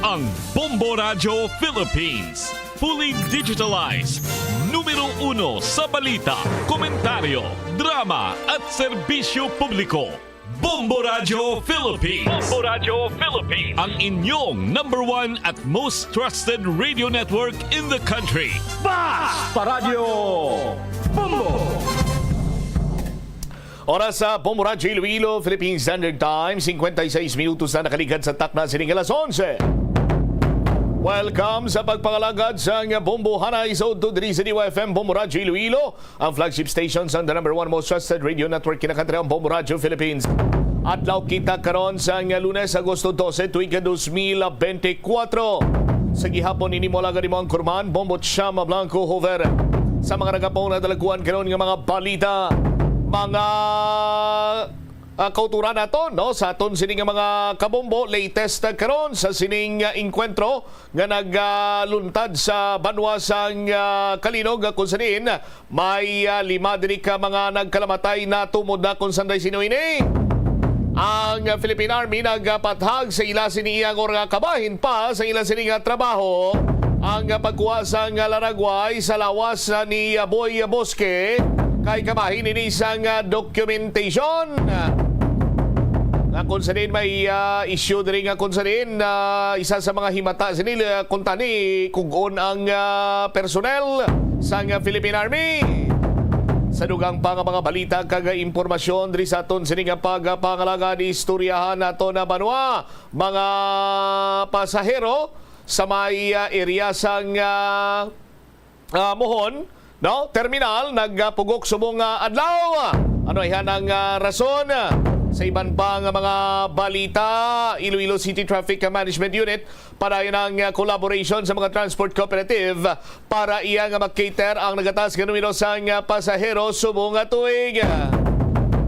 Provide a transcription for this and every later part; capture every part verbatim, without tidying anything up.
Ang Bombo Radyo Philippines, fully digitalized, numero uno sa balita, komentaryo, drama at serbisyo publiko. Bombo Radyo Philippines. Bombo Radyo Philippines. Ang inyong number one at most trusted radio network in the country. Basta Radyo Bombo! Oras sa Bombo Radyo Iloilo, Philippine Standard Time, cincuenta y seis minutos na nakaligad sa takna sining alas onse. Welcome sa pagpangalagad sang Bombo Hanay sa udto diri sa D Y F M Bombo Radyo Iloilo, ang flagship station sang the number one most trusted radio network kinakantri, ang Bombo Radyo Philippines. Adlaw kita karon sang Lunes, Agosto dose, tuig ka dos mil bente kuwatro. Sa gihapon ini mo alagad imo ang kurman, Bombo Chama Blanco Hover. Sa mga nagapong nadalaguan karon nga mga balita, mga, ah, kauturan naton, no? Sa aton sini nga mga kabombo, latest, ah, karon sa sining, ah, engkwentro nga nagluntad sa banwa sang, ah, Calinog, ah, kung sa diin may, ah, lima diri ka mga nagkalamatay na tumod na kung sanday sino ini. Ang Philippine Army nagapathag sa ila sini iyang or nga kabahin pa sa ila sini nga trabaho ang pagkuha sang laragway sa lawas ni Boy Bosque kay kabahin ini sang documentation. Nga kung sa diin may, ah, issue diri nga kung sa diin, ah, isa sa mga himata sini, ah, kung tani kugon ang, ah, personnel sang Philippine Army. Sa dugang pa nga mga balita kag impormasyon diri sa aton sini nga pagpangalagad, istoryahan nato na banwa, mga pasahero sa may, ah, area sang, ah, ah, Mohon, no? Terminal, nagpugok subong nga adlaw. Ano ihan ang, ah, rason? Sa iban pa nga mga balita, Iloilo City Traffic Management Unit padayon ang, ah, collaboration sa mga transport cooperative para iya nga makater ang nagataas nga numero sang, ah, pasahero subong nga tuig.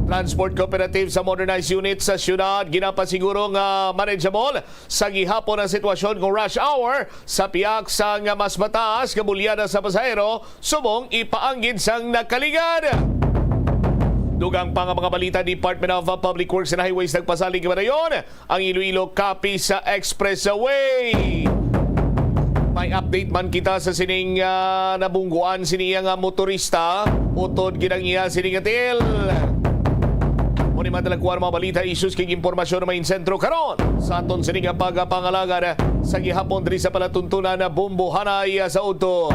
Transport cooperative sa modernized unit sa siyudad ginapasiguro nga manageable sa gihapon ang sitwasyon kung rush hour sa pihak sang mas mataas nga bulyada sa pasahero subong ipaanggid sang nakaligad. Dugang pa nga mga balita, Department of Public Works and Highways nagpasalig padayon ang Iloilo Capiz Expressway. May update man kita sa sining, ah, nabungguan sini nga motorista, utod gid ang iya sini nga tiil. Mao ni madala ko ang mga balita, issues kag impormasyon na may sentro karon sa aton sini nga pagpangalagad sa gihapon diri sa palatuntunan na Bombo Hanay sa udto.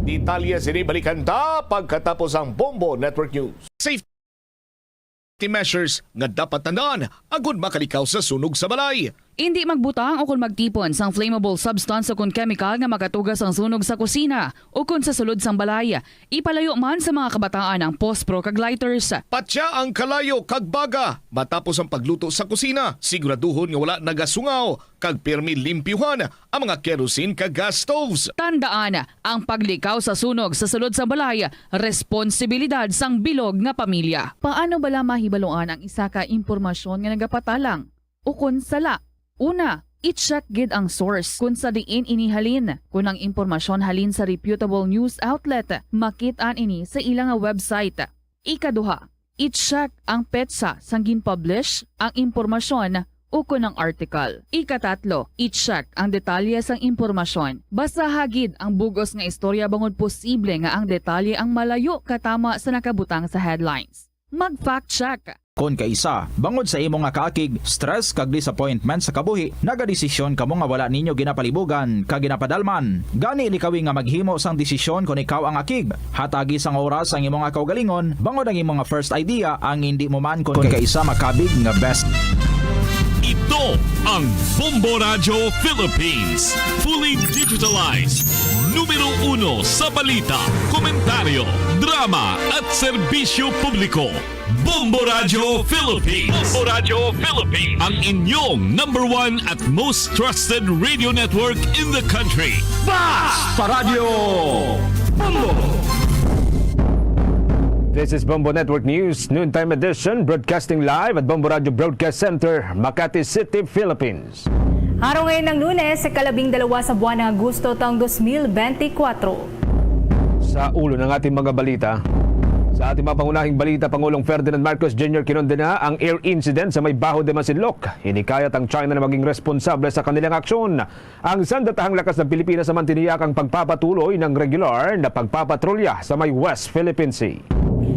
Detalye sini balikan ta pagkatapos ang Bombo Network News. Safety measures nga dapat tandaan agud makalikaw sa sunog sa balay. Indi magbutang o kon magtipon sang flammable substance o kon chemical nga makatuga sang sunog sa kusina o kon sa sulod sang balay. Ipalayo man sa mga kabataan ang pospro kag lighters. Patya ang kalayo kag baga matapos ang pagluto sa kusina. Siguraduhon nga wala nagasungaw kag pirmi limpyuhan ang mga kerosene kag gas stoves. Tandaan, ang paglikaw sa sunog sa sulod sang balay, responsibilidad sang bilog nga pamilya. Paano bala mahibaluan ang isa ka impormasyon nga nagapatalang ukon sala? Una, i-check gid ang source kon sa diin ini halin. Kon ang impormasyon halin sa reputable news outlet, makit-an ini sa ila nga website. Ikaduha, i-check ang petsa sang gin-publish ang impormasyon ukon ang article. Ikatatlo, i-check ang detalye sang impormasyon. Basaha gid ang bug-os nga istorya bangod posible nga ang detalye ang malayo katama sa nakabutang sa headlines. Mag-fact check. Kon kaisa, bangod sa imo nga kaakig, stress kag disappointment sa kabuhi, nagadesisyon kamo nga wala ninyo ginapalibugan kag ginapadalman. Gani, likawi nga maghimo sang desisyon kon ikaw ang akig. Hatagi sang oras ang imo nga kaugalingon, bangod ang imo nga first idea ang indi mo man kon kaisa makabig nga best. Ito ang Bombo Radyo Philippines, fully digitalized, numero uno sa balita, komentaryo, drama at serbisyo publiko. Bombo Radyo Philippines. Bombo Radyo Philippines. Ang inyong number one at most trusted radio network in the country. Basta Radyo Bombo! This is Bombo Network News, noontime edition, broadcasting live at Bombo Radyo Broadcast Center, Makati City, Philippines. Araw ngayon ng Lunes, sa kalabing dalawa sa buwan ng Agosto taong dos mil bente kuwatro. Sa ulo ng ating mga balita, Sa ating mga pangunahing balita, Pangulong Ferdinand Marcos Junior kinondena ang air incident sa may Baho de Masinloc. Hinikayat ang China na maging responsable sa kanilang aksyon. Ang sandatahang lakas ng Pilipinas naman tiniyak ang pagpapatuloy ng regular na pagpapatrolya sa may West Philippine Sea.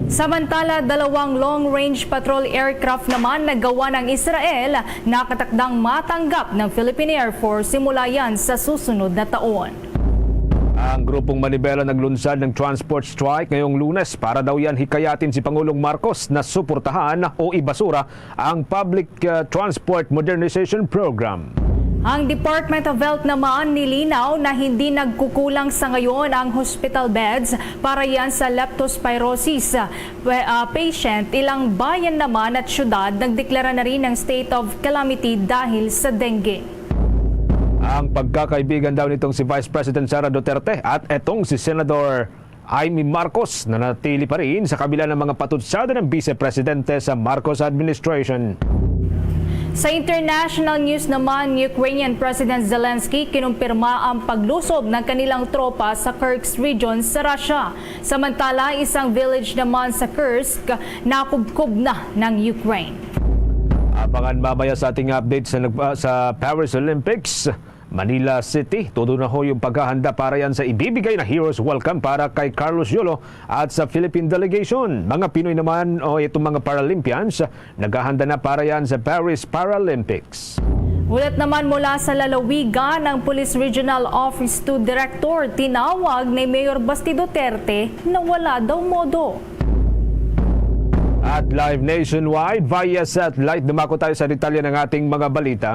Samantala, dalawang long-range patrol aircraft naman na gawa ng Israel nakatakdang matanggap ng Philippine Air Force simula yan sa susunod na taon. Ang grupong Manibela naglunsad ng transport strike ngayong Lunes para daw yan hikayatin si Pangulong Marcos na suportahan o ibasura ang Public, uh, Transport Modernization Program. Ang Department of Health naman nilinaw na hindi nagkukulang sa ngayon ang hospital beds para yan sa leptospirosis, uh, patient. Ilang bayan naman at syudad nagdeklara na rin ng state of calamity dahil sa dengue. Ang pagkakaibigan daw nitong si Vice President Sara Duterte at etong si Senador Imee Marcos nanatili pa rin sa kabila ng mga patutsada ng Vice Presidente sa Marcos administration. Sa international news naman, Ukrainian President Zelensky kinumpirma ang paglusob ng kanilang tropa sa Kursk region sa Russia. Samantala, isang village naman sa Kursk nakubkob na ng Ukraine. Abangan mamaya sa ating update sa nag-, ah, sa Paris Olympics. Manila City, todo na ho yung paghahanda para yan sa ibibigay na Heroes Welcome para kay Carlos Yolo at sa Philippine Delegation. Mga Pinoy naman o itong mga Paralympians, naghahanda na para yan sa Paris Paralympics. Ulat naman mula sa lalawigan, ang Police Regional Office two Director tinawag ni Mayor Basti Duterte na wala daw modo. At live nationwide via satellite, dumako tayo sa detalye ng ating mga balita.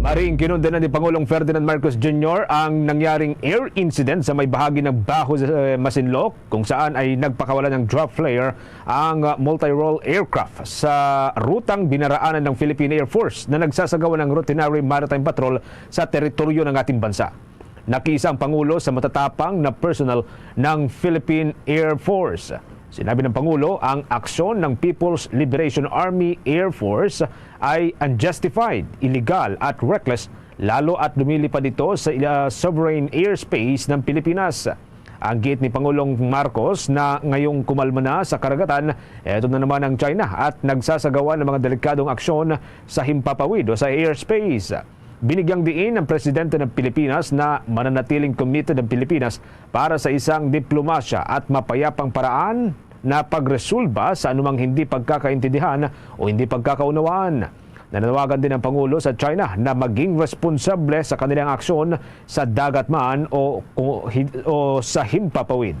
Maring kinundanan ni Pangulong Ferdinand Marcos Junior ang nangyaring air incident sa may bahagi ng Baho, eh, Masinloc, kung saan ay nagpakawala ng drop flare ang, ah, multi-role aircraft sa rutang binaraanan ng Philippine Air Force na nagsasagawa ng routinary maritime patrol sa teritoryo ng ating bansa. Nakiisa ang Pangulo sa matatapang na personnel ng Philippine Air Force. Sinabi ng Pangulo, ang aksyon ng People's Liberation Army Air Force ay unjustified, illegal at reckless, lalo at lumilipad ito sa, ah, sovereign airspace ng Pilipinas. Ang giit ni Pangulong Marcos na ngayong kumalma na sa karagatan, eto na naman ang China at nagsasagawa ng mga delikadong aksyon sa himpapawid o sa airspace. Binigyang diin ang presidente ng Pilipinas na mananatiling committed ang Pilipinas para sa isang diplomasya at mapayapang paraan na pagresolba sa anumang hindi pagkakaintindihan o hindi pagkakaunawaan. Nananawagan din ang Pangulo sa China na maging responsable sa kanilang aksyon sa dagat man o, o, o sa himpapawid.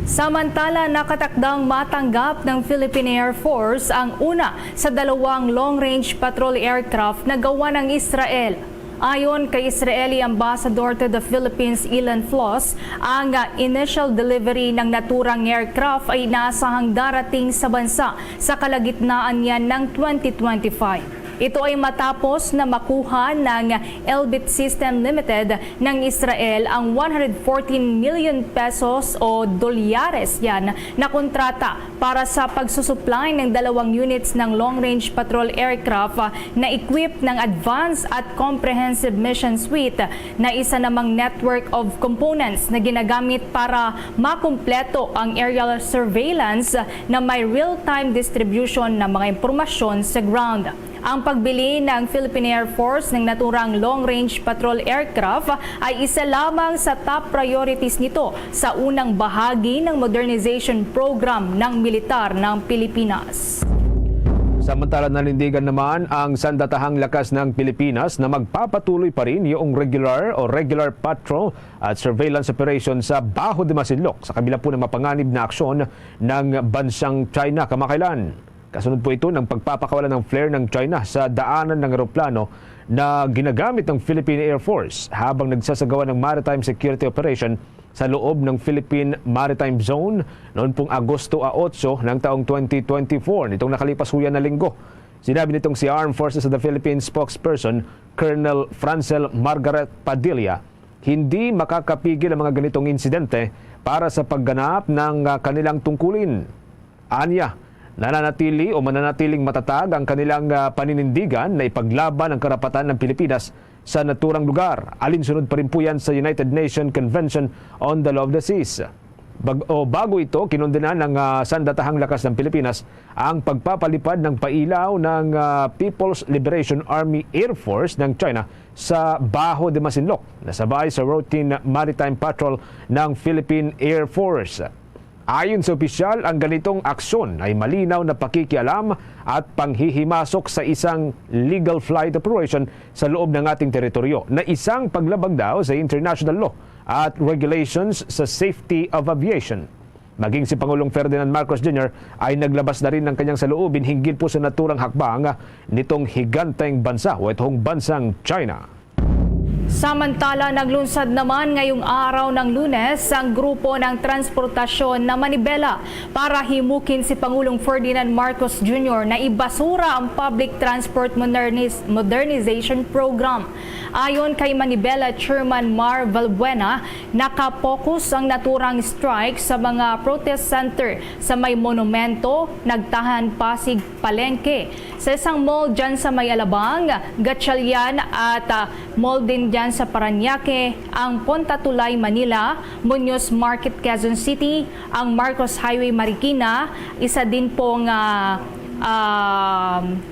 Samantala, nakatakdang matanggap ng Philippine Air Force ang una sa dalawang long-range patrol aircraft na gawa ng Israel. Ayon kay Israeli Ambassador to the Philippines, Ilan Flos, ang, ah, initial delivery ng naturang aircraft ay inaasahang darating sa bansa sa kalagitnaan niya ng twenty twenty-five. Ito ay matapos na makuha ng Elbit System Limited ng Israel ang one hundred fourteen million pesos o dolyares yan na kontrata para sa pagsusupply ng dalawang units ng long-range patrol aircraft, ah, na equipped ng advanced at comprehensive mission suite na isa namang network of components na ginagamit para makumpleto ang aerial surveillance na may real-time distribution ng mga impormasyon sa ground. Ang pagbili ng Philippine Air Force ng naturang long-range patrol aircraft ay isa lamang sa top priorities nito sa unang bahagi ng modernization program ng militar ng Pilipinas. Samantala, nanindigan naman ang sandatahang lakas ng Pilipinas na magpapatuloy pa rin yung regular o regular patrol at surveillance operation sa Baho de Masinloc, sa kabila po ng mapanganib na aksyon ng bansang China kamakailan. Kasunod po ito ng pagpapakawala ng flare ng China sa daanan ng eroplano na ginagamit ng Philippine Air Force habang nagsasagawa ng maritime security operation sa loob ng Philippine Maritime Zone noon pong Agosto a otso ng taong twenty twenty-four, nitong nakalipas huyan na linggo. Sinabi nitong si Armed Forces of the Philippines spokesperson Colonel Francel Margaret Padilla, hindi makakapigil ang mga ganitong insidente para sa pagganap ng, ah, kanilang tungkulin. Anya, nananatili o mananatiling matatag ang kanilang, ah, paninindigan na ipaglaban ang karapatan ng Pilipinas sa naturang lugar. Alinsunod pa rin po yan sa United Nations Convention on the Law of the Seas. Bag-, o bago ito, kinondena ng, ah, Sandatahang Lakas ng Pilipinas ang pagpapalipad ng pailaw ng, ah, People's Liberation Army Air Force ng China sa Baho de Masinloc, na sabay sa routine maritime patrol ng Philippine Air Force. Ayon sa opisyal, ang ganitong aksyon ay malinaw na pakikialam at panghihimasok sa isang legal flight operation sa loob ng ating teritoryo, na isang paglabag daw sa international law at regulations sa safety of aviation. Maging si Pangulong Ferdinand Marcos Junior ay naglabas na rin ng kanyang saloobin hinggil po sa naturang hakbang nitong higanteng bansa o itong bansang China. Samantala, naglunsad naman ngayong araw ng Lunes ang grupo ng transportasyon na Manibela para himukin si Pangulong Ferdinand Marcos Junior na ibasura ang Public Transport Modernis-, Modernization Program. Ayon kay Manibela Chairman Mar Valbuena, nakapokus ang naturang strike sa mga protest center sa may monumento, Nagtahan, Pasig, Palengke, sa isang mall dyan sa may Alabang, Gatchalian at, ah, mall din dyan sa Parañaque, ang Ponta Tulay, Manila, Muñoz Market, Quezon City, ang Marcos Highway, Marikina, isa din pong, ah, um,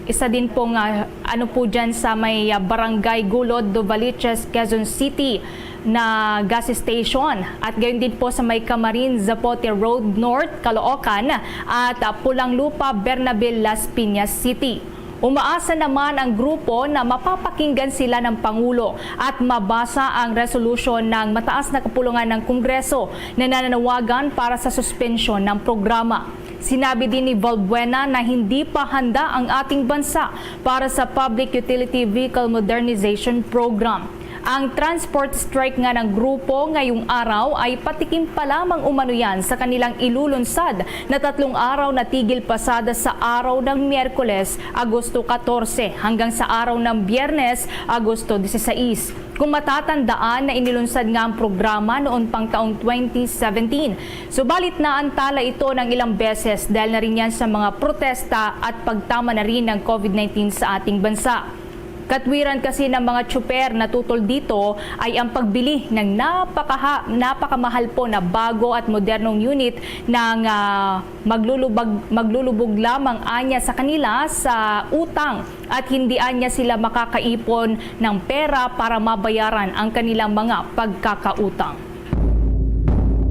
isa din pong, ah, ano po dyan sa may, ah, Barangay Gulod, Novaliches, Quezon City na gas station at gayon din po sa may Camarin Zapote Road North, Caloocan at, ah, Pulang Lupa, Bernabil, Las Piñas City. Umaasa naman ang grupo na mapapakinggan sila ng Pangulo at mabasa ang resolusyon ng mataas na kapulungan ng Kongreso na nananawagan para sa suspensyon ng programa. Sinabi din ni Valbuena na hindi pa handa ang ating bansa para sa Public Utility Vehicle Modernization Program. Ang transport strike nga ng grupo ngayong araw ay patikim pa lamang umano yan sa kanilang ilulunsad na tatlong araw na tigil pasada sa araw ng Miyerkules, Agosto katorse, hanggang sa araw ng Biyernes, Agosto disisais. Kung matatandaan na inilunsad nga ang programa noon pang taong twenty seventeen, subalit naantala ito ng ilang beses dahil na rin yan sa mga protesta at pagtama na rin ng COVID nineteen sa ating bansa. Katwiran kasi ng mga tsuper na tutol dito ay ang pagbili ng napakaha-, napakamahal po na bago at modernong unit ng, ah, maglulubag-, maglulubog lamang anya sa kanila sa utang at hindi anya sila makakaipon ng pera para mabayaran ang kanilang mga pagkakautang.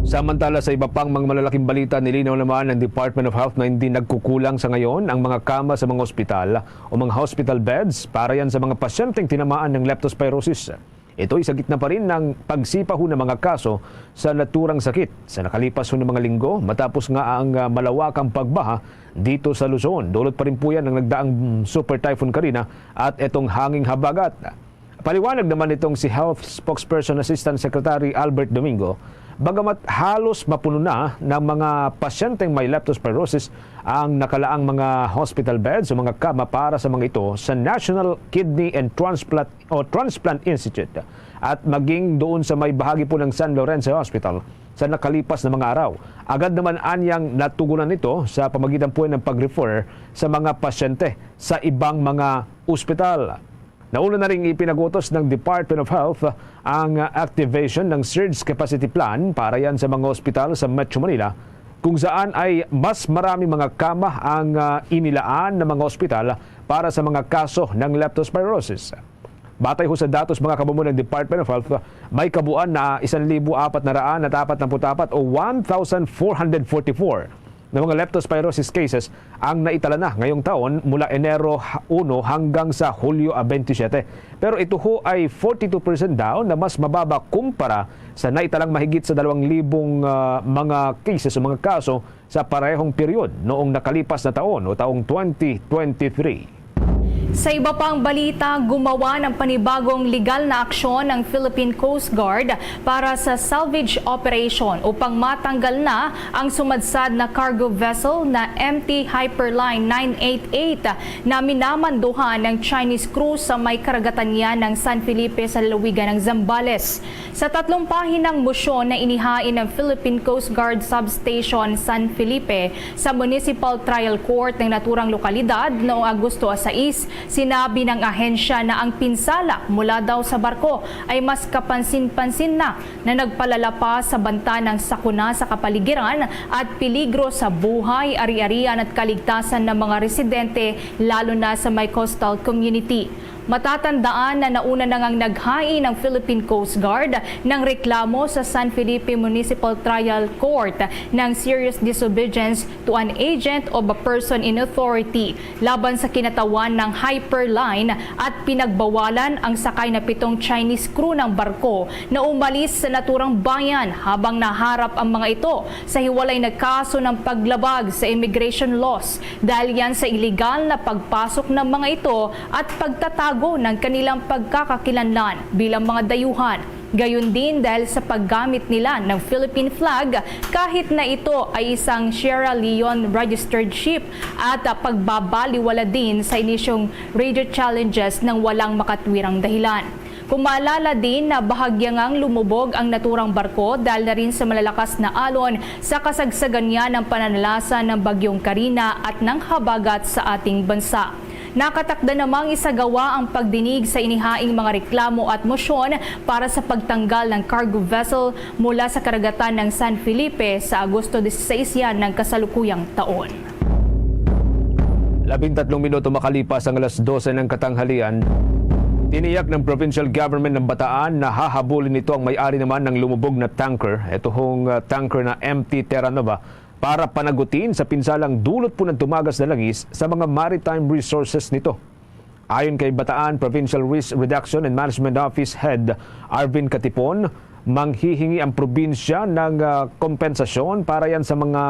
Samantala, sa iba pang mga malalaking balita, nilinaw naman ng Department of Health na hindi nagkukulang sa ngayon ang mga kama sa mga ospital o mga hospital beds para yan sa mga pasyenteng tinamaan ng leptospirosis. Ito'y sa gitna pa rin ng pagsipaho ng mga kaso sa naturang sakit sa nakalipas ho na mga linggo, matapos nga ang, ah, malawakang pagbaha dito sa Luzon. Dulot pa rin po yan ng nagdaang Super Typhoon Karina at itong hanging habagat. Paliwanag naman nitong si Health Spokesperson Assistant Secretary Albert Domingo, bagamat halos mapuno na ng mga pasyenteng may leptospirosis ang nakalaang mga hospital beds o mga kama para sa mga ito sa National Kidney and Transplant o Transplant Institute at maging doon sa may bahagi po ng San Lorenzo Hospital sa nakalipas na mga araw. Agad naman anyang natugunan nito sa pamagitan po ng pag-refer sa mga pasyente sa ibang mga ospital. Nauna na ring ipinagutos ng Department of Health ang activation ng surge capacity plan para yan sa mga ospital sa Metro Manila, kung saan ay mas marami mga kama ang, ah, inilaan ng mga ospital para sa mga kaso ng leptospirosis. Batay ho sa datos, mga kabumo, ng Department of Health, may kabuuan na isang libo apat na raan at apat na put apat o one thousand four hundred forty-four na mga leptospirosis cases ang naitala na ngayong taon mula Enero ha-, uno hanggang sa Hulyo, ah, twenty-seven. Pero ito ho ay forty-two percent daw na mas mababa kumpara sa naitalang mahigit sa dalawang libong, ah, mga cases o mga kaso sa parehong period noong nakalipas na taon o taong twenty twenty-three. Sa iba pang balita, gumawa ng panibagong legal na aksyon ang Philippine Coast Guard para sa salvage operation upang matanggal na ang sumadsad na cargo vessel na M T Hyperline nine eight eight na minamanduhan ng Chinese crew sa may karagatan niya ng San Felipe sa lalawigan ng Zambales. Sa tatlong pahinang motion na inihain ng Philippine Coast Guard Substation San Felipe sa Municipal Trial Court ng naturang lokalidad noong Agosto sais, Sinabi ng ahensya na ang pinsala mula daw sa barko ay mas kapansin-pansin na, na nagpalala pa sa banta ng sakuna sa kapaligiran at peligro sa buhay, ari-arian at kaligtasan ng mga residente, lalo na sa may coastal community. Matatandaan na nauna na ngang naghain ang Philippine Coast Guard ng reklamo sa San Felipe Municipal Trial Court ng serious disobedience to an agent of a person in authority laban sa kinatawan ng Hyperline at pinagbawalan ang sakay na pitong Chinese crew ng barko na umalis sa naturang bayan, habang naharap ang mga ito sa hiwalay na kaso ng paglabag sa immigration laws dahil yan sa iligal na pagpasok ng mga ito at pagtatago ng kanilang pagkakakilanlan bilang mga dayuhan. Gayon din dahil sa paggamit nila ng Philippine flag kahit na ito ay isang Sierra Leone registered ship at, ah, pagbabaliwala din sa inisyong radio challenges ng walang makatwirang dahilan. Kung maalala din na bahagya ngang lumubog ang naturang barko dahil na rin sa malalakas na alon sa kasagsagan niya ng pananalasa ng Bagyong Karina at ng habagat sa ating bansa. Nakatakda namang isagawa ang pagdinig sa inihaing mga reklamo at mosyon para sa pagtanggal ng cargo vessel mula sa karagatan ng San Felipe sa Agosto dieciséis yan ng kasalukuyang taon. Labing tatlong minuto makalipas ang alas dose ng katanghalian, tiniyak ng provincial government ng Bataan na hahabulin nito ang may-ari naman ng lumubog na tanker. Ito hong, ah, tanker na M T Terra Nova para panagutin sa pinsalang dulot po ng tumagas na langis sa mga maritime resources nito. Ayon kay Bataan Provincial Risk Reduction and Management Office Head Arvin Katipon, manghihingi ang probinsya ng, ah, kompensasyon para yan sa mga,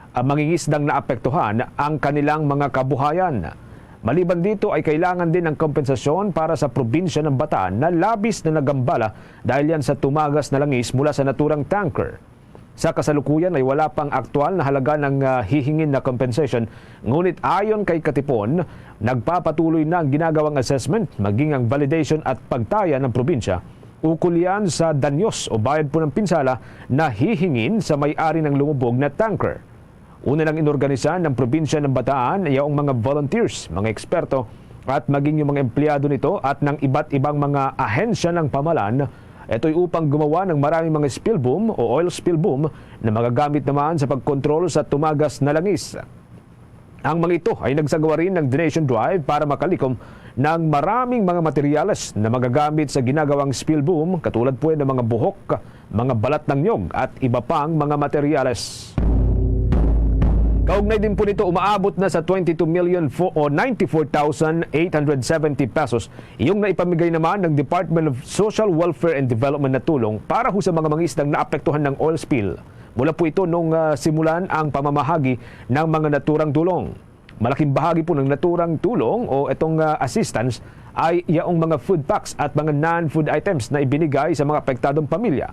ah, mangingisdang naapektuhan ang kanilang mga kabuhayan. Maliban dito ay kailangan din ng kompensasyon para sa probinsya ng Bataan na labis na nagambala dahil yan sa tumagas na langis mula sa naturang tanker. Sa kasalukuyan ay wala pang aktual na halaga ng, ah, hihingin na compensation, ngunit ayon kay Katipon, nagpapatuloy na ang ginagawang assessment, maging ang validation at pagtaya ng probinsya ukol yan sa danyos o bayad po ng pinsala na hihingin sa may-ari ng lumubog na tanker. Una nang inorganisa ng probinsya ng Bataan yaong mga volunteers, mga eksperto, at maging yung mga empleyado nito at ng iba't ibang mga ahensya ng pamahalaan. Ito'y upang gumawa ng maraming mga spill boom o oil spill boom na magagamit naman sa pagkontrol sa tumagas na langis. Ang mga ito ay nagsagawa rin ng donation drive para makalikom ng maraming mga materyales na magagamit sa ginagawang spill boom, katulad po ng mga buhok, mga balat ng niyog, at iba pang mga materyales. Kaugnay din po nito, umaabot na sa twenty-two million o ninety-four thousand eight hundred seventy pesos yung naipamigay naman ng Department of Social Welfare and Development na tulong para ho sa mga mangisdang naapektuhan ng oil spill. Mula po ito nung, ah, simulan ang pamamahagi ng mga naturang tulong. Malaking bahagi po ng naturang tulong o itong, ah, assistance ay yaong mga food packs at mga non-food items na ibinigay sa mga apektadong pamilya.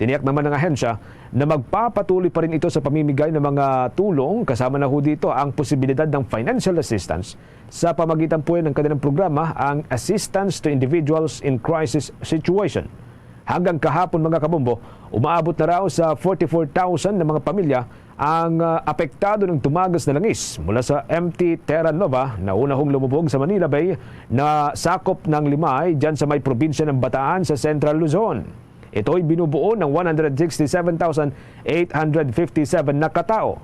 Tiniyak naman ng ahensya na magpapatuloy pa rin ito sa pamimigay ng mga tulong, kasama na ho dito ang posibilidad ng financial assistance sa pamagitan po ng kanilang programa, ang Assistance to Individuals in Crisis Situation. Hanggang kahapon, mga kabombo, umaabot na raw sa forty-four thousand na mga pamilya ang, ah, apektado ng tumagas na langis mula sa M T Terra Nova na una hong lumubog sa Manila Bay na sakop ng Limay, dyan sa may probinsya ng Bataan sa Central Luzon. Ito'y binubuo ng one hundred sixty-seven thousand eight hundred fifty-seven na katao.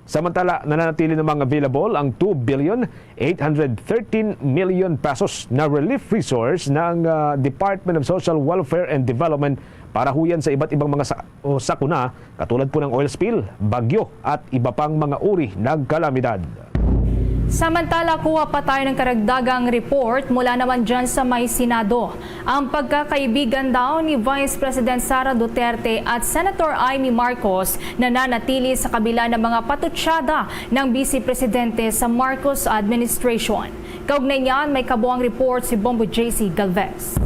Samantala, nananatili namang available ang two billion eight hundred thirteen million pesos na relief resource ng, ah, Department of Social Welfare and Development para ho yan sa iba't ibang mga sa-, o sakuna, katulad po ng oil spill, bagyo, at iba pang mga uri ng kalamidad. Samantala, kuha pa tayo ng karagdagang report mula naman dyan sa may Senado. Ang pagkakaibigan daw ni Vice President Sara Duterte at Senator Imee Marcos nananatili sa kabila ng mga patutsada ng Vice Presidente sa Marcos administration. Kaugnay niyan, may kabuang report si Bombo J C Galvez.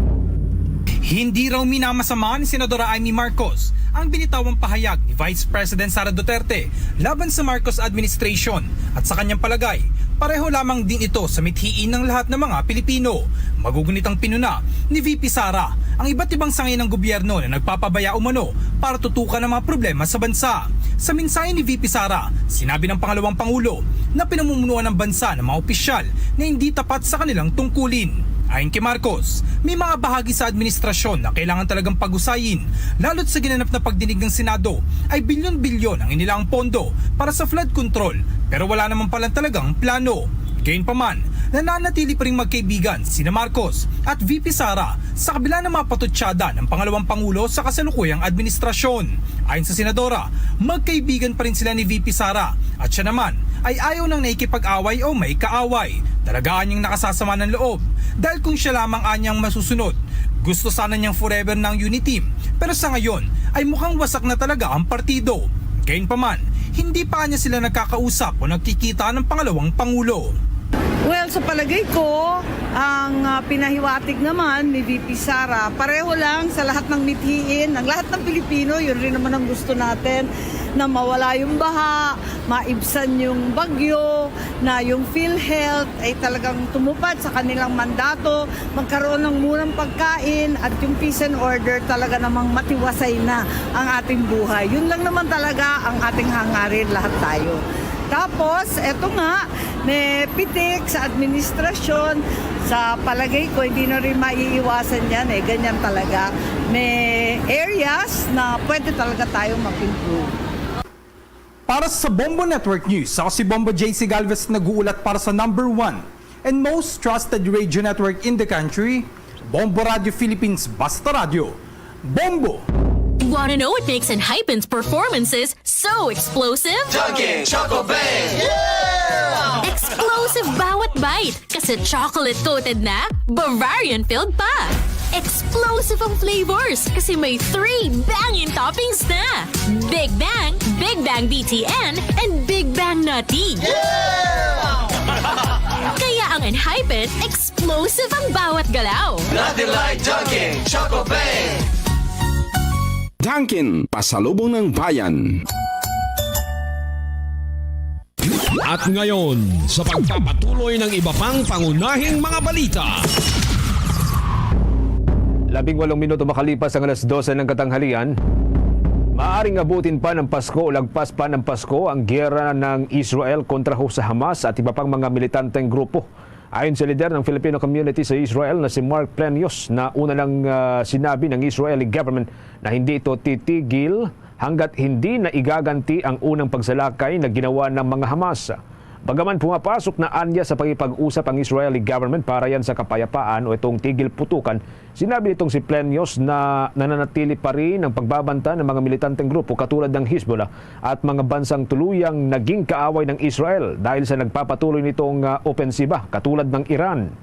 Hindi raw minamasama ni Senadora Imee Marcos ang binitawang pahayag ni Vice President Sara Duterte laban sa Marcos administration at sa kanyang palagay, pareho lamang din ito sa mithiin ng lahat ng mga Pilipino. Magugunit ang pinuna ni V P Sara ang iba't ibang sangay ng gobyerno na nagpapabaya umano para tutukan ang mga problema sa bansa. Sa mensahe ni V P Sara, sinabi ng pangalawang pangulo na pinamumunuan ng bansa ng mga opisyal na hindi tapat sa kanilang tungkulin. Ayon kay Marcos, may mga bahagi sa administrasyon na kailangan talagang pag-usayin, lalo't sa ginanap na pagdinig ng Senado ay bilyon-bilyon ang inilaang pondo para sa flood control, pero wala naman palang talagang plano. Gayunpaman, nananatili pa ring magkaibigan sina Marcos at V P Sara sa kabila ng mga patutsada ng pangalawang pangulo sa kasalukuyang administrasyon. Ayon sa senadora, magkaibigan pa rin sila ni V P Sara at siya naman ay ayaw nang nakikipag-away o may kaaway. Talaga anyang nakasasama ng loob dahil kung siya lamang anyang masusunod, gusto sana niyang forever na ang UNITIM, pero sa ngayon ay mukhang wasak na talaga ang partido. Gayunpaman, hindi pa anya sila nagkakausap o nagkikita ng pangalawang pangulo. Well, sa palagay ko, ang ah, pinahiwatig naman ni V P Sara, pareho lang sa lahat ng mithiin, ng lahat ng Pilipino, yun rin naman ang gusto natin, na mawala yung baha, maibsan yung bagyo, na yung PhilHealth ay talagang tumupad sa kanilang mandato, magkaroon ng murang pagkain, at yung peace and order talaga namang matiwasay na ang ating buhay. Yun lang naman talaga ang ating hangarin, lahat tayo. Tapos, eto nga, may pitik sa administrasyon. Sa palagay ko, hindi na rin maiiwasan yan eh. Ganyan talaga. May areas na pwede talaga tayong mag-improve. Para sa Bombo Network News, ako si Bombo J C Galvez, nag-uulat para sa number one and most trusted radio network in the country, Bombo Radio Philippines, Basta Radio. Bombo! Want to know what makes Enhypen's performances so explosive? Dunkin' Choco Bang! Yeah! Explosive bawat bite kasi chocolate-coated na, Bavarian-filled pa. Explosive ang flavors kasi may three banging toppings na. Big Bang, Big Bang B T N, and Big Bang Nutty. Kaya ang Enhypen, explosive ang bawat galaw. Nothing like Dunkin' Choco Bang! Dunkin', pasalubong ng bayan. At ngayon, sa pagpapatuloy ng iba pang pangunahing mga balita. Labing walong minuto makalipas ang alas dose ng katanghalian, maaring abutin pa ng Pasko o lagpas pa ng Pasko ang giyera ng Israel kontra ho sa Hamas at iba pang mga militanteng grupo. Ayon sa lider ng Filipino community sa Israel na si Mark Plenios, na una nang ah, sinabi ng Israeli government na hindi ito titigil hanggat hindi na igaganti ang unang pagsalakay na ginawa ng mga Hamas. Bagaman pumapasok na anya sa pakipag-usap ang Israeli government para yan sa kapayapaan o itong tigil putukan, sinabi nitong si Plenios na nananatili pa rin ang pagbabanta ng mga militanteng grupo katulad ng Hezbollah at mga bansang tuluyang naging kaaway ng Israel dahil sa nagpapatuloy nitong ah, opensiba katulad ng Iran.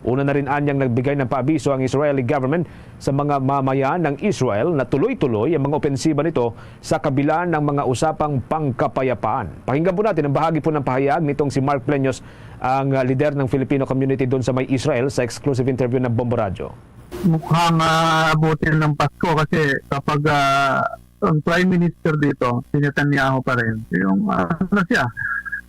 Una na rin anyang nagbigay ng paabiso ang Israeli government sa mga mamayan ng Israel na tuloy-tuloy ang mga opensiba nito sa kabila ng mga usapang pangkapayapaan. Pakinggan po natin ang bahagi po ng pahayag nitong si Mark Plenios, ang ah, lider ng Filipino community doon sa may Israel, sa exclusive interview ng Bombo Radyo. Mukhang ah, abutin ng Pasko kasi kapag ah, ang Prime Minister dito, si Netanyahu pa rin, yung ah, ano siya,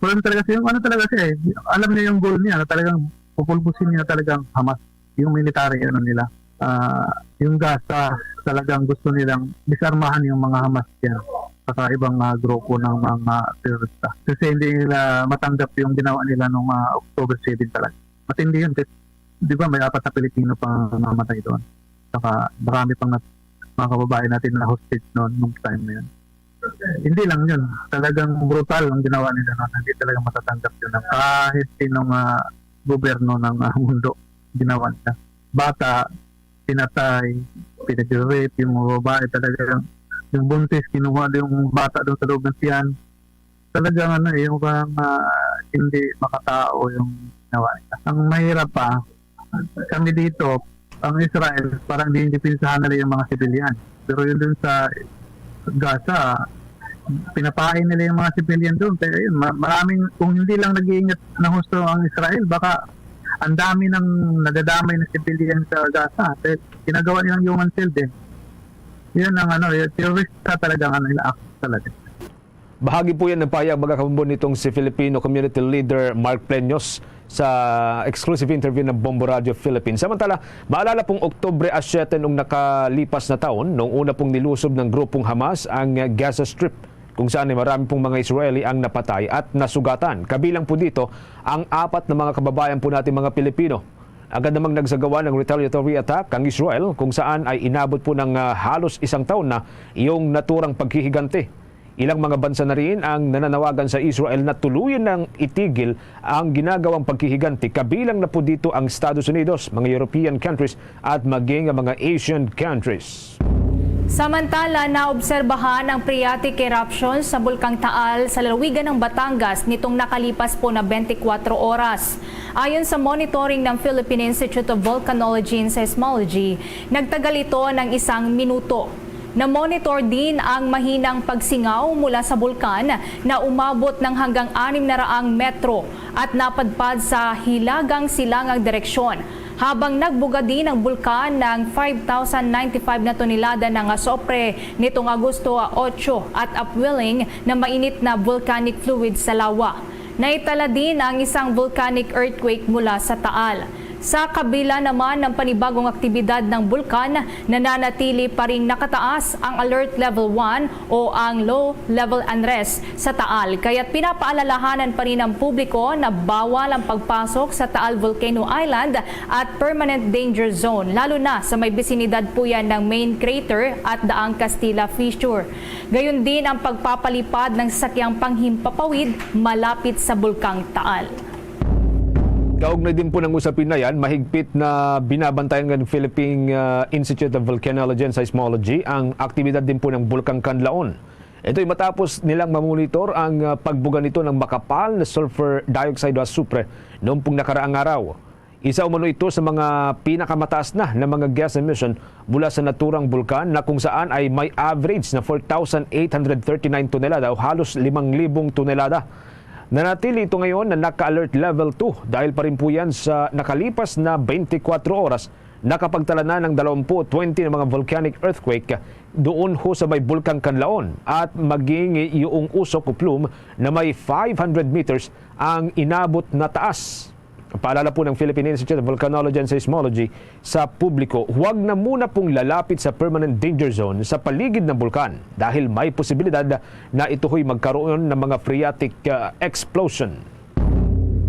wala talaga siya, yung ano talaga siya eh, alam niya yung goal niya na talagang pupulbusin niya talagang Hamas, yung military ano nila. Ah, yung Gaza, talagang gusto nilang disarmahan yung mga Hamas yan saka ibang ah, grupo ng mga terorista. Kasi hindi nila matanggap yung ginawa nila nung ah, October seven talaga. Matindi yun kasi, di ba, may apat na Pilipino pang namatay doon. Saka marami pang nat- mga kababayan natin na hostage noon nung time na yun. Hindi lang yun. Talagang brutal ang ginawa nila noon. Hindi talaga matatanggap yun ng kahit sinong ah, gobyerno ng ah, mundo ginawa nila. Bata, pinatay, pinag-rape, yung mga babae talaga. Yung buntis, kinuha yung bata doon sa loob ng tiyan. Talagang ano eh, yung parang ah, hindi makatao yung ginawa nila. Ang mahirap pa, kami dito, ang Israel, parang dinidipinsahan nila yung mga civilian. Pero yun dun sa Gaza, pinapain nila yung mga civilian doon. Kaya yun, ma- maraming, kung hindi lang nag-iingat na husto ang Israel, baka ang dami ng nadadamay na civilian sa Gaza. Kaya ginagawa nilang human shield eh. Yun ang ano, yung terrorista talaga ang ano nila, act talaga. Bahagi po yan ng pahayag, mga kabombo, nitong si Filipino community leader Mark Plenios sa exclusive interview ng Bombo Radio Philippines. Samantala, maalala pong Oktubre a siete nung nakalipas na taon, noong una pong nilusob ng grupong Hamas ang Gaza Strip. kung saan ay marami pong mga Israeli ang napatay at nasugatan. Kabilang po dito ang apat na mga kababayan po nating mga Pilipino. Agad namang nagsagawa ng retaliatory attack ang Israel, kung saan ay inabot po ng, ah, halos isang taon na yung naturang paghihiganti. Ilang mga bansa na rin ang nananawagan sa Israel na tuluyan nang itigil ang ginagawang paghihiganti, kabilang na po dito ang Estados Unidos, mga European countries at maging ang mga Asian countries. Samantala, naobserbahan ang phreatic eruption sa Bulkang Taal sa lalawigan ng Batangas nitong nakalipas po na twenty-four oras. Ayon sa monitoring ng Philippine Institute of Volcanology and Seismology, nagtagal ito ng isang minuto. Na-monitor din ang mahinang pagsingaw mula sa bulkan na umabot ng hanggang anim na raang metro at napadpad sa hilagang silangang direksyon, habang nagbuga din ang bulkan ng five thousand ninety-five na tonelada ng asopre nitong Agosto otso at upwelling na mainit na volcanic fluid sa lawa. Naitala din ang isang volcanic earthquake mula sa Taal. Sa kabila naman ng panibagong aktibidad ng bulkan, nananatili pa ring nakataas ang Alert Level one o ang Low Level Unrest sa Taal, kaya't pinapaalalahanan pa rin ang publiko na bawal ang pagpasok sa Taal Volcano Island at Permanent Danger Zone, lalo na sa may bisinidad po yan ng main crater at Daang Castilla Fissure. Gayon din ang pagpapalipad ng sasakyang panghimpapawid malapit sa Bulkang Taal. Kaugnay din po ng usapin na yan, mahigpit na binabantayan ng Philippine, ah, Institute of Volcanology and Seismology ang aktibidad din po ng Bulkang Kanlaon. Ito'y matapos nilang mamonitor ang, ah, pagbuga nito ng makapal na sulfur dioxide o asupre noong pong nakaraang araw. Isa umano ito sa mga pinakamataas na na mga gas emission mula sa naturang bulkan, na kung saan ay may average na four thousand eight hundred thirty-nine tonelada o halos limang libong tonelada. Nanatili ito ngayon na naka-alert level two dahil pa rin po yan sa nakalipas na twenty-four oras, nakapagtala na ng dalawampu, twenty na mga volcanic earthquake doon ho sa may Bulkang Kanlaon, at maging yung usok o plume na may five hundred meters ang inabot na taas. Paalala po ng Philippine Institute of Volcanology and Seismology sa publiko, huwag na muna pong lalapit sa permanent danger zone sa paligid ng bulkan dahil may posibilidad na ito ho'y magkaroon ng mga phreatic, ah, explosion.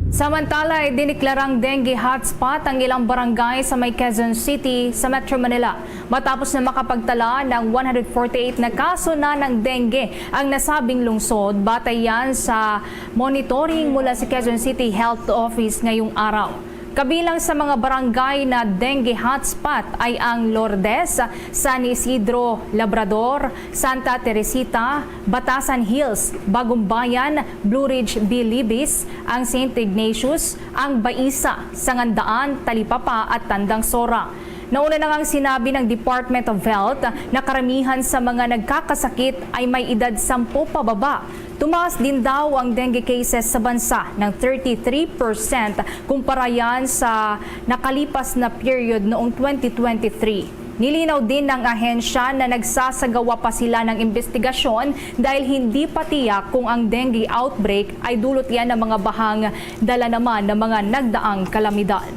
Samantala, idineklarang dengue hotspot ang ilang barangay sa may Quezon City sa Metro Manila, matapos na makapagtala ng one hundred forty-eight na kaso na ng dengue ang nasabing lungsod, batay yan sa monitoring mula sa Quezon City Health Office ngayong araw. Kabilang sa mga barangay na dengue hotspot ay ang Lourdes, San Isidro Labrador, Santa Teresita, Batasan Hills, Bagumbayan, Blue Ridge, Bilibis, ang Saint Ignatius, ang Baisa, Sangandaan, Talipapa at Tandang Sora. Nauna na ngang sinabi ng Department of Health na karamihan sa mga nagkakasakit ay may edad sampu pababa. Tumaas din daw ang dengue cases sa bansa ng thirty-three percent kumpara yan sa nakalipas na period noong twenty twenty-three. Nilinaw din ng ahensya na nagsasagawa pa sila ng imbestigasyon dahil hindi pa tiyak kung ang dengue outbreak ay dulot yan ng mga bahang dala naman ng mga nagdaang kalamidad.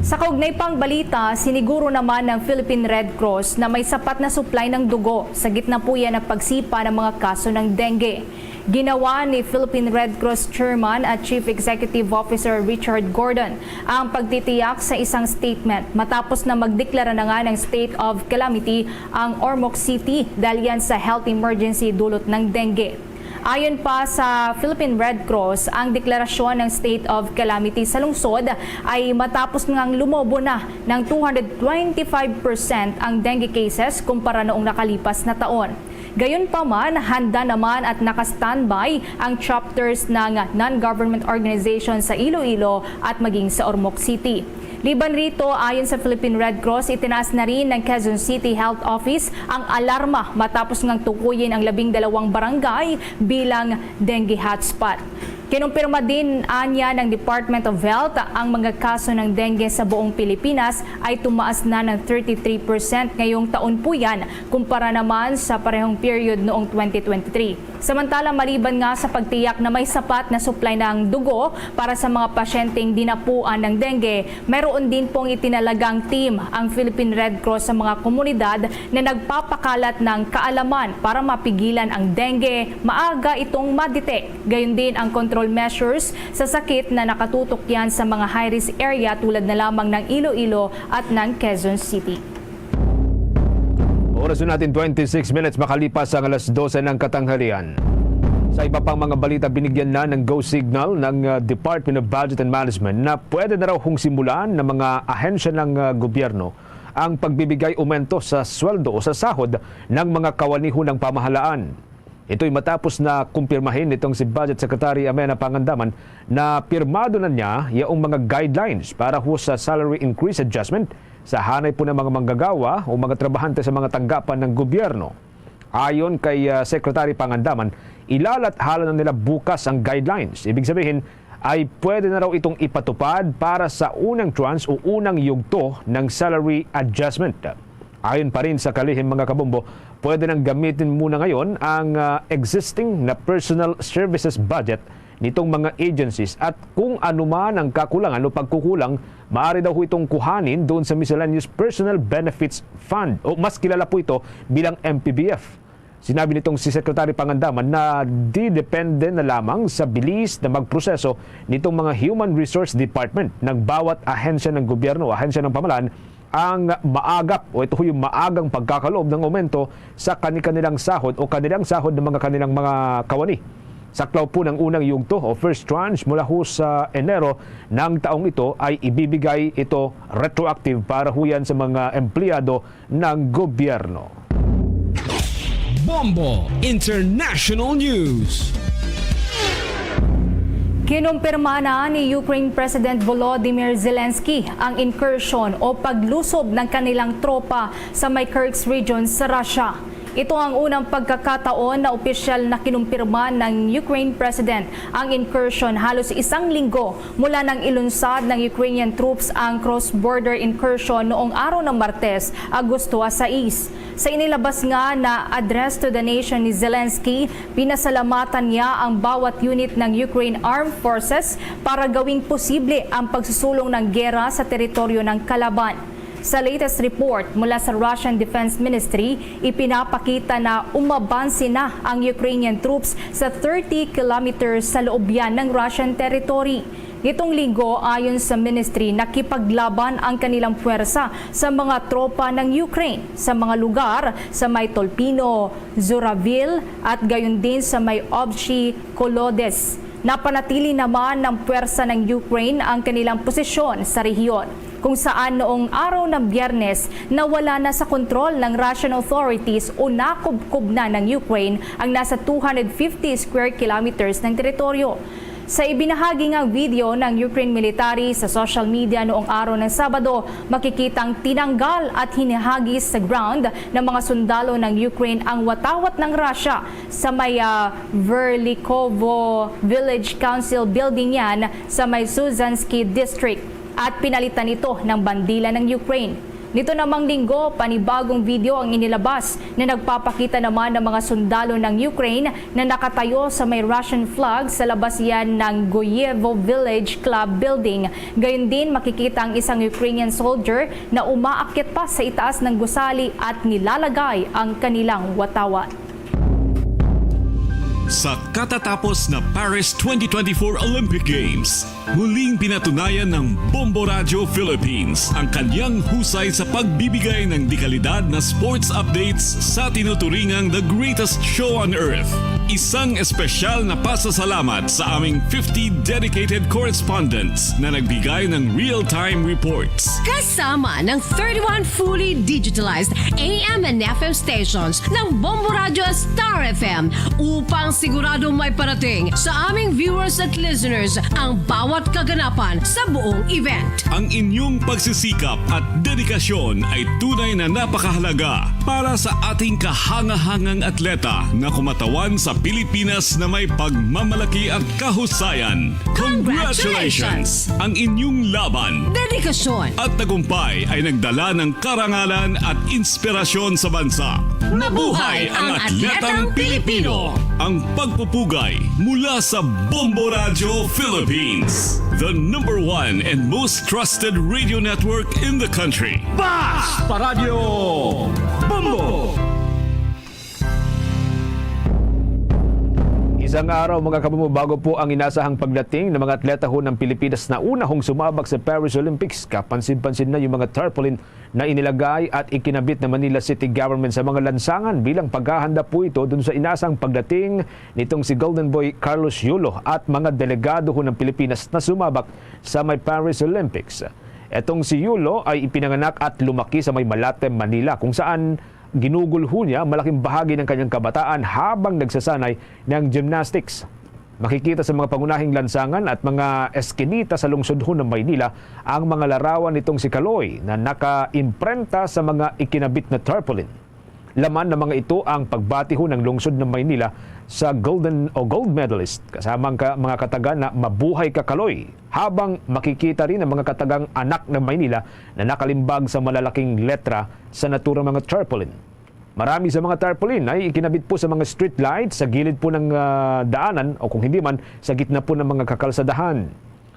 Sa kaugnay pang balita, siniguro naman ng Philippine Red Cross na may sapat na supply ng dugo sa gitna po yan ng pagsipa ng mga kaso ng dengue. Ginawa ni Philippine Red Cross Chairman at Chief Executive Officer Richard Gordon ang pagtitiyak sa isang statement matapos na magdeklara na nga ng state of calamity ang Ormoc City dahil yan sa health emergency dulot ng dengue. Ayon pa sa Philippine Red Cross, ang deklarasyon ng state of calamity sa lungsod ay matapos ngang lumobo na ng two hundred twenty-five percent ang dengue cases kumpara noong nakalipas na taon. Gayunpaman, handa naman at naka-standby ang chapters ng non-government organization sa Iloilo at maging sa Ormoc City. Liban rito, ayon sa Philippine Red Cross, itinaas na rin ng Quezon City Health Office ang alarma matapos ngang tukuyin ang labing dalawang barangay bilang dengue hotspot. Kinumpirma din anya ng Department of Health ang mga kaso ng dengue sa buong Pilipinas ay tumaas na ng thirty-three percent ngayong taon po yan kumpara naman sa parehong period noong twenty twenty-three. Samantala, maliban nga sa pagtiyak na may sapat na supply ng dugo para sa mga pasyenteng dinapuan ng dengue, mayroon din pong itinalagang team ang Philippine Red Cross sa mga komunidad na nagpapakalat ng kaalaman para mapigilan ang dengue, maaga itong ma-detect. Gayon din ang control measures sa sakit na nakatutok yan sa mga high-risk area tulad na lamang ng Iloilo at ng Quezon City. Oras na natin, twenty-six minutes makalipas ang alas dose ng katanghalian. Sa iba pang mga balita, binigyan na ng go signal ng, uh, Department of Budget and Management na pwede na raw hong simulan ng mga ahensya ng, uh, gobyerno ang pagbibigay umento sa sweldo o sa sahod ng mga kawaniho ng pamahalaan. Ito'y matapos na kumpirmahin nitong si Budget Secretary Amenah Pangandaman na pirmado na niya yaong mga guidelines para ho sa salary increase adjustment sa hanay po ng mga manggagawa o mga trabahante sa mga tanggapan ng gobyerno. Ayon kay, ah, Secretary Pangandaman, ilalathala na nila bukas ang guidelines. Ibig sabihin, ay pwede na raw itong ipatupad para sa unang tranche o unang yugto ng salary adjustment. Ayon pa rin sa kalihim, mga kabombo, pwede nang gamitin muna ngayon ang, ah, existing na personal services budget nitong mga agencies at kung ano man ang kakulangan o pagkukulang, maaari daw ho itong kuhanin doon sa Miscellaneous Personal Benefits Fund o mas kilala po ito bilang M P B F. Sinabi nitong si Secretary Pangandaman na didepende na lamang sa bilis na magproseso nitong mga Human Resource Department ng bawat ahensya ng gobyerno o ahensya ng pamahalaan ang maagap o ito yung maagang pagkakaloob ng aumento sa kani-kanilang sahod o kanilang sahod ng mga kanilang mga kawani. Saklaw po ng unang yugto o first tranche mula ho sa Enero ng taong ito ay ibibigay ito retroactive para ho yan sa mga empleyado ng gobyerno. Bombo International News. Kinumpirma na ni Ukraine President Volodymyr Zelensky ang incursion o paglusob ng kanilang tropa sa may Kursk region sa Russia. Ito ang unang pagkakataon na opisyal na kinumpirma ng Ukraine President ang incursion halos isang linggo mula nang ilunsad ng Ukrainian troops ang cross-border incursion noong araw ng Martes, Agosto sais. Sa inilabas nga na Address to the Nation ni Zelensky, pinasalamatan niya ang bawat unit ng Ukraine Armed Forces para gawing posible ang pagsusulong ng gera sa teritoryo ng kalaban. Sa latest report mula sa Russian Defense Ministry, ipinapakita na umabanse na ang Ukrainian troops sa thirty kilometers sa loob yan ng Russian territory. Nitong linggo, ayon sa ministry, nakipaglaban ang kanilang puwersa sa mga tropa ng Ukraine sa mga lugar sa may Tolpino, Zhuravil at gayon din sa may Obshi Kolodez. Napanatili naman ng puwersa ng Ukraine ang kanilang posisyon sa rehiyon, kung saan noong araw ng Biyernes nawala na sa kontrol ng Russian authorities o nakubkob na ng Ukraine ang nasa two hundred fifty square kilometers ng teritoryo. Sa ibinahagi ngang video ng Ukraine military sa social media noong araw ng Sabado, makikitang tinanggal at hinihagis sa ground ng mga sundalo ng Ukraine ang watawat ng Russia sa may, ah, Verlikovo Village Council Building yan sa may Suzansky District at pinalitan ito ng bandila ng Ukraine. Nito namang linggo, panibagong video ang inilabas na nagpapakita naman ng mga sundalo ng Ukraine na nakatayo sa may Russian flag sa labas yan ng Goyevo Village Club Building. Gayon din, makikita ang isang Ukrainian soldier na umaakyat pa sa itaas ng gusali at nilalagay ang kanilang watawat. Sa katatapos na Paris twenty twenty-four Olympic Games, muling pinatunayan ng Bombo Radyo Philippines ang kanyang husay sa pagbibigay ng dekalidad na sports updates sa tinuturingang the greatest show on earth. Isang espesyal na pasasalamat sa aming fifty dedicated correspondents na nagbigay ng real-time reports. Kasama ng thirty-one fully digitalized A M and F M stations ng Bombo Radyo Star F M upang sigurado may parating sa aming viewers at listeners ang bawat kaganapan sa buong event. Ang inyong pagsisikap at dedikasyon ay tunay na napakahalaga para sa ating kahangahangang atleta na kumatawan sa Pilipinas na may pagmamalaki at kahusayan. Congratulations! Ang inyong laban Dedikasyon! at tagumpay ay nagdala ng karangalan at inspirasyon sa bansa. Mabuhay ang atletang Pilipino! Ang pagpupugay mula sa Bombo Radyo Philippines, the number one and most trusted radio network in the country. Basta Radyo Bombo! Isang araw, mga kabumbo, bago po ang inasahang pagdating ng mga atletahon ng Pilipinas na unahong sumabak sa Paris Olympics, kapansin-pansin na yung mga tarpaulin na inilagay at ikinabit ng Manila City Government sa mga lansangan bilang paghahanda po ito dun sa inasang pagdating nitong si Golden Boy Carlos Yulo at mga delegado ho ng Pilipinas na sumabak sa may Paris Olympics. Etong si Yulo ay ipinanganak at lumaki sa may Malate, Manila, kung saan ginugulho niya malaking bahagi ng kanyang kabataan habang nagsasanay ng gymnastics. Makikita sa mga pangunahing lansangan at mga eskinita sa lungsod ho ng Maynila ang mga larawan nitong si Kaloy na nakaimprenta sa mga ikinabit na tarpaulin. Laman ng mga ito ang pagbati ho ng lungsod ng Maynila sa golden o gold medalist, kasama ang ka-, mga katagan na "Mabuhay ka, Kaloy," habang makikita rin ang mga katagang "Anak ng Maynila" na nakalimbag sa malalaking letra sa naturang mga tarpaulin. Marami sa mga tarpaulin ay ikinabit po sa mga street light sa gilid po ng, ah, daanan o kung hindi man, sa gitna po ng mga kakalsadahan.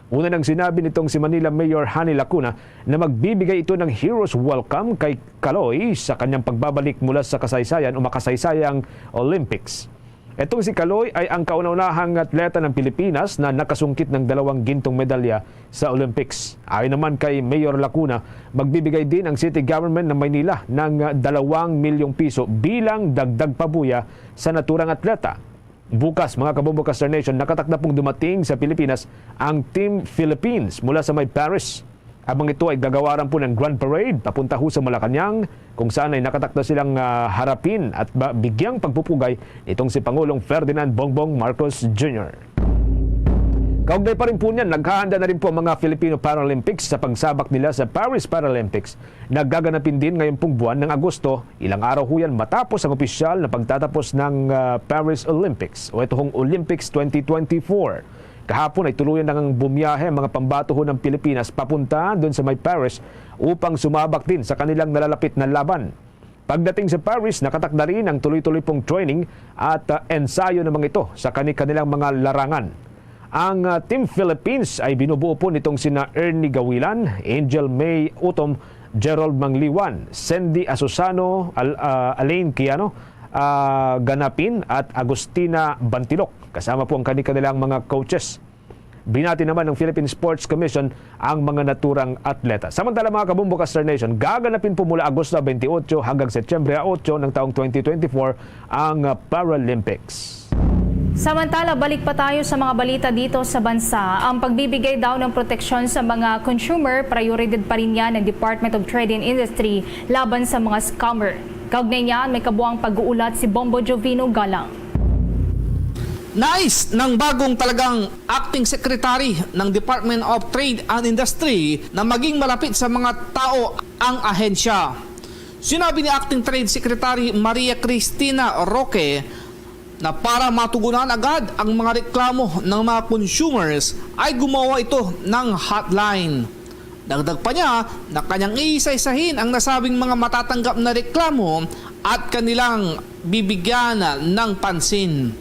Una nang sinabi nitong si Manila Mayor Honey Lacuna na magbibigay ito ng hero's welcome kay Kaloy sa kanyang pagbabalik mula sa kasaysayan o makasaysayang Olympics. Itong si Kaloy ay ang kauna-unahang atleta ng Pilipinas na nakasungkit ng dalawang gintong medalya sa Olympics. Ayon naman kay Mayor Lacuna, magbibigay din ang city government ng Maynila ng dalawang milyong piso bilang dagdag pabuya sa naturang atleta. Bukas, mga kabombo, Star Nation, nakatakda pong dumating sa Pilipinas ang Team Philippines mula sa may Paris. Habang ito ay gagawaran po ng Grand Parade papunta ho sa Malacañang, kung saan ay nakatakda silang, ah, harapin at ba-, bigyang pagpupugay nitong si Pangulong Ferdinand Bongbong Marcos Junior. Kaugnay pa rin po niyan, naghahanda na rin po ang mga Filipino Paralympics sa pagsabak nila sa Paris Paralympics. Nagaganapin din ngayon pong buwan ng Agosto, ilang araw ho yan matapos ang opisyal na pagtatapos ng, ah, Paris Olympics o ito hong Olympics twenty twenty-four. Kahapon ay tuluyan na ngang bumiyahe ang mga pambato ho ng Pilipinas papunta doon sa may Paris upang sumabak din sa kanilang nalalapit na laban. Pagdating sa Paris, nakatakda rin ang tuloy-tuloy pong training at, ah, ensayo naman ito sa kani-kanilang mga larangan. Ang, ah, Team Philippines ay binubuo po nitong sina Ernie Gawilan, Angel May Utom, Gerald Mangliwan, Sandy Asusano, Al-, ah, Alain Quiano, ah, Ganapin at Agustina Bantilok. Kasama po ang kani-kanilang mga coaches. Binati naman ng Philippine Sports Commission ang mga naturang atleta. Samantala, mga kabombo, Star Nation, gaganapin po mula Agosto twenty-eight hanggang Setyembre eight ng taong twenty twenty-four ang, ah, Paralympics. Samantala, balik pa tayo sa mga balita dito sa bansa. Ang pagbibigay daw ng proteksyon sa mga consumer, prioridad pa rin yan ng Department of Trade and Industry laban sa mga scammer. Kaugnay niyan, may kabuang pag-uulat si Bombo Jovino Galang. Nais ng bagong talagang acting secretary ng Department of Trade and Industry na maging malapit sa mga tao ang ahensya. Sinabi ni Acting Trade Secretary Maria Cristina Roque na para matugunan agad ang mga reklamo ng mga consumers ay gumawa ito ng hotline. Dagdag pa niya na kanyang iisa-isahin ang nasabing mga matatanggap na reklamo at kanilang bibigyan ng pansin.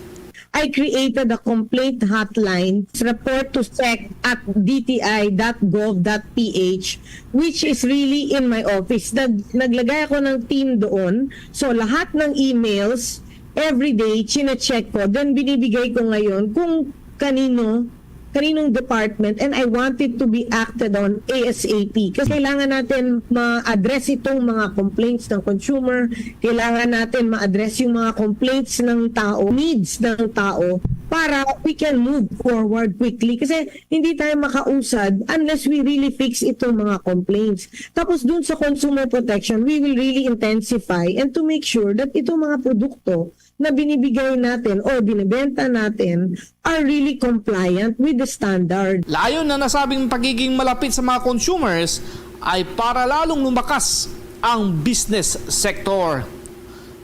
I created a complaint hotline, report to sec at D T I dot gov dot P H, which is really in my office. Nag-, naglagay ako ng team doon. So, lahat ng emails, every day, chine-check ko. Then, binibigay ko ngayon kung kanino, kaninong department, and I want it to be acted on A S A P. Kasi kailangan natin ma-address itong mga complaints ng consumer, kailangan natin ma-address yung mga complaints ng tao, needs ng tao, para we can move forward quickly. Kasi hindi tayo makausad unless we really fix itong mga complaints. Tapos dun sa consumer protection, we will really intensify and to make sure that itong mga produkto na binibigay natin or binibenta natin are really compliant with the standard. Layon na nasabing pagiging malapit sa mga consumers ay para lalong lumakas ang business sector.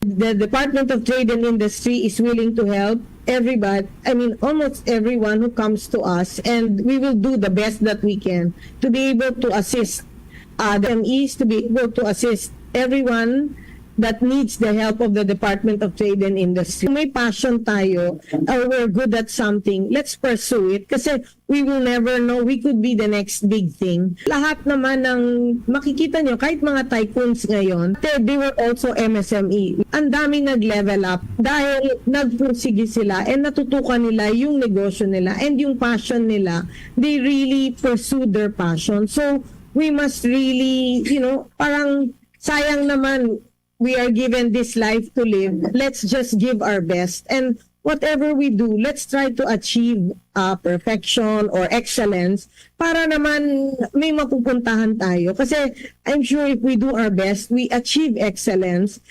The Department of Trade and Industry is willing to help everybody, I mean, almost everyone who comes to us, and we will do the best that we can to be able to assist uh, the M Es, to be able to assist everyone that needs the help of the Department of Trade and Industry. Kung may passion tayo or we're good at something, let's pursue it kasi we will never know. We could be the next big thing. Lahat naman ng makikita nyo, kahit mga tycoons ngayon, they, they were also M S M E. Ang daming nag-level up dahil nagpursige sila and natutukan nila yung negosyo nila and yung passion nila. They really pursued their passion. So, we must really, you know, parang sayang naman we are given this life to live. Let's just give our best. And whatever we do, let's try to achieve uh, perfection or excellence para naman may mapupuntahan tayo. Kasi I'm sure if we do our best, we achieve excellence,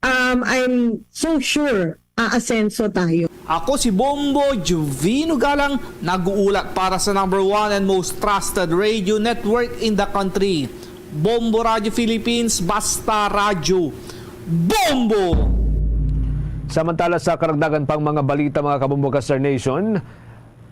um, I'm so sure aasenso tayo. Ako si Bombo Juvino Galang, nag-uulat para sa number one and most trusted radio network in the country, Bombo Radio Philippines, basta radyo, Bombo! Samantala, sa karagdagan pang mga balita, mga kabombo, Kaster Nation,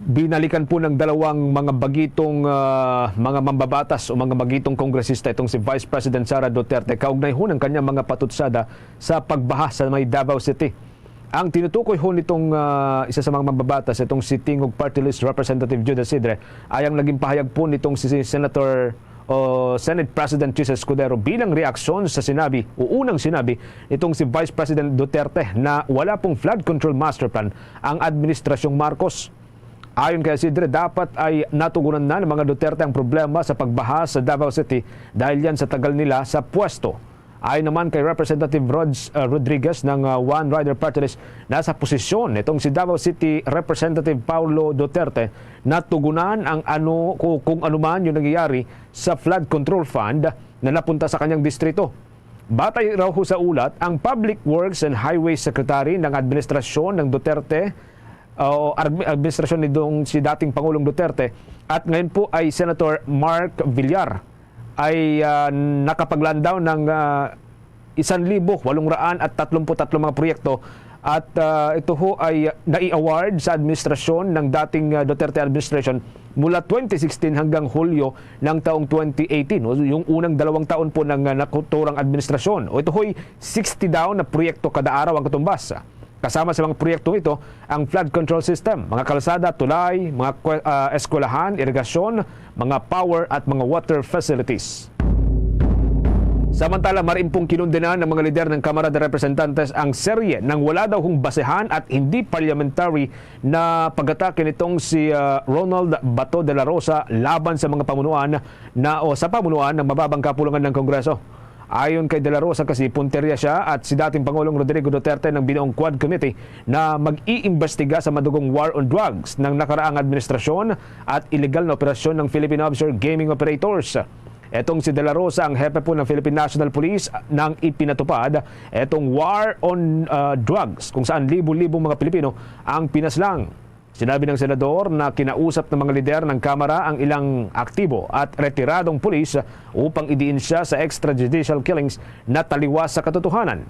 binalikan po ng dalawang mga bagitong, ah, mga mambabatas o mga bagitong kongresista itong si Vice President Sara Duterte kaugnay ho ng kanyang mga patutsada sa pagbaha sa may Davao City. Ang tinutukoy ho nitong, ah, isa sa mga mambabatas, itong si Tingog Party List Representative Jude Asidre, ay ang naging pahayag po nitong si Senator o Senate President Chiz Escudero bilang reaksyon sa sinabi o unang sinabi nitong si Vice President Duterte na wala pong flood control master plan ang Administrasyong Marcos. Ayon kay Asidre, dapat ay natugunan na ng mga Duterte ang problema sa pagbaha sa Davao City dahil yan sa tagal nila sa pwesto. Ayon naman kay Representative Rods uh, Rodriguez ng uh, One Rider Party List, nasa posisyon nitong si Davao City Representative Paulo Duterte na tugunan ang ano ku- kung anuman yung nangyayari sa flood control fund na napunta sa kanyang distrito. Batay raw ho sa ulat, ang Public Works and Highways Secretary ng administrasyon ng Duterte o arg- administrasyon ni dong si dating Pangulong Duterte at ngayon po ay Senator Mark Villar ay ah, nakapaglandaw ng ah, isan libo walong raan at tatlumpu't tatlo mga proyekto at ah, ito ho ay nai-award sa administrasyon ng dating ah, Duterte administration mula twenty sixteen hanggang Hulyo ng taong twenty eighteen, o yung unang dalawang taon po ng ah, nakuturang administrasyon. O ito ho'y sixty daw na proyekto kada araw ang katumbas. Kasama sa mga proyektong ito ang flood control system, mga kalsada, tulay, mga kwe- ah, eskwelahan, irigasyon, mga power at mga water facilities. Samantala, mariin pong kinundenan ng mga lider ng Kamara de Representantes ang serye ng wala daw hong basehan at hindi parliamentary na pag-atake nitong si ah, Ronald Bato de la Rosa laban sa mga pamunuan na o sa pamunuan ng mababang kapulungan ng Kongreso. Ayon kay De La Rosa kasi, punterya siya at si dating Pangulong Rodrigo Duterte ng binuong Quad Committee na mag-iimbestiga sa madugong war on drugs ng nakaraang administrasyon at iligal na operasyon ng Philippine Offshore Gaming Operators. Etong si De La Rosa ang hepe po ng Philippine National Police nang ipinatupad etong war on uh, drugs kung saan libo-libong mga Pilipino ang pinaslang. Sinabi ng senador na kinausap ng mga lider ng Kamara ang ilang aktibo at retiradong pulis upang idiin siya sa extrajudicial killings na taliwas sa katotohanan.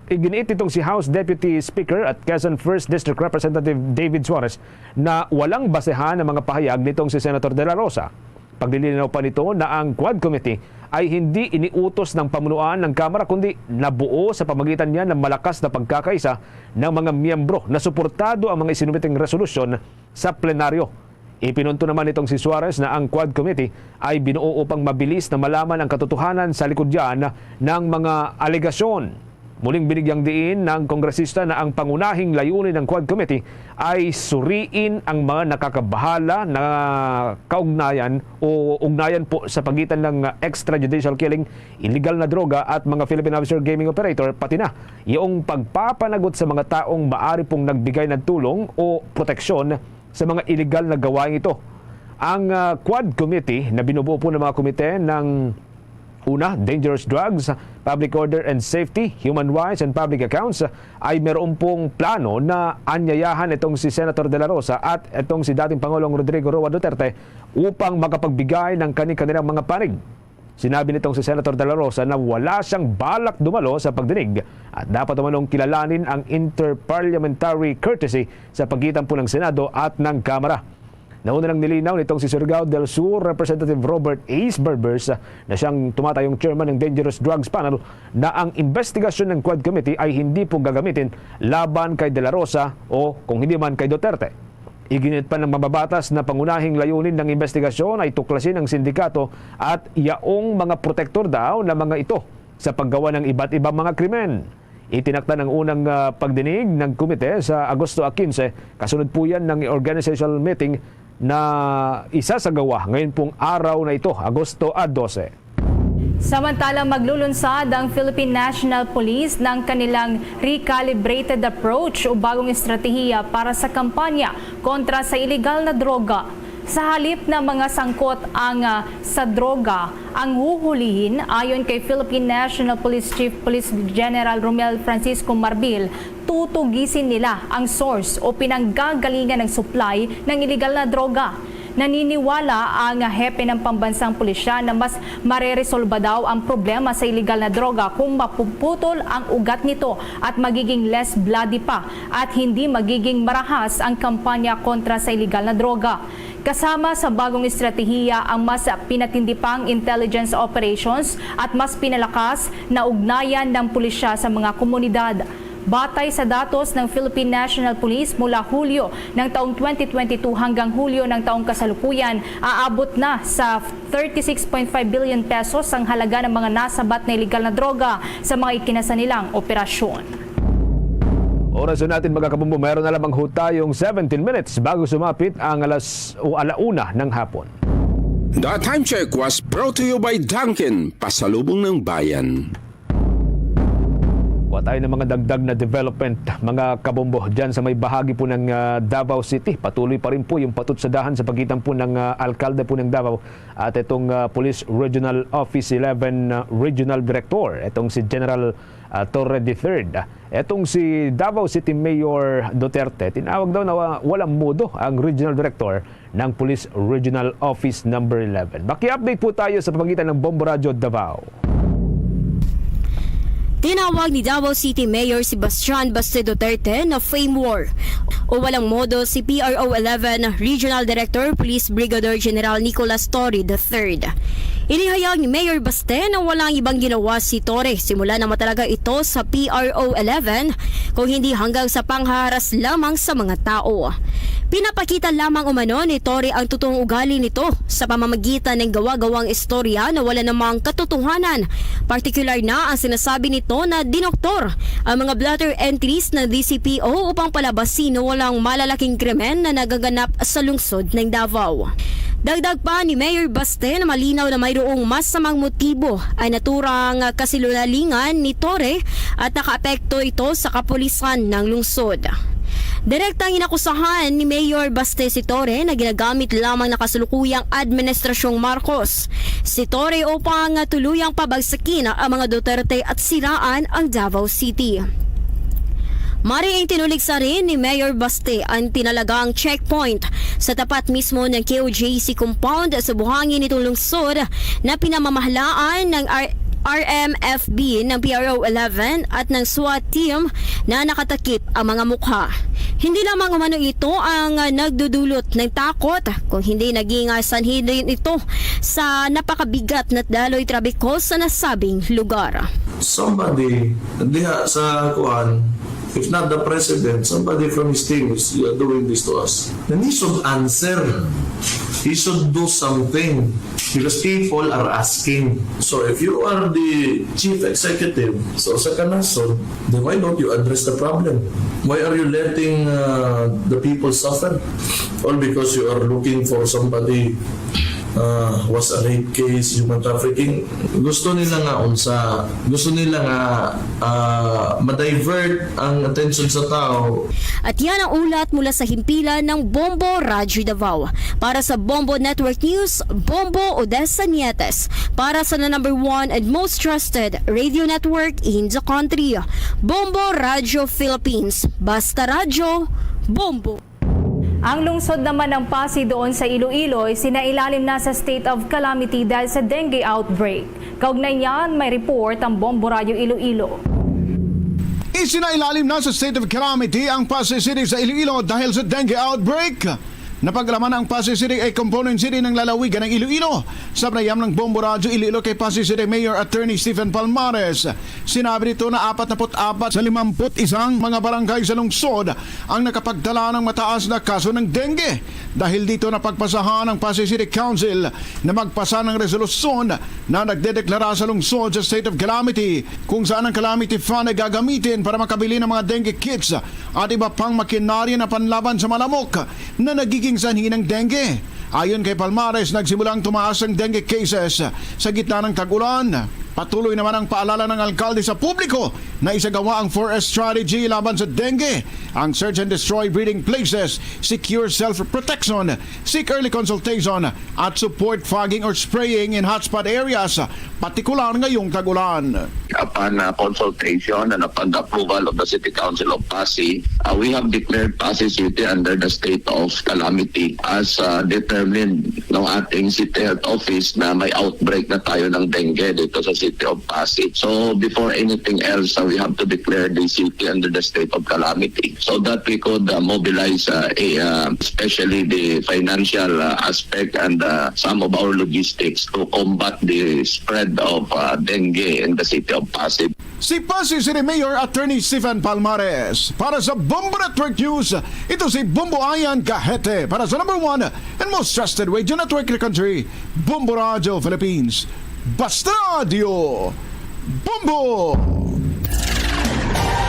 Iginiit nitong si House Deputy Speaker at Quezon First District Representative David Suarez na walang basehan ang mga pahayag nitong si Senator De La Rosa. Paglilinaw pa nito na ang Quad Committee ay hindi iniutos ng pamunuan ng Kamara kundi nabuo sa pamagitan niya ng malakas na pagkakaisa ng mga miyembro na suportado ang mga isinumiting resolusyon sa plenaryo. Ipinunto naman nitong si Suarez na ang Quad Committee ay binuo upang mabilis na malaman ang katotohanan sa likod yan ng mga alegasyon. Muling binigyang diin ng kongresista na ang pangunahing layunin ng Quad Committee ay suriin ang mga nakakabahala na kaugnayan o ugnayan po sa pagitan ng extrajudicial killing, illegal na droga at mga Philippine Offshore Gaming Operator, pati na yung pagpapanagot sa mga taong maari pong nagbigay ng tulong o proteksyon sa mga illegal na gawain ito. Ang ah, Quad Committee na binubuo po ng mga komite ng una, dangerous drugs, public order and safety, human rights and public accounts, ay meron pong plano na anyayahan itong si Senator De La Rosa at itong si dating Pangulong Rodrigo Roa Duterte upang makapagbigay ng kani-kanilang mga panig. Sinabi nitong si Senator De La Rosa na wala siyang balak dumalo sa pagdinig at dapat umanong kilalanin ang interparliamentary courtesy sa pagitan po ng Senado at ng Kamara. Nauna nang nilinaw nitong si Surigao del Sur Representative Robert Ace Berbers na siyang tumatayong chairman ng Dangerous Drugs Panel na ang investigasyon ng Quad Committee ay hindi po gagamitin laban kay De La Rosa o kung hindi man kay Duterte. Iginit pa ng mababatas na pangunahing layunin ng investigasyon ay tuklasin ang sindikato at yaong mga protektor daw na mga ito sa paggawa ng iba't ibang mga krimen. Itinakda ng unang, ah, pagdinig ng komite sa Agosto quince, kasunod po yan ng organizational meeting na isasagawa ngayon pong araw na ito, Agosto a dose. Samantala, maglulunsad ang Philippine National Police ng kanilang recalibrated approach o bagong estratehiya para sa kampanya kontra sa iligal na droga. Sa halip na mga sangkot ang, ah, sa droga, ang huhulihin, ayon kay Philippine National Police Chief Police General Romel Francisco Marbil, tutugisin nila ang source o pinanggagalingan ng supply ng iligal na droga. Naniniwala ang hepe ng pambansang pulisya na mas mareresolba daw ang problema sa iligal na droga kung mapuputol ang ugat nito at magiging less bloody pa at hindi magiging marahas ang kampanya kontra sa iligal na droga. Kasama sa bagong estratehiya ang mas pinatindi pang intelligence operations at mas pinalakas na ugnayan ng pulisya sa mga komunidad. Batay sa datos ng Philippine National Police, mula Hulyo ng taong twenty twenty-two hanggang Hulyo ng taong kasalukuyan, aabot na sa thirty-six point five billion pesos ang halaga ng mga nasabat na iligal na droga sa mga ikinasa nilang operasyon. Oras na natin, mga kabombo, meron na lamang ho tayong seventeen minutes bago sumapit ang alas o alauna ng hapon. The Time Check was brought to you by Dunkin, Pasalubong ng Bayan. Kuha tayo ng mga dagdag na development, mga kabombo, dyan sa may bahagi po ng, ah, Davao City. Patuloy pa rin po yung patutsadahan sa pagitan po ng, ah, alkalde po ng Davao at itong, ah, Police Regional Office eleven, ah, Regional Director, itong si General, ah, Torre the third. Itong si Davao City Mayor Duterte, tinawag daw na wa-, walang modo ang Regional Director ng Police Regional Office Number eleven. Maki-update po tayo sa pamagitan ng Bombo Radyo Davao. Tinawag ni Davao City Mayor Sebastian Baste Duterte na fame war o walang modo si P R O eleven Regional Director Police Brigadier General Nicolas Torre the third. Inihayag ni Mayor Baste na walang ibang ginawa si Torre simula na matalaga ito sa P R O eleven, kung hindi hanggang sa panghaharas lamang sa mga tao. Pinapakita lamang umano ni Torre ang totoong ugali nito sa pamamagitan ng gawa-gawang istorya na wala namang katotohanan, partikular na ang sinasabi nito na dinoktor ang mga blotter entries ng D C P O upang palabasin ang walang malalaking krimen na nagaganap sa lungsod ng Davao. Dagdag pa ni Mayor Baste na malinaw na mayroong masamang motibo ang naturang kasinungalingan ni Torre at nakaapekto ito sa kapulisan ng lungsod. Direktang inakusahan ni Mayor Baste si Torre na ginagamit lamang ng kasalukuyang administrasyong Marcos si Torre upang tuluyang pabagsakin ang mga Duterte at siraan ang Davao City. Maring tinuligsa rin ni Mayor Baste ang tinalagang checkpoint sa tapat mismo ng K O J C compound sa buhangin nitong lungsod na pinamamahalaan ng R-, R M F B ng P R O eleven at ng SWAT team na nakatakip ang mga mukha. Hindi lamang umano ito ang, ah, nagdudulot ng takot, kung hindi naging, ah, sanhi din ito sa napakabigat na daloy trapiko sa nasabing lugar. Somebody diha sa kuan, if not the president, somebody from his team is, uh, doing this to us. And he should answer. He should do something because people are asking. So if you are the chief executive sa usa ka nasod, then why don't you address the problem? Why are you letting, uh, the people suffer? All because you are looking for somebody, uh, was a rape case, human trafficking. Gusto nila nga unsa, gusto nila nga, ah, ma-divert ang attention sa tao. At yan ang ulat mula sa himpilan ng Bombo Radyo Davao. Para sa Bombo Network News, Bombo Odessa Nietes. Para sa the number one and most trusted radio network in the country, Bombo Radyo Philippines. Basta Radyo, Bombo. Ang lungsod naman ng Passi doon sa Iloilo ay sinailalim na sa state of calamity dahil sa dengue outbreak. Kaugnay niyan, may report ang Bombo Radyo Iloilo. Isinailalim na sa state of calamity ang Passi City sa Iloilo dahil sa dengue outbreak. Napaglaman ang Passi City ay component city ng lalawigan ng Iloilo. Sa panayam ng Bombo Radyo Iloilo kay Passi City Mayor Attorney Stephen Palmares, sinabi nito na apat na put apat sa limampu't isang mga barangay sa lungsod ang nakapagtala ng mataas na kaso ng dengue. Dahil dito, napagpasahan ang Passi City Council na magpasa ng resolusyon na nagdedeklara sa lungsod sa state of calamity, kung saan ang calamity fund ay gagamitin para makabili ng mga dengue kits at iba pang makinarya na panlaban sa malamok na nagiging sanhi ng dengue. Ayon kay Palmares, nagsimulang tumaas ang dengue cases sa gitna ng tag-ulan. Patuloy naman ang paalala ng alkalde sa publiko na isagawa ang forest strategy laban sa dengue, ang search and destroy breeding places, secure self-protection, seek early consultation, at support fogging or spraying in hotspot areas, partikular ngayong tag-ulan. Upon uh, consultation and upon the approval of the City Council of Passi, uh, we have declared Passi City under the state of calamity as uh, determined ng ating City Health Office na may outbreak na tayo ng dengue dito sa City of Passi. So before anything else, uh, we have to declare the city under the state of calamity so that we could uh, mobilize uh, a, uh, especially the financial uh, aspect and uh, some of our logistics to combat the spread of uh, dengue in the city of Passi. Si Passi City Mayor Attorney Stephen Palmares. Para sa Bombo Network News, ito si Bombo Ayan Gahete para sa number one and most trusted radio network in the country, Bombo Radio Philippines. Basta Radio Bombo!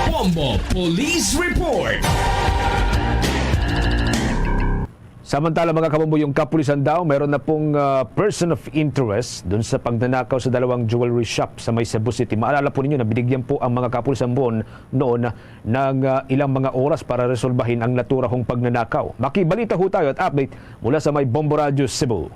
Bombo Police Report. Samantala, mga kabombo, yung kapulisan daw, mayroon na pong, ah, person of interest dun sa pagnanakaw sa dalawang jewelry shop sa may Cebu City. Maalala po ninyo na binigyan po ang mga kapulisan po noon ng, ah, ilang mga oras para resolbahin ang naturang pagnanakaw. Makibalita ho tayo at update mula sa may Bombo Radyo Cebu.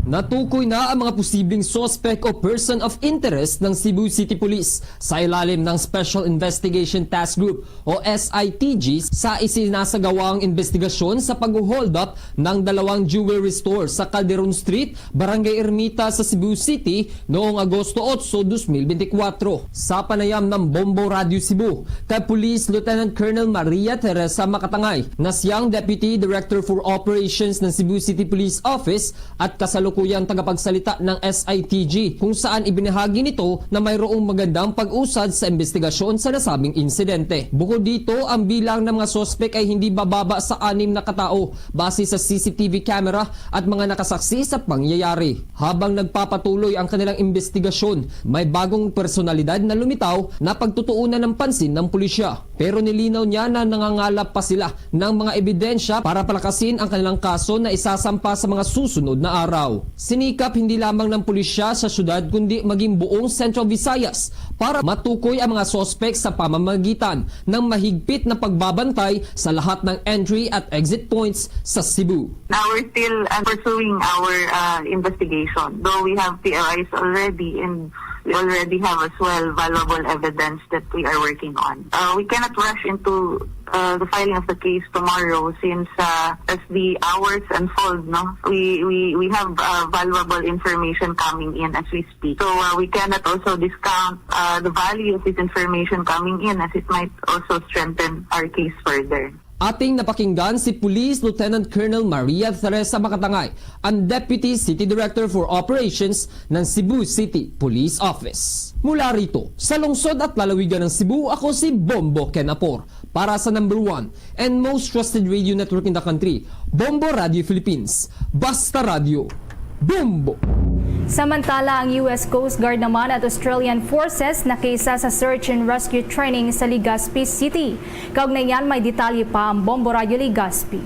Natukoy na ang mga posibleng suspect o person of interest ng Cebu City Police sa ilalim ng Special Investigation Task Group o S I T G sa isinasagawang investigasyon sa pag-hold up ng dalawang jewelry store sa Calderon Street, Barangay Ermita sa Cebu City noong Agosto otso, dos mil benti kwatro. Sa panayam ng Bombo Radio Cebu kay Police Lieutenant Colonel Maria Teresa Makatangay, na siyang Deputy Director for Operations ng Cebu City Police Office at kasalukuyang tagapagsalita ng S I T G, kung saan ibinahagi nito na mayroong magandang pag-usad sa investigasyon sa nasabing insidente. Bukod dito, ang bilang ng mga suspek ay hindi bababa sa anim na katao base sa C C T V camera at mga nakasaksi sa pangyayari. Habang nagpapatuloy ang kanilang investigasyon, may bagong personalidad na lumitaw na pagtutuunan ng pansin ng pulisya. Pero nilinaw niya na nangangalap pa sila ng mga ebidensya para palakasin ang kanilang kaso na isasampa sa mga susunod na araw. Sinikap hindi lamang ng pulisya sa syudad kundi maging buong Central Visayas para matukoy ang mga suspek sa pamamagitan ng mahigpit na pagbabantay sa lahat ng entry at exit points sa Cebu. Now we're still uh, pursuing our uh, investigation, though we have P O Is already and we already have as well valuable evidence that we are working on. Uh, we cannot rush into uh, the filing of the case tomorrow since uh, as the hours unfold, no, we we we have uh, valuable information coming in as we speak. So uh, we cannot also discount uh, the value of this information coming in as it might also strengthen our case further. Ating napakinggan si Police Lieutenant Colonel Maria Teresa Makatangay, ang Deputy City Director for Operations ng Cebu City Police Office. Mula rito, sa lungsod at lalawigan ng Cebu, ako si Bombo Kenapor para sa number one and most trusted radio network in the country, Bombo Radio Philippines. Basta Radio, Bombo! Samantala, ang U S Coast Guard naman at Australian Forces nakisa sa search and rescue training sa Legazpi City. Kaugnay niyan, may detalye pa ang Bombo Radyo Legazpi.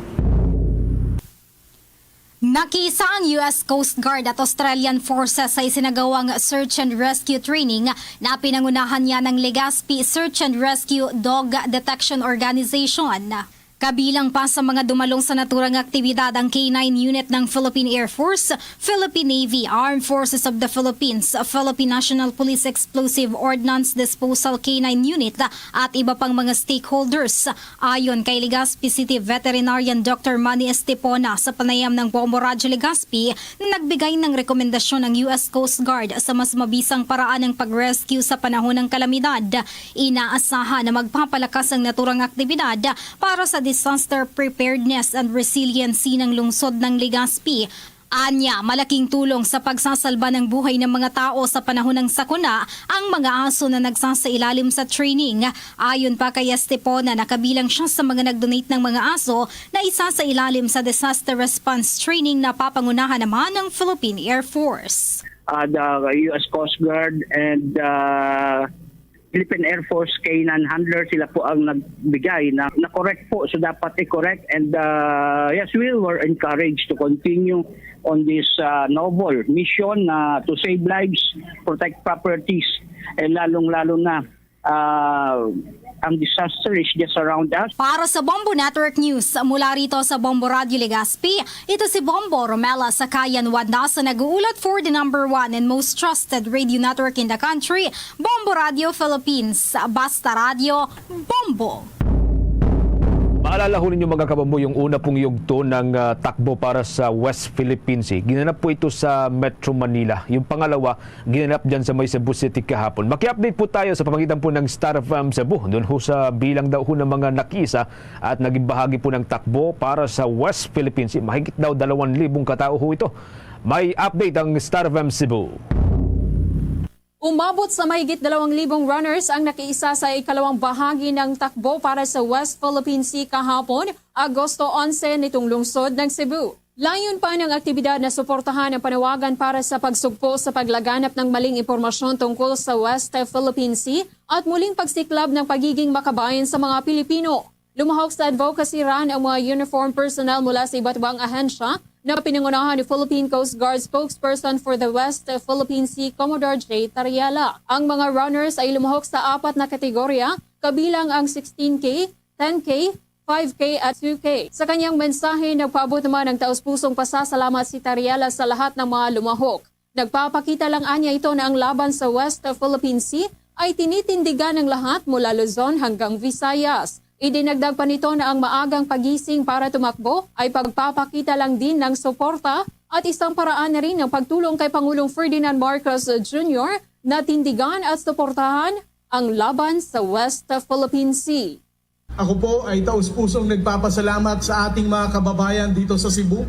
Nakisa ang U S Coast Guard at Australian Forces sa isinagawang search and rescue training na pinangunahan niya ng Legazpi Search and Rescue Dog Detection Organization. Kabilang pa sa mga dumalo sa naturang aktibidad ang K nine Unit ng Philippine Air Force, Philippine Navy, Armed Forces of the Philippines, Philippine National Police Explosive Ordnance Disposal K nine Unit at iba pang mga stakeholders. Ayon kay Legazpi City Veterinarian Doctor Manny Estepona, sa panayam ng Bombo Radyo Legazpi, na nagbigay ng rekomendasyon ang U S Coast Guard sa mas mabisang paraan ng pag-rescue sa panahon ng kalamidad. Inaasahan na magpapalakas ang naturang aktibidad para sa disaster preparedness and resiliency ng lungsod ng Legazpi. Anya, malaking tulong sa pagsasalba ng buhay ng mga tao sa panahon ng sakuna ang mga aso na nagsasailalim sa training. Ayon pa kay Estepona, nakabilang siya sa mga nag-donate ng mga aso na isasailalim sa disaster response training na papangunahan naman ng Philippine Air Force. Uh, the U S Coast Guard and uh, Philippine Air Force K nine handler, sila po ang nagbigay na, na correct po. So dapat i-correct. And uh, yes, we were encouraged to continue on this uh, noble mission na to save lives, protect properties, and lalong-lalo na uh, ang disaster is just around us. Para sa Bombo Network News, mula rito sa Bombo Radio Legazpi, ito si Bombo Romela Sakayan Wanda sa nag-uulat for the number one and most trusted radio network in the country, Bombo Radio Philippines. Basta Radio, Bombo! Maalala ho ninyo, mga kabombo, yung una pong yugto ng ah, takbo para sa West Philippine Sea. Ginanap po ito sa Metro Manila. Yung pangalawa, ginanap dyan sa may Cebu City kahapon. Maki-update po tayo sa pamagitan po ng Star F M Cebu. Doon ho sa bilang daw ho ng mga nakiisa at naging bahagi po ng takbo para sa West Philippine Sea. Mahigit daw dalawang libong katao ho ito. May update ang Star F M Cebu. Umabot sa mahigit dalawang libong runners ang nakiisa sa ikalawang bahagi ng takbo para sa West Philippine Sea kahapon, Agosto onse, nitong lungsod ng Cebu. Layon pa ng aktibidad na suportahan ang panawagan para sa pagsugpo sa paglaganap ng maling impormasyon tungkol sa West Philippine Sea at muling pagsiklab ng pagiging makabayan sa mga Pilipino. Lumahok sa advocacy run ang mga uniform personnel mula sa iba't ibang ahensya na pinangunahan ni Philippine Coast Guard Spokesperson for the West Philippine Sea, Commodore J. Tariela. Ang mga runners ay lumahok sa apat na kategorya, kabilang ang sixteen K, ten K, five K at two K. Sa kanyang mensahe, nagpaabot naman ng taus-pusong pasasalamat si Tariela sa lahat ng mga lumahok. Nagpapakita lang anya ito na ang laban sa West Philippine Sea ay tinitindigan ng lahat mula Luzon hanggang Visayas. Idinagdag pa nito na ang maagang pagising para tumakbo ay pagpapakita lang din ng suporta at isang paraan na rin ng pagtulong kay Pangulong Ferdinand Marcos Junior na tindigan at suportahan ang laban sa West Philippine Sea. Ako po ay taus-pusong nagpapasalamat sa ating mga kababayan dito sa Cebu.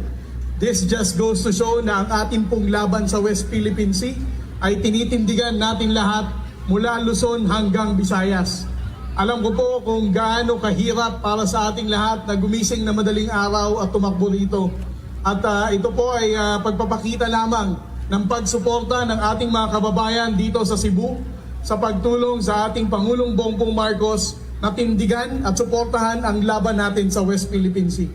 This just goes to show na ang ating pong laban sa West Philippine Sea ay tinitindigan natin lahat mula Luzon hanggang Visayas. Alam ko po kung gaano kahirap para sa ating lahat na gumising na madaling araw at tumakbo rito. At ah, ito po ay ah, pagpapakita lamang ng pagsuporta ng ating mga kababayan dito sa Cebu sa pagtulong sa ating Pangulong Bongbong Marcos na tindigan at suportahan ang laban natin sa West Philippine Sea.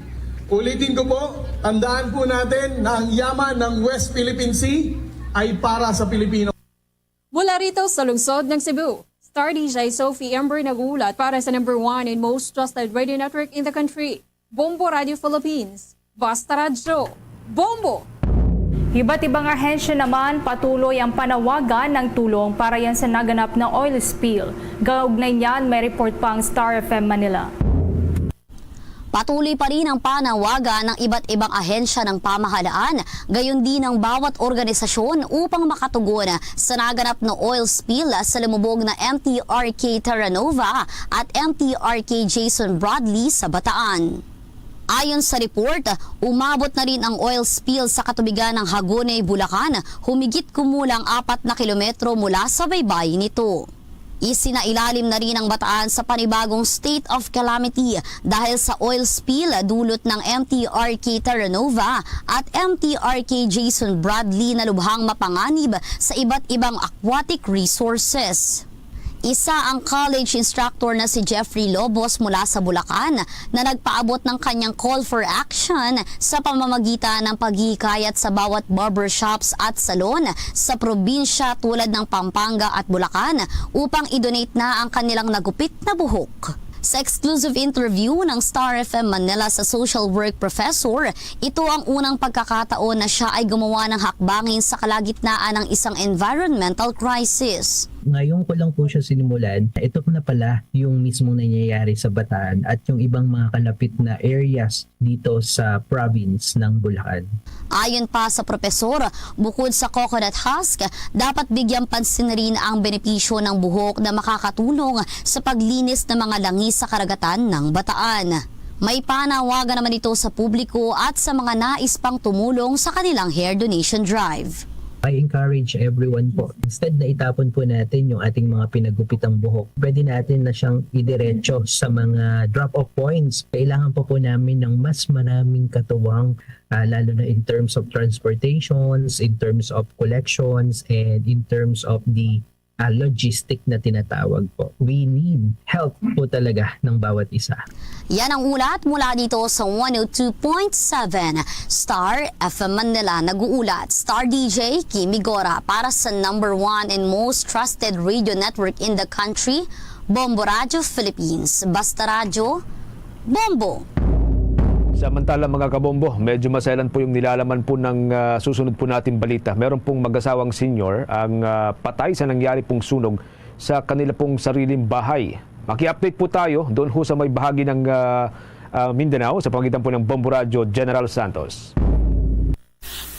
Ulitin ko po, tandaan po natin na ang yaman ng West Philippine Sea ay para sa Pilipino. Mula rito sa lungsod ng Cebu, Star D J Sophie Ember nag-uulat para sa number one and most trusted radio network in the country, Bombo Radio Philippines. Basta Radyo, Bombo! Iba't ibang ahensya naman patuloy ang panawagan ng tulong para yan sa naganap na oil spill. Kaugnay niyan, may report pa ang Star F M Manila. Patuloy pa rin ang panawagan ng iba't ibang ahensya ng pamahalaan, gayon din ang bawat organisasyon upang makatugon sa naganap na oil spill sa lumubog na M T R K Terranova at M T R K Jason Bradley sa Bataan. Ayon sa report, umabot na rin ang oil spill sa katubigan ng Hagonoy, Bulacan, humigit kumulang apat na kilometro mula sa baybay nito. Isinailalim na rin ang Bataan sa panibagong state of calamity dahil sa oil spill dulot ng M T R K Terranova at M T R K Jason Bradley na lubhang mapanganib sa iba't ibang aquatic resources. Isa ang college instructor na si Jeffrey Lobos mula sa Bulacan na nagpaabot ng kanyang call for action sa pamamagitan ng paghihikayat sa bawat barbershops at salon sa probinsya tulad ng Pampanga at Bulacan upang i-donate na ang kanilang nagupit na buhok. Sa exclusive interview ng Star F M Manila sa social work professor, ito ang unang pagkakataon na siya ay gumawa ng hakbangin sa kalagitnaan ng isang environmental crisis. Ngayon ko lang po siya sinimulan. Ito na pala yung mismong nangyayari sa Bataan at yung ibang mga kalapit na areas dito sa province ng Bulacan. Ayon pa sa profesor, bukod sa coconut husk, dapat bigyang pansin rin ang benepisyo ng buhok na makakatulong sa paglinis ng mga langi sa karagatan ng Bataan. May panawagan naman ito sa publiko at sa mga nais pang tumulong sa kanilang hair donation drive. I encourage everyone po, instead na itapon po natin yung ating mga pinagupitang buhok, pwede natin na siyang idiretso sa mga drop-off points. Kailangan pa po namin ng mas maraming katuwang, ah, lalo na in terms of transportations, in terms of collections, and in terms of the, ah, logistic na tinatawag po. We need help po talaga ng bawat isa. Yan ang ulat mula dito sa one oh two point seven Star F M Manila. Nag-uulat, Star D J Kimi Gora para sa number one and most trusted radio network in the country, Bombo Radyo Philippines. Basta Radyo, Bombo! Samantala, mga kabombo, medyo maselan po yung nilalaman po ng, ah, susunod po nating balita. Meron pong mag-asawang senior ang, ah, patay sa nangyari pong sunog sa kanila pong sariling bahay. Maki-update po tayo doon ho sa may bahagi ng, ah, ah, Mindanao sa pagitan po ng Bombo Radyo General Santos.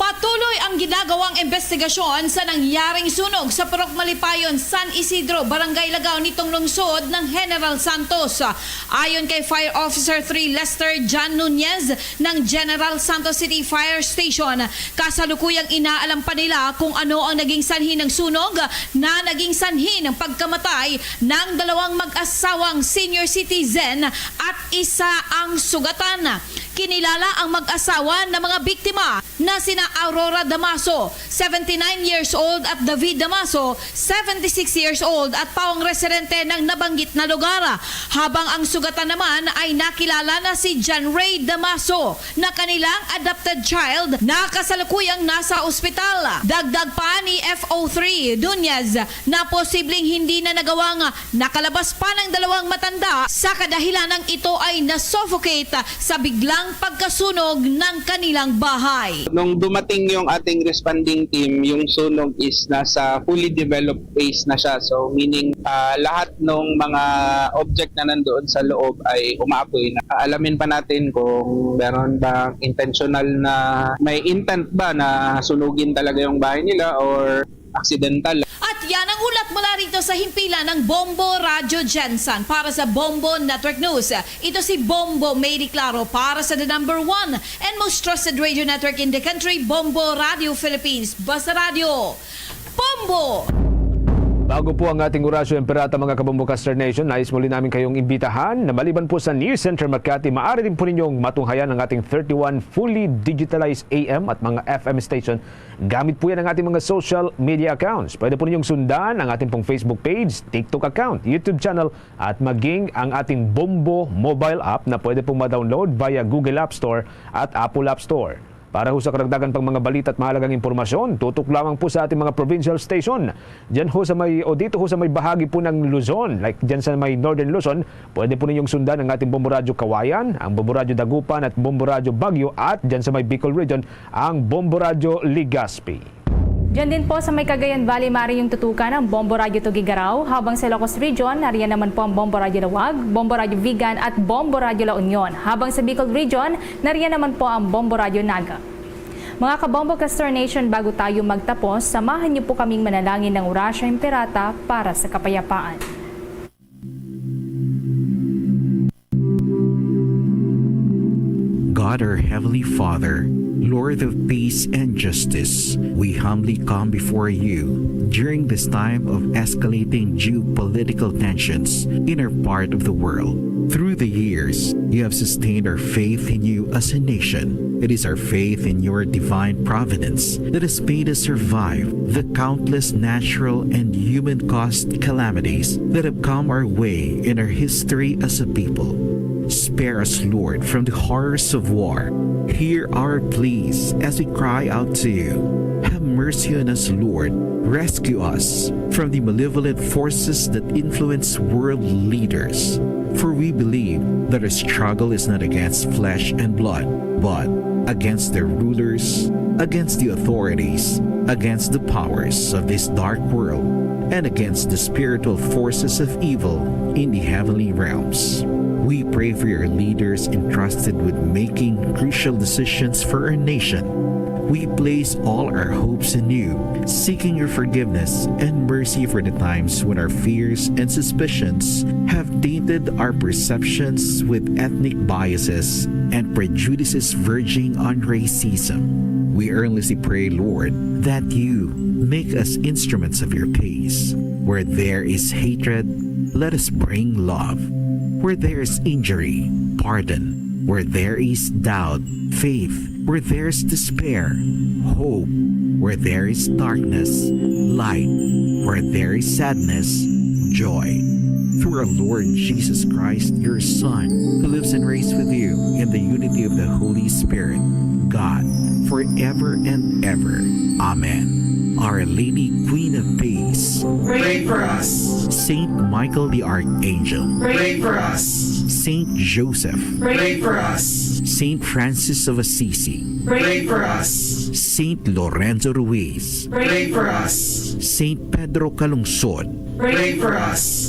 Patuloy ang ginagawang investigasyon sa nangyaring sunog sa Purok Malipayon, San Isidro, Barangay Lagaw nitong lungsod ng General Santos. Ayon kay Fire Officer three Lester John Nunez ng General Santos City Fire Station, kasalukuyang inaalam pa nila kung ano ang naging sanhi ng sunog na naging sanhi ng pagkamatay ng dalawang mag-asawang senior citizen at isa ang sugatan. Kinilala ang mag-asawa na mga biktima na sina Aurora Damaso, seventy-nine years old, at David Damaso, seventy-six years old, at pawang residente ng nabanggit na lugar. Habang ang sugatan naman ay nakilala na si John Ray Damaso na kanilang adopted child na kasalukuyang nasa ospital. Dagdag pa ni F O three Nunez na posibleng hindi na nagawang nakalabas pa ng dalawang matanda sa kadahilan ng ito ay na-suffocate sa biglang pagkasunog ng kanilang bahay. Nung dumating yung ating responding team, yung sunog is nasa fully developed phase na siya. So meaning, ah, lahat ng mga object na nandoon sa loob ay umaapoy na. Alamin pa natin kung meron bang intentional na, may intent ba na sunugin talaga yung bahay nila or accidental. At yan ang ulat mula rito sa himpilan ng Bombo Radyo Gensan. Para sa Bombo Network News, ito si Bombo Mary Claro para sa the number one and most trusted radio network in the country, Bombo Radyo Philippines. Basta Radyo, Bombo! Bago po ang ating Orasyo Imperata, mga Kabombo Caster Nation, nais muli namin kayong imbitahan na maliban po sa News Center Makati, maaari din po ninyong matunghayan ang ating thirty-one fully digitalized A M at mga F M station gamit po yan ang ating mga social media accounts. Pwede po ninyong sundan ang ating pong Facebook page, TikTok account, YouTube channel, at maging ang ating Bombo mobile app na pwede pong ma-download via Google App Store at Apple App Store. Para ho sa karagdagan pang mga balita at mahalagang impormasyon, tutok lamang po sa ating mga provincial station. Diyan ho sa may, o dito ho sa may bahagi po ng Luzon, like diyan sa may Northern Luzon, pwede po ninyong sundan ang ating Bombo Radyo Kawayan, ang Bombo Radyo Dagupan at Bombo Radyo Baguio at diyan sa may Bicol Region, ang Bombo Radyo Legazpi. Diyan din po sa may Cagayan Valley, maaari niyong tutukan ang Bombo Radyo Tuguegarao, habang sa Ilocos Region, nariyan naman po ang Bombo Radyo Laoag, Bombo Radyo Vigan at Bombo Radyo La Union, habang sa Bicol Region, nariyan naman po ang Bombo Radyo Naga. Mga Kabombo Castor Nation, bago tayo magtapos, samahan niyo po kaming manalangin ng Orasyo Imperata para sa kapayapaan. God, our Heavenly Father, Lord of peace and justice, we humbly come before you during this time of escalating geopolitical tensions in our part of the world. Through the years, you have sustained our faith in you as a nation. It is our faith in your divine providence that has made us survive the countless natural and human-caused calamities that have come our way in our history as a people. Spare us, Lord, from the horrors of war. Hear our pleas as we cry out to you. Have mercy on us, Lord. Rescue us from the malevolent forces that influence world leaders. For we believe that our struggle is not against flesh and blood, but against the rulers, against the authorities, against the powers of this dark world, and against the spiritual forces of evil in the heavenly realms. We pray for your leaders entrusted with making crucial decisions for our nation. We place all our hopes in you, seeking your forgiveness and mercy for the times when our fears and suspicions have tainted our perceptions with ethnic biases and prejudices verging on racism. We earnestly pray, Lord, that you make us instruments of your peace. Where there is hatred, let us bring love. Where there is injury, pardon. Where there is doubt, faith. Where there is despair, hope. Where there is darkness, light. Where there is sadness, joy. Through our Lord Jesus Christ, your Son, who lives and reigns with you in the unity of the Holy Spirit, God, forever and ever. Amen. Our Lady, Queen of Peace, pray for us. Saint Michael the Archangel, pray for us. Saint Joseph, pray for us. Saint Francis of Assisi, pray for us. Saint Lorenzo Ruiz, pray for us. Saint Pedro Calungsod, pray for us.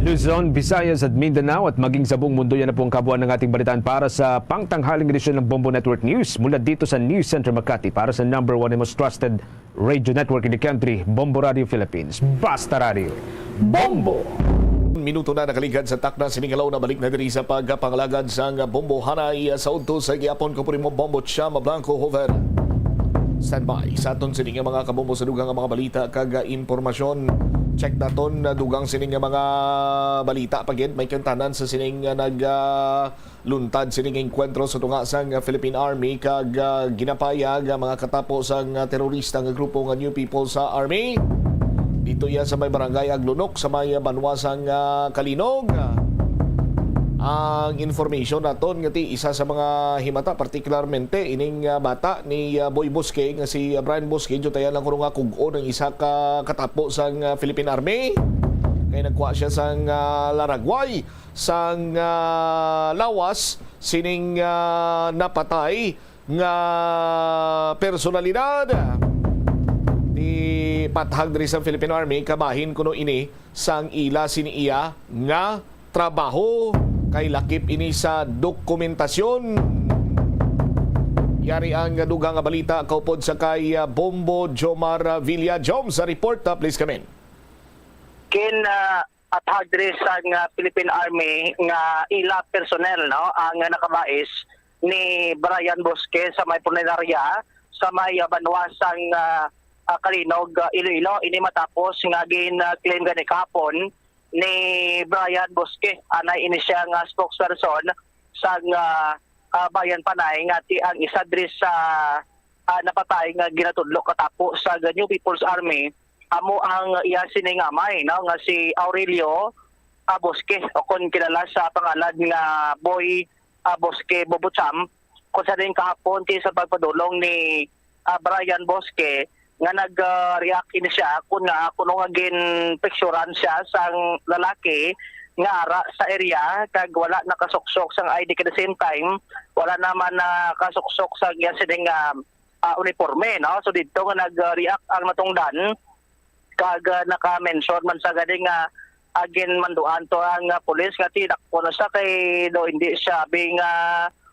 Luzon, Visayas, at Mindanao, at maging sa buong mundo. Yan na po ang kabuuan ng ating balitaan para sa pangtanghaling edisyon ng Bombo Network News. Mula dito sa News Center Makati, para sa number one and most trusted radio network in the country, Bombo Radio Philippines. Basta Radio, Bombo! Minuto na nakaligad sa takna sining adlaw, nabalik na diri sa pagpangalagad sang Bombo Hanay sa udto sa gihapon. Ko po nimo, Bombo Chama Blanco Hover. Standby sa aton sini nga mga kabombo sa dugang nga mga balita kag, ah, impormasyon. Check naton, ah, dugang sini nga mga balita pa gid. May kantanan sa sining, ah, nag, ah, luntad sining enkwentro sa tunga sang, ah, Philippine Army kag, ah, ginapayag ang mga katapo sang, ah, terorista nga grupo nga New People's, ah, Army. Dito iya sa may barangay Aglunok, sa may, ah, banwa sang, ah, Calinog. Ang information naton nga ti isa sa mga himata, partikularmente ining, ah, bata ni, ah, Boy Bosque, nga si, ah, Brian Bosque, jutayan lang kuno nga kug-on ang isa ka katapo sang, ah, Philippine Army. Kay nagkuha siya sang, ah, laragway sang, ah, lawas sining, ah, napatay nga personalidad. Ti pathag diri sa Philippine Army, kabahin kuno ini sang ila sini iya nga trabaho, kay lakip ini sa dokumentasyon. Yari ang dugang nga balita kaupod sa kay, ah, Bombo Jomar Villa. Jom, sa report, ah, please come in. Kin, ah, athag diri sang, ah, Philippine Army nga ila personnel, no, ang nakabais ni Brian Bosque sa may punerarya sa may, ah, banwa sang, ah, ah, Calinog, ah, Iloilo. Ini matapos nga gin, ah, claim gani kahapon ni Brian Bosque, anay ini siya nga spokesperson sang, ah, ah, Bayan Panay, nga ti ang isa diri sa, ah, napatay nga ginatudlo katapo sa New People's Army amo ang iya sini nga amay, no, nga si Aurelio, ah, Bosque, o kon kilala sa pangalan nga Boy, ah, Bosque Bobocham, kung sa din kahapon ti sa pagpadulong ni, ah, Brian Bosque nga nag, ah, react ini siya kun nga kuno nga ginpicturan siya sang lalaki nga ara sa area kag wala nakasuksok sang I D, kag the same time wala naman nakasuksok sa iya sining, ah, ah, uniforme, no? So didto nga nag, ah, react ang natungdan kag, ah, naka-mention man sa gani nga, ah, ginmanduan to ang, ah, pulis nga ti dakpon na siya kay daw hindi siya abi nga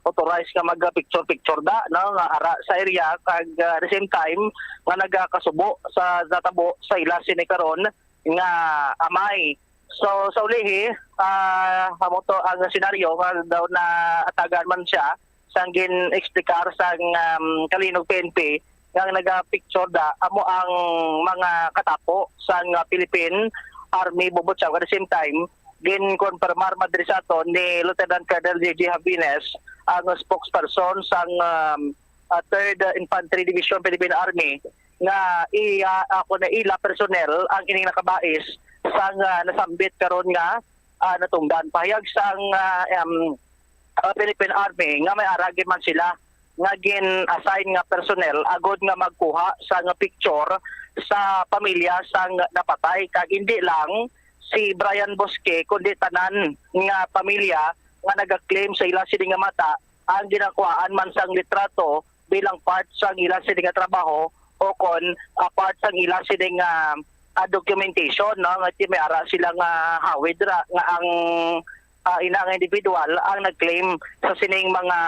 authorized nga mag-picture-picture da, no, nga ara sa area kag, ah, at the same time nga nagakasubo sa natabo sa ila sini karon nga amay. So sa ulihi, ah, amo to ang senaryo nga daw naatagan man siya sang gin-explicar sang, um, Calinog P N P nga ang naga-picture da amo ang mga katapo sang, uh, Philippine Army Bobocham. At the same time, gin-confirmar man diri sa aton ni Lieutenant Colonel J J Javines, ang spokesperson sang, um, uh, Third Infantry Division Philippine Army, nga iya, ako na ila personnel ang ining nakabais sang, uh, nasambit karon nga, uh, natungdan. Pahayag sang, uh, um, uh, Philippine Army nga may ara gid man sila nga gin-assign nga personnel agod nga magkuha sang picture sa pamilya sang napatay, kag hindi lang si Brian Bosque, kundi tanan nga pamilya nga nagaklaim sa ila sini nga mata ang ginakuhaan man sang litrato bilang part sang ila sini nga trabaho o kon, ah, part sang ila sini nga, ah, documentation, no, nga ti may ara sila nga hawid ra nga ang, ah, ina nga individual ang nag-claim sa sining mga,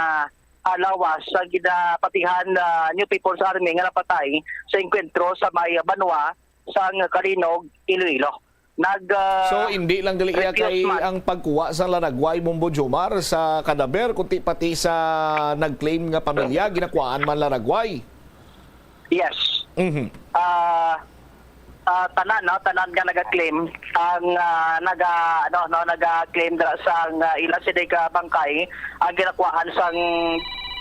ah, lawas sa ginapatihan, ah, New People's Army nga napatay sa engkwentro sa may banwa sang Calinog, Iloilo. Nag, ah, So, hindi lang gali iya refuse kay man. ang pagkuha sang laragway, Bombo Jomar, sa kadaber, kundi pati sa nag-claim nga pamilya, ginakuhaan man laragway. Yes. Mhm. Ah, ah, tanan, no, tanan nga naga-claim ang, ah, naga, ano, no, naga-claim dira sa, ah, ila sini ka bangkay ang ginakuhaan sang,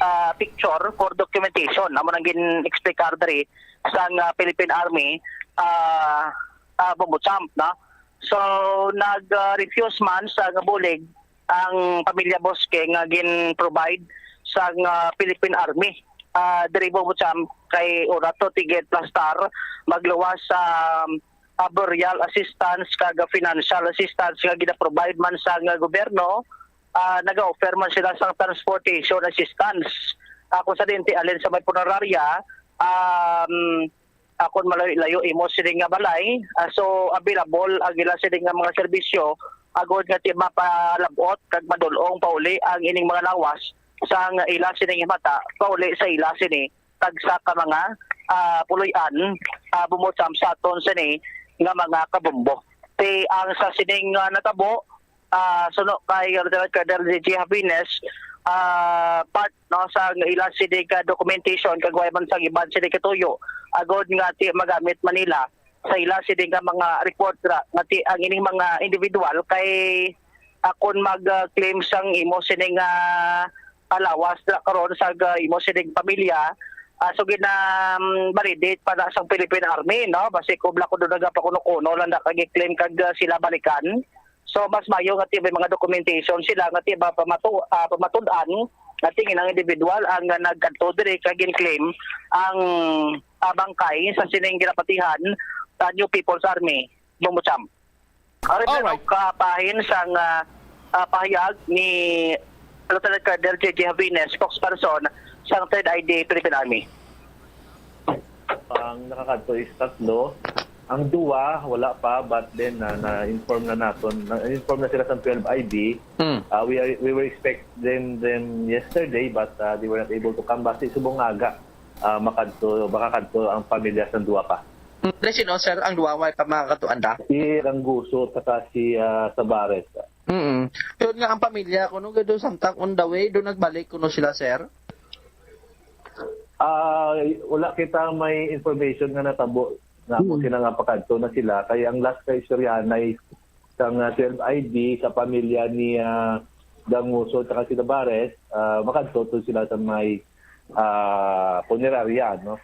ah, picture for documentation. Amo nang gin-explicar diri sang, ah, Philippine Army, ah, ah, Bombo Champ, no? So, nag, ah, refuse man sa nga bulig ang pamilya Bosque nga gin-provide sang, ah, Philippine Army. Ah, diri, Bombo Champ, kay ura to ti gin-plastar, magluwas sa, ah, burial assistance kag financial assistance nga gina-provide man sang gobyerno, ah, naga-offer man sila sang transportation assistance. Ah, kung sa dinti alin sa may punerarya, um, ah, kon malayo-layo imo sini nga balay, ah, so available ang ila sini nga mga serbisyo agod nga ti mapalab-ot kag madul-ong pauli ang ining mga lawas sang ila sini nga mata pauli sa ila sini tagsa ka mga, ah, puloy-an, ah, Bombo Champ, sa aton sini nga mga kabombo. Ti ang sa sining, ah, natabo, ah, suno kay Lieutenant Colonel J J Havines, ah, part, no, sa ila sini ka documentation kag way man sang iban sini katuyo agod nga ti magamit man nila sa ila sini nga mga report ra nga ti ang ining mga individual kay akon mag, ah, claim sang imo sini nga alawas ra karon sa ga-, imo sining pamilya, ah, so gina-validate pa na sang Philippine Army, no? Basi kung wala ko doon nagapakuno-kuno lang na kag i-claim kag, ah, sila balikan. So, mas mayo nga ti may mga documentation sila nga ti ba pamatu-, ah, pamatud-an nga ti ang individual ang, ah, nagkadto diri kag gin-claim ang, ah, bangkay sa sining ginapatihan sa New People's Army, Bombo Champ. Ari Alright. Ka pahin sang, ah, ah, pahayag ni Lieutenant Colonel J J Havines, spokesperson sang Third I D Philippine Army. Ang nakakadto is tatlo. Ang duwa, wala pa, but then, ah, na-inform na naton, na-inform na sila sa twelve I D. Hmm. Ah, we are, we were expecting them yesterday, but, ah, they were not able to come. Basi subong nga aga, ah, makadto, makakadto ang pamilya sa duwa pa. Hmm, sino, sir, ang duwa way pa makakadto, anda? Si Rangguso at saka si, ah, Sabares. Mm. Yun nga, ang pamilya kuno gid samtang on the way, do nagbalik kuno sila, sir? Ah, wala kita may information nga natabo nga amo Hmm. sila nga pakadto na sila. Kay ang last ka istoryahanay sang, ah, twelve I D sa pamilya ni, ah, Danguso at saka si Navarez, ah, makadto to sila sa may, ah, punerarya, no?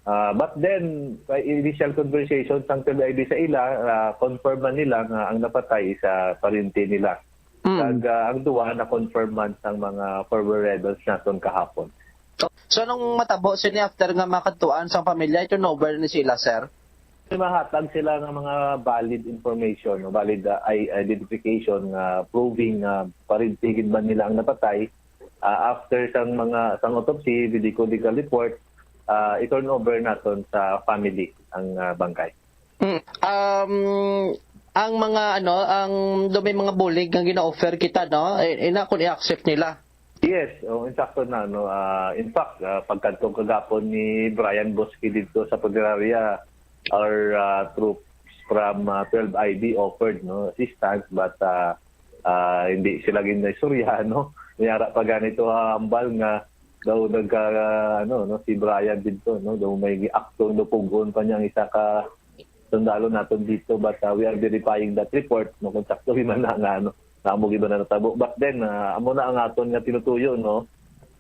Ah, but then, sa initial conversation sang twelve I D sa ila, ah, confirm man nila nga ang napatay is, ah, pariente nila. Mm. Kag, ah, ang duwa na-confirm man sang mga former rebels naton kahapon. So, anong matabo sini after nga makadtuan sang pamilya? I-turnover ni sila, sir? May mahatag sila nga mga valid information, no? Valid, ah, i-, identification nga proving nga pariente gid man nila ang napatay. Ah, after sang mga, sang autopsy, medico legal report, ah, i-turn over naton sa family ang, ah, bangkay. Mm, um, ang mga, ano, ang do may mga bulig nga gina-offer kita, no? Eh, ina kung i-accept nila. Yes, oh, insakto na, no. Ah, in fact, ah, pagkadto kagapon ni Brian Bosque dito sa punerarya, our, ah, troops from, ah, twelve I D offered, no, assistance, but, ah, ah, hindi sila ginaistorya, no? Niyara pa ganito hambal nga daw nagka, ano, no, si Brian dito, no, daw may aktong napugon pa niya ang isa ka sundalo naton dito, but, ah, we are verifying that report, no, kung sakto man na nga, ano, na amo gid ba na natabo. But then, ah, amo na ang aton nga tinutuyo, no,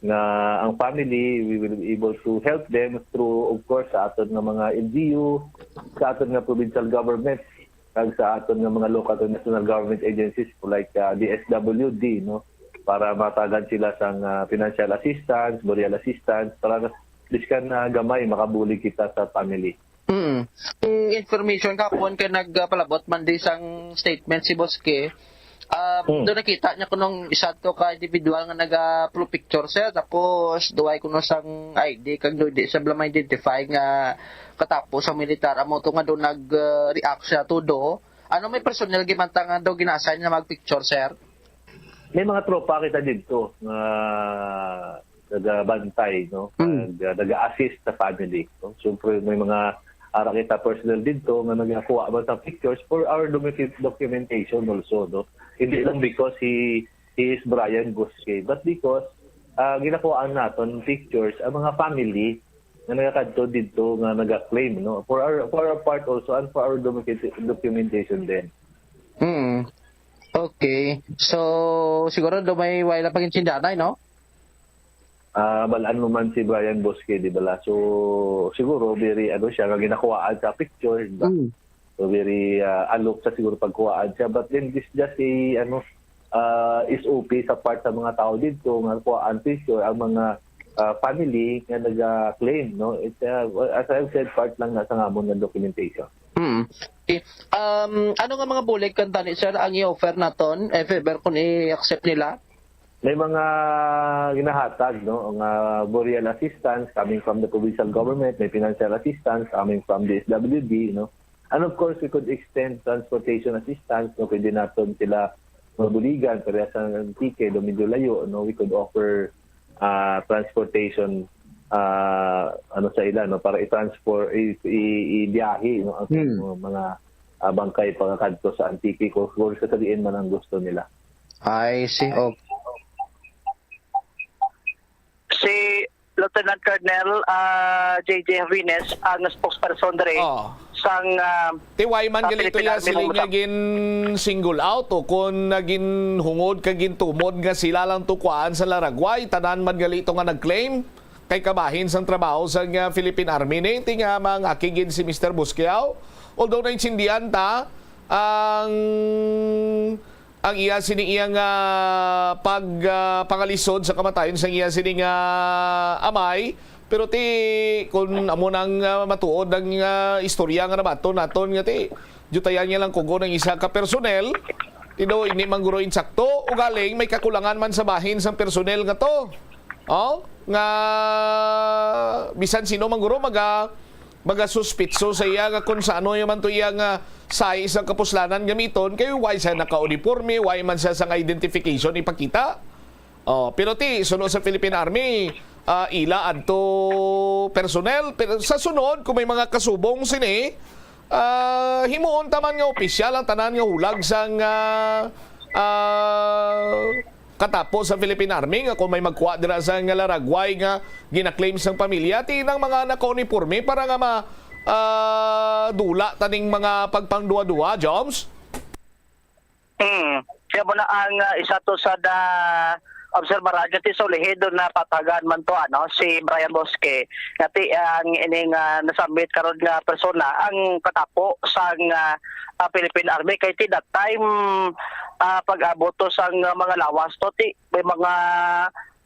nga ang family, we will be able to help them through, of course, sa aton nga mga L G U, sa aton nga provincial government, kag sa aton nga mga local and national government agencies like, ah, D S W D, no, para matagan sila sang, ah, financial assistance, burial assistance, para biskan na gamay makabulig kita sa family. Mm. Ang information kahapon kay nagpalabot man di sang statement si Boss K. Ah, Mm. Doon nakita niya kunong isa to ka individual nga naga-pro picture, sir. Tapos, duway kuno sang I D, kag doon di siya bala ma-identify nga katapo sa militar. Amo to nga doon nag-, ah, react siya todo. Ano may personal gimanta nga daw gina-assign nga mag-picture, sir? May mga tropa kita dito nga nagabantay, no? Mm. Nag-, nag-a-assist sa family, no? Siyempre, may mga ara kita personal dito nga nagakuha man sa pictures for our docu-, documentation also, no? Hindi lang because he, he is Brian Bosque, but because, ah, ginakuhaan naton pictures ang mga family nga nagakadto dito nga naga-claim, no? For our, for our part also and for our docu-, documentation din. Mm. Okay. So, siguro do may way lang pag-intindihanay, no? Ah, balaan mo man si Brian Bosque, di bala? So, siguro, very, ano siya, nga ginakuhaan sa picture, di ba? Mm. So, very, ah, aloof sa siguro pagkuhaan siya. But then, this just a, ano, ah, S O P sa part sa mga tao dito, nga kuhaan picture ang mga, ah, family nga naga-claim, no? It's, ah, as I've said, part lang na sa ngamon nga documentation. Mm. Okay. Um, ano nga mga bulig kan tani, sir, ang i-offer naton, if ever kung i-accept nila? May mga ginahatag, no, nga burial assistance coming from the provincial government, may financial assistance coming from D S W D, no. And of course, we could extend transportation assistance, no, pwede naton sila mabuligan, pareha sa Antique, do medyo layo, no, we could offer, ah, transportation, ah, ano sa ila, no, para i-transport, i-, i-, ibiyahe, no, ang Hmm. mga, ah, bangkay pagkakadto sa Antique, kung, kung sa diin man ang gusto nila. I see. Oh. Si Lieutenant Colonel, ah, J J Javines ang spokesperson diri Oh. sang, ah, Ti why man sa gali to Philippine iya Army siling nga Mumutang. Gin-single out o kung nagin hungod kag gintumod nga sila lang to kuhaan sa Laragway, tanan man gali to nga nag-claim kay kabahin sang trabaho sang, ah, Philippine Army ni, ti nga mga akigin si Mister Busquiao. Although naintindihan ta ang ang iya sini iya nga pag, ah, pangalisod sa kamatayon sang iya sini nga amay. Pero ti, kun amo nang, ah, matuod ang, ah, istorya nga nabaton naton nga ti, diyutayan niya lang kugon ang isa ka personnel, ti daw ini man guro insakto, ugaling may kakulangan man sa bahin sang personnel nga to. Oh, nga bisan sino man guro maga-, magasuspitso sa iya nga kung sa ano man to iya nga size sang kapuslanan gamiton, kay why siya naka-uniforme, why man siya sang identification ipakita. Oh, pero ti, suno sa Philippine Army, ah, ila adto personnel. Pero sa sunod, kung may mga kasubong sini, ah, himuon ta man nga opisyal ang tanan nga hulag sang, ah, ah, katapo sa Philippine Army nga kung may magkuha dira sa nga Laragway nga gina-claim sang pamilya, ti nang mga naka-uniforme para nga ma-, ah, dula taning mga pagpangduwa-duwa, Joms? Hmm. Siya mo na ang, ah, isa to sa da obserbaran nga ti sulihi do na patagan man to, ano, si Brian Bosque. Nga ti ang ining, ah, nasambit karon nga persona ang katapo sang, ah, ah, Philippine Army. Kay ti that time, ah, pag-abot to sang, ah, mga lawas to, ti may mga,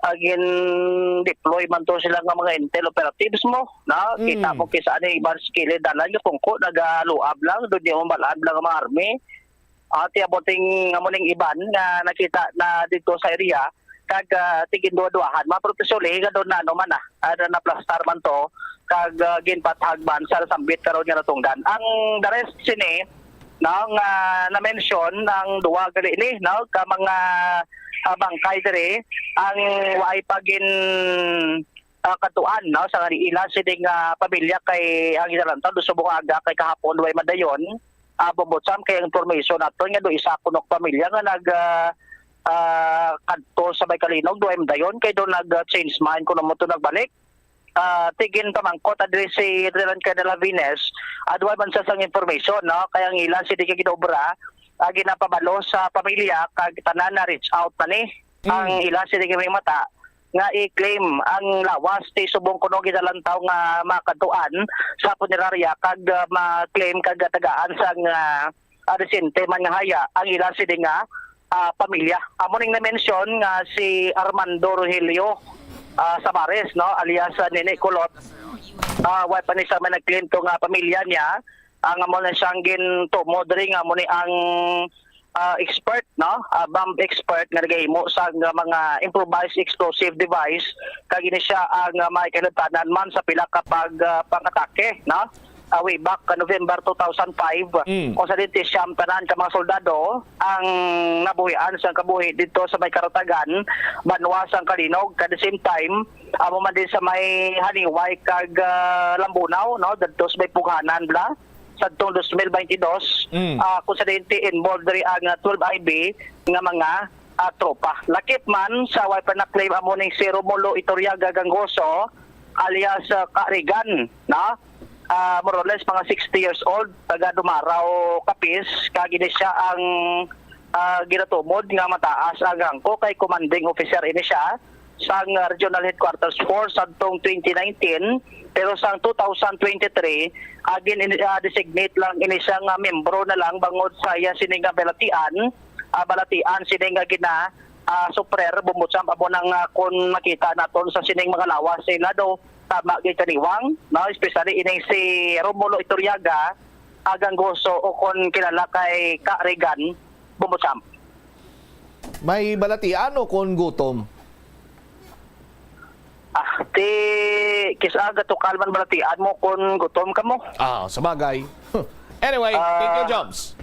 ah, gin-deploy man to sila nga mga intel operatives mo, na kita Mm. mo kisa ani iban sa kilid dalan nga pungko nagaluab lang, doon yung malaan lang ang mga army. Ah, ti aboting amo ning iban nga nakita na dito sa area, kag, ah, ti ginduwa-duwahan. Mga proteksyon, eh, nga doon na, ano man, ah, ah, na naplastar man to, kag, ah, ginpatag man sa nasambit karon nga natungdan. Ang the rest sini, no, nga na-mention ang duwa gali ni, no, ka mga, ah, bangkay diri ang waay pa gin, ah, katuan, no, sa ila sining, ah, pamilya kay ang ginalantaw do subong aga kay kahapon way madayon, ah, bumbot sam kay ang information naton nga do isa kuno ka pamilya nga nag, ah, ah, kadto sa may Kalinog, do way madayon kay do nag, ah, change mind kuno mo to nagbalik. Ah, ti ginpamangkot adiri si Lieutenant Colonel Javines, adwa man sa sang information, no? Kay ang ila sini nga ginobra, ah, ginapabalo sa pamilya kag tanan na reach out na ni Mm. ang ila sini nga may mata nga i-claim ang lawas ti subong kuno ginalantaw nga makadtuan sa punerarya kag, ah, ma-claim kag tagaan sang, ah, ah, resente man nga haya ang ila sini nga, ah, pamilya. Amo ning na-mention nga si Armando Rogelio, ah, Samares, no, alias, ah, Nene Kulot, Ah, wa pa ni sa may nag-claim to nga pamilya niya, ang amo na siyang gintumo diri nga amo ni ang, ah, expert, no? Ah, bomb expert nga nagahimo sa nga mga improvised explosive device, kag ini siya ang, ah, may kahilantanan man sa pila ka pag, ah, pang-atake, no? Ah, way back ka November two thousand five, Mm. kung sa dinti siyam tanan ka mga soldado ang nabuhian sa kabuhi dito sa may Karatagan, banwa sang Calinog. At the same time, amo man din sa may Haniway kag, ah, Lambunao, no? Dito sa may Pughanan, bla? Sa tong dos mil baynte dos, Mm. ah, kung sa dinti involved diri ang, ah, twelve I B nga mga, ah, tropa. Lakip man sa way pa na-claim amo ning si Romulo Iturriaga Gangoso, alias, ah, Ka Regan, no? Ah, more or less mga sixty years old, taga Dumaraw, Capiz, kag ini siya ang, ah, ginatumod nga mataas ang rangko kay commanding officer ini siya sang, ah, Regional Headquarters Four sadtong twenty nineteen, pero sang two thousand twenty-three, ah, gin-, ah, designate lang ini siya nga membro na lang bangod sa iya sini nga balatian, ah, balatian sini nga gina, ah, sufrer, bumutsa amo nang, ah, kung makita naton sa sining mga lawas nila do, tama gid kaniwang, no? Especially ining si Romulo Iturriaga, ah, Gangoso, o kon kilala kay Ka Regan, bumutsa. May balatian o kon gutom? Ah, ti, kis-a gatukal man balatian mo kon gutom ka mo. Ah, sabagay. Anyway, thank you, Ah. Jobs.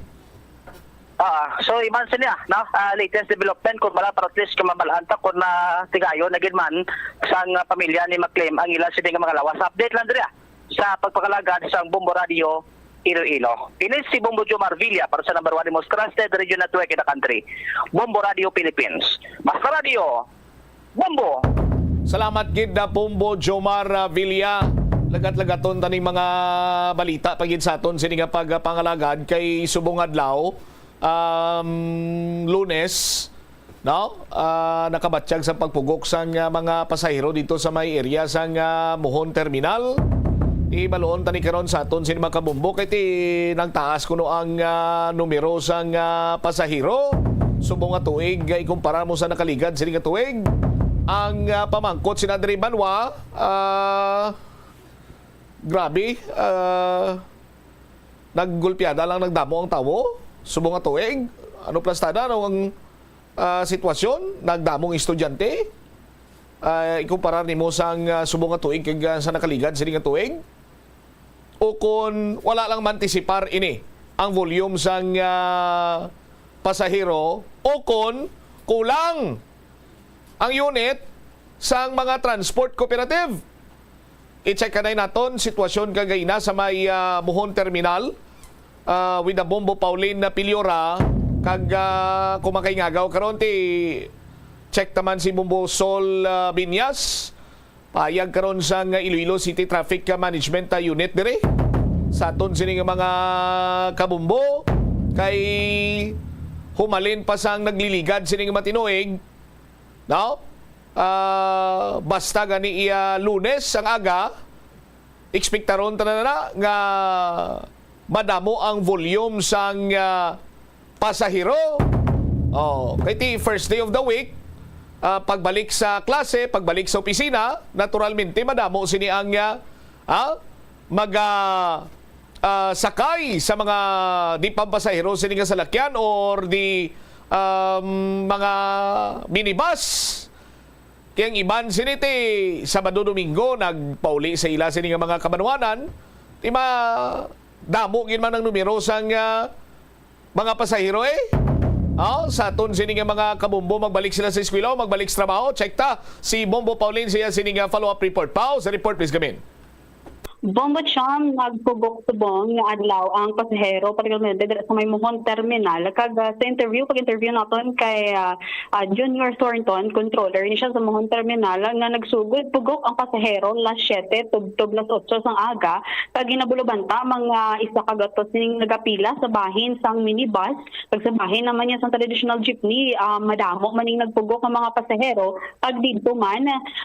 Ah, so, iban sa niya, no? Ah, latest development, kung wala, para at least kung mabalaan ta kung na tigayon na gid man sang, ah, pamilya ni ma-claim ang ila sini nga mga lawas. Update lang diri, ah, sa pagpakalagad sang Bombo Radio Iloilo. Ini si Bombo Jomar Villa para sa number one most trusted radio network in the country, Bombo Radio Philippines. Basta Radio, Bombo! Salamat gid na Bombo Jomar, ah, Villa. Lagat-lagaton taning mga balita pa gid sa aton sini nga pagpangalagad kay subong adlaw, um, Lunes, no? Ah, nakabatyag sa pagpugok sang, ah, mga pasahero dito sa may area sang, ah, Mohon Terminal. Ibaluon tani karon sa aton sini mga kabombo kay ti nagtaas kuno ang, ah, numero sang, ah, pasahero. Subong nga tuig, ah, ikumpara mo sa nakaligad sini nga tuig. Ang, ah, pamangkot sina diri banwa, ah, grabe, ah, naggulpiada lang, nagdamo ang tawo. Subong nga tuig, ano plastada, ano ang, ah, sitwasyon? Nagdamong estudyante? Ah, ikumparar nimo sang, ah, subong nga tuig kag, ah, sa nakaligad sini nga tuig? O kon wala lang mantisipar ini ang volume sang, ah, pasahero, o kon kulang ang unit sang mga transport cooperative. I-check kanay naton sitwasyon kagayna sa may, ah, Mohon Terminal, ah, with the Bombo Pauline na Piliora, kag, ah, kung makaingagaw karon ti check taman si Bombo Sol, ah, Binyas. Payag karon sang Iloilo City Traffic Management, ah, Unit diri sa aton sini nga mga kabombo kay humalin pa sang nagliligad sini nga matinuig, no? Ah, basta gani iya Lunes ang aga, ekspektaron ta na, na nga madamo ang volume sang, ah, pasahero. Oh, kay ti first day of the week, ah, pagbalik sa klase, pagbalik sa opisina, naturalmente madamo sini ang, ah, ah, mag, ah, ah, sakay sa mga di pampasahero sini nga salakyan or di, um, mga minibus. Kay ang iban sini ti Sabado, Domingo nagpauli sa ila sini nga mga kabanwanan. Ti ma-, damo gid man ang numero sang, ah, mga pasahero, eh. Oh, sa aton sini nga mga kabombo, magbalik sila sa eskwela o magbalik sa trabaho. Check ta si Bombo Pauline sa iya sini nga follow-up report. Pao, sa report, please, gamin. Bombo Cham, nagpugok subong nga adlaw ang pasahero, particularmente dira sa may Mohon Terminal. Kag, ah, sa interview, pag-interview naton kay, ah, ah, Junior Thornton, controller ni siya sa Mohon Terminal, nga nagsugod pugok ang pasahero las siete tubtob las otso sang aga, kag ginabulabanta mga isa ka gatos ning nagapila sa bahin sang minibus, kag sa bahin naman niya sang traditional jeepney, ah, madamo man ning nagpugok nga mga pasahero, kag didto man,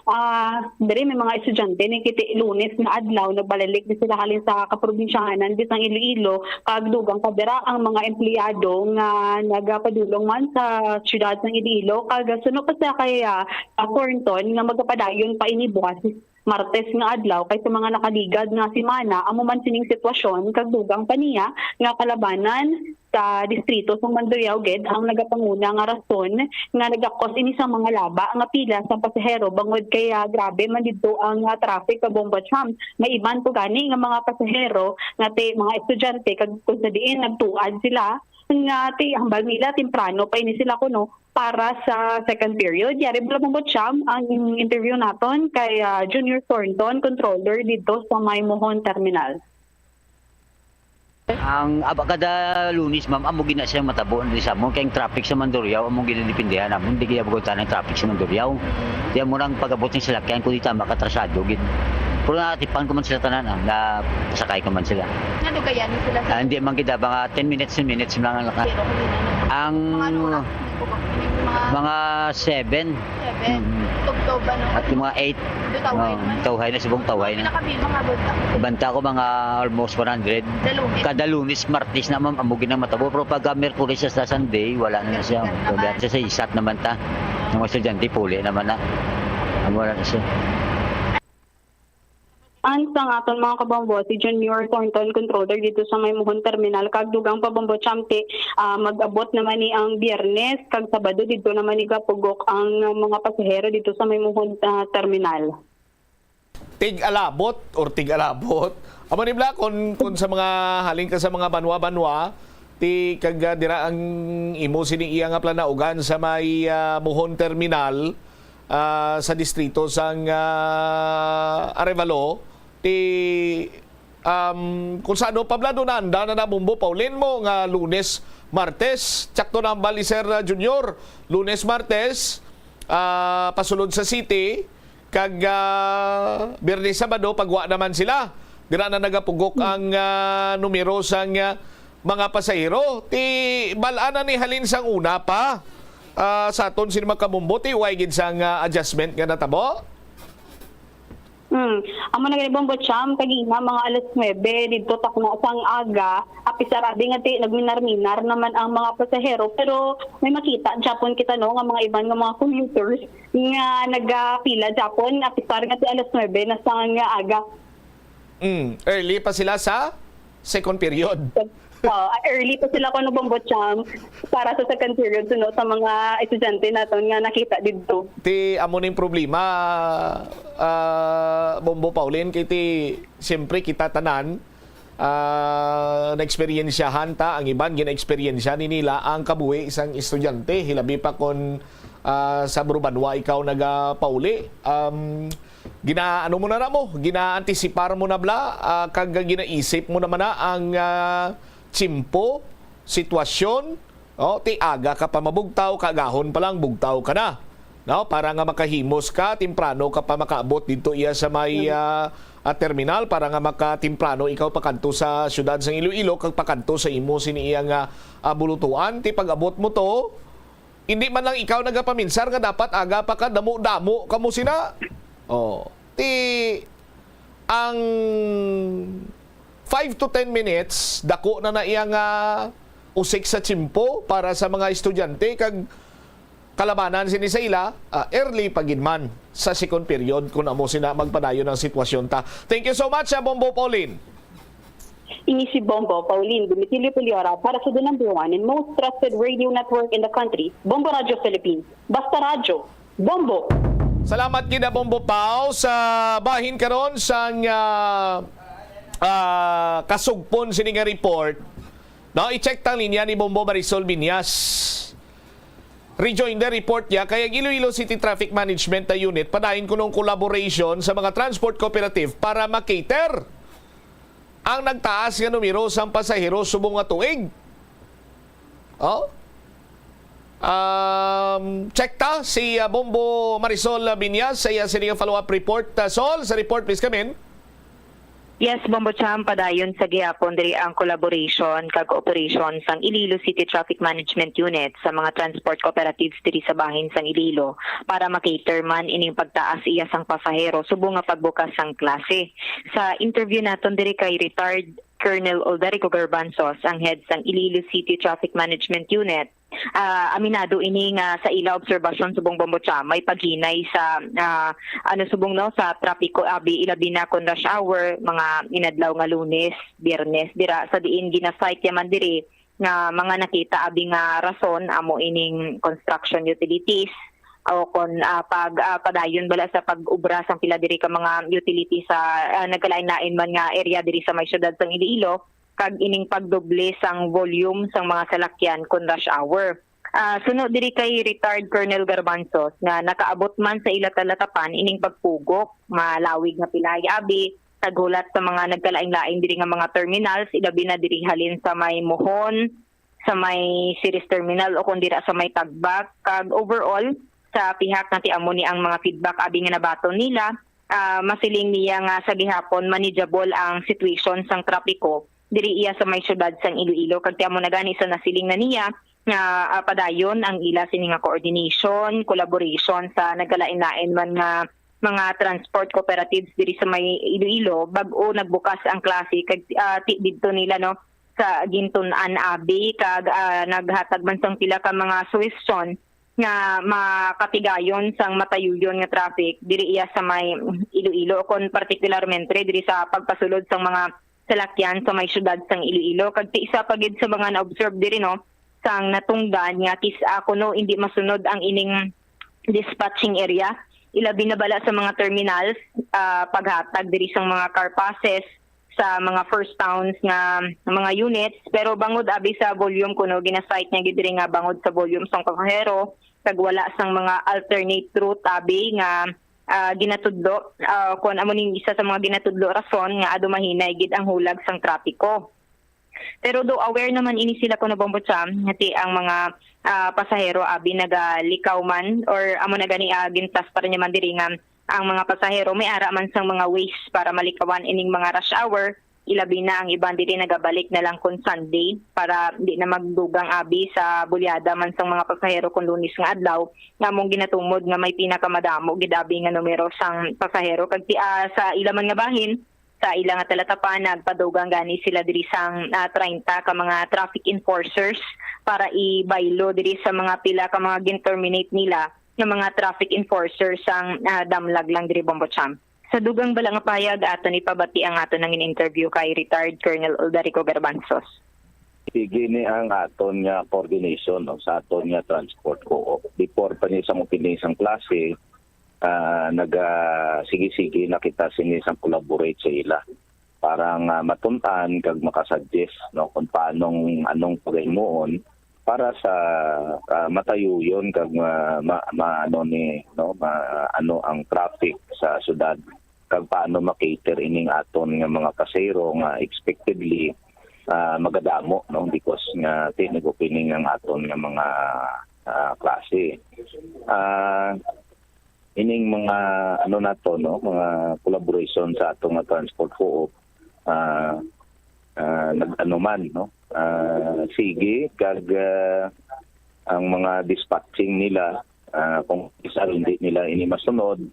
ah, diri may mga estudyante ni kiti Lunes nga adlaw, nagbalalik di sila halin sa kaprobinsyahanan, di sang Iloilo, kag dugang pa dira ang mga empleyado nga nagapadulong man sa siyudad sang Iloilo, kag suno pa sa kay, ah, Thornton nga magapadayon pa ini buwas Martes nga adlaw, kay sa mga nakaligad nga semana, amo man sining sitwasyon, kag dugang pa niya nga kalabanan sa distrito sang Mandurriao gid ang nagapanguna nga rason nga nagakos ini sa mga laba nga pila sa pasahero, bangod kay, ah, grabe man didto ang, ah, traffic ka Bombo Cham. May iban po gani nga mga pasahero nga ti mga estudyante, kag kung sa diin nagtuad sila nga ti hambal nila temprano pa ini sila kuno para sa second period. Yari bala, Bombo Cham, ang interview naton kay, ah, Junior Thornton, controller dito sa may Mohon Terminal. Ang aba kada Lunes, ma'am, amo gina siya matabo diri sa amon, kay ang traffic sa Mandurriao amo ginadepende namon, di kaya bugotan ang traffic sa Mandurriao. Kaya mo nang pag-abot ng salakyan, kundi tama katrasado gid. Pero natipan ko man sila tanan, ah, na sakay ko man sila. Nadugayan ni sila sa Ah, hindi man kita, mga ten minutes, ten minutes lang ang lakad. Pero kung yun, ano, Ang mga ano oras, hindi ko ba, hindi mga mga seven, seven, Mhm. tugtog, ano, At yung mga eight, Tawhay oh, man. Tawhay na, subong Tawhay na. Pinakabil, mga bulta. Banta ko mga almost one hundred. Dalungit. Kada Lunes, Martes naman, amo gid ang matabo. Pero pag ah, Merkulis sa Sunday, wala na, na siya. Naman. Pag sa isat naman ta. Ang mga estudyante, puli naman na. Amo na siya. Ang sang aton mga kabombo, si Junior Thornton, controller dito sa may Mohon Terminal, kag dugang pa, Bombo Cham, ti, ah, mag-abot naman ni ang Biyernes kag Sabado, dito naman ni gapugok ang mga pasahero dito sa may Mohon, ah, Terminal. Tig-alabot or tig-alabot. Amo ni bala, kung, kung sa mga, halin ka sa mga banwa-banwa, ti kag, ah, dira ang imo sini iya nga planaugan sa may, ah, Mohon Terminal, ah, sa distrito sang, ah, Arevalo, ti, um, kung sa ano pa bala, doon anda na na, Bombo Paulin, mo nga Lunes, Martes, tsakto na ang bali, Sir, ah, Junior, Lunes, Martes, ah, pasulod sa city, kag, ah, Biyernes, Sabado, pagwa naman sila. Dira na nagapugok ang, ah, numero sang, ah, mga pasahero. Ti bal-an na ni halin sang una pa, ah, sa aton sini mga kabombo, ti way gid sang, ah, adjustment nga natabo. Hmm. Amo na gani, Bombo Cham, kagina mga alas nuebe dito takna sang aga, apisar abi nga ti nagminar-minar naman ang mga pasahero, pero may makita japon kita, no, nga mga iban nga mga commuters nga nagapila japon, apisar nga ti alas nuebe na sang aga. Mm, early pa sila sa second period. Uh, early pa sila kuno, Bombo Cham, para sa second period, suno sa mga estudyante naton nga nakita didto. Ti amo ning problema, ah, Bombo Paulin, kay ti siyempre kita tanan, ah, naeksperyensyahan ta, ang iban ginaeksperyensya ni nila ang kabuhi sang estudyante, hilabi pa kon, ah, sa Burubanwa ikaw nagapauli. Um, gina-, ano mo na na mo, gina-anticipar mo na bala, ah, kag ginaisip mo naman na ang, ah, tiyempo, sitwasyon, oh, ti aga ka pa mabugtaw, kaagahon pa lang bugtaw ka na. No, para nga makahimos ka, temprano ka pa makaabot didto iya sa may, ah, ah, terminal, para nga makatemprano ikaw pakadto sa siyudad sang Iloilo kag pakadto sa imo sini iya nga, ah, bulutuan. Ti pag-abot mo to, hindi man lang ikaw nagapaminsar nga dapat aga pa ka, damo-damo kamo sina. Oh, ti ang five to ten minutes, dako na na iya nga usik sa tiyempo para sa mga estudyante, kag kalabanan sini sa ila, ah, early pa gid man sa second period kung amo sina magpadayon ang sitwasyon ta. Thank you so much, ah, Bombo Paulin. Ini si Bombo Paulin Domitilio Puliora para sa the number one and most trusted radio network in the country, Bombo Radio Philippines. Basta Radyo, Bombo! Salamat gid, ah, Bombo Pau, sa bahin karon sang, ah, ah, kasugpon sini nga report. No, i-check tang linya ni Bombo Marisol Binyas. Rejoinder report niya kay ang Iloilo City Traffic Management na unit padayon kunong collaboration sa mga transport cooperative para makater ang nagtaas nga numero sang pasahero subong nga tuig. Oh? Um, check ta si, ah, Bombo Marisol Binyas sa iya sini nga follow-up report. Ah, Sol, sa report, please come in. Yes, Bombo Cham, padayon sa gihapon diri ang collaboration kag cooperation sang Iloilo City Traffic Management Unit sa mga transport cooperatives diri sa bahin sang Iloilo para makater man ining pagtaas iya sang pasahero subong nga pagbukas sang klase. Sa interview naton diri kay retired Colonel Aldarico Garbanzos, ang head sang Iloilo City Traffic Management Unit, Ah, aminado ini nga sa ila obserbasyon subong, Bombo Cha, may paghinay sa, ah, ano, subong, no, sa trapiko, abi, ilabi na kon rush hour, mga inadlaw nga Lunes, Biyernes, dira sa diin gina-cite ya man diri nga mga nakita abi nga rason amo ining construction utilities o kon, ah, pag, ah, padayon bala sa pag-obra sang pila diri ka mga utilities sa, ah, nagkalain-lain man nga area diri sa may siyudad sang Iloilo, kag ining pagdoble sang volume sang mga salakyan kon rush hour. Ah, suno diri kay retired Colonel Garbanzos nga nakaabot man sa ila talatapan ining pagpugok, malawig nga pilay abi, taghulat sa mga nagkalain-lain diri nga mga terminals, ilabi na diri halin sa may Mohon, sa may Ceres Terminal o kon dira sa may Tagbak. Kag overall, sa pihak nga ti amo ni ang mga feedback abi nga nabaton nila, ah, masiling niya nga sa gihapon manageable ang situation sang trapiko diri iya sa may siyudad sang Iloilo. Kag ti amo na gani sa nasiling na niya nga, ah, padayon ang ila sini nga coordination, collaboration sa nagkalain-lain man nga mga transport cooperatives diri sa may Iloilo bag-o nagbukas ang klase. Kag, ah, ti didto nila, no, sa gintun-an abi kag, ah, naghatag man sang pila ka mga suhestyon nga makatigayon sang matayuyon nga traffic diri iya sa may Iloilo, kon partikularmente diri sa pagpasulod sang mga salakyan sa may siyudad sang Iloilo. Kag ti isa pa gid sa mga na-observe diri, no, sang natungdan nga kis-a kuno indi masunod ang ining dispatching area, ilabi na bala sa mga terminals, ah, paghatag diri sang mga car passes sa mga first towns nga mga units. Pero bangod abi sa volume kuno, gina-cite niya gid diri nga bangod sa volume sang pasahero kag wala sang mga alternate route abi nga, ah, ginatudlo, ah, kon amo ning isa sa mga ginatudlo rason nga ado mahinay gid ang hulag sang trapiko. Pero do aware naman ini sila kuno, Bombo Cha, nga ti ang mga, ah, pasahero abi nagalikaw man or amo na gani, ah, gintastar niya man diri nga ang mga pasahero may ara man sang mga ways para malikawan ining mga rush hour, ilabi na ang iban diri nagabalik na lang kon Sunday para di na magdugang abi sa bulyada man sang mga pasahero kon Lunes nga adlaw, nga among ginatumod nga may pinakamadamo gid abi nga numero sang pasahero. Kag ti, ah, sa ila man nga bahin, sa ila nga talatapan, nagpadugang gani sila diri sang, ah, treinta ka mga traffic enforcers para ibaylo diri sa mga pila ka mga gin-terminate nila nga mga traffic enforcers sang, ah, damlag lang diri, Bombo Cha. Sa dugang bala nga pahayag, aton ipabati ang aton nangin-interview kay retired Colonel Uldarico Garbanzos. Sige ni ang aton nga coordination, no, sa aton nga transport co-op. Before pa ni sang opening sang klase, ah, naga sige-sige na kita sini sang collaborate sa ila para nga matun-an kag makasuggest, no, kung paanong, anong pagahimuon para sa, ah, matayuyon kag ma-, ma-, maano ni, no, ma-, ano ang traffic sa syudad kag paano ma-cater ining aton nga mga pasahero nga expectedly, ah, magadamo, no, because nga ti nag-opening ang aton nga mga, ah, klase. Ah, ining mga, ano nato, no, mga collaboration sa ato nga transport co-op, ah, ah, nag-ano man, no, ah, sige kag, ah, ang mga dispatching nila, ah, kung isa hindi nila ini masunod,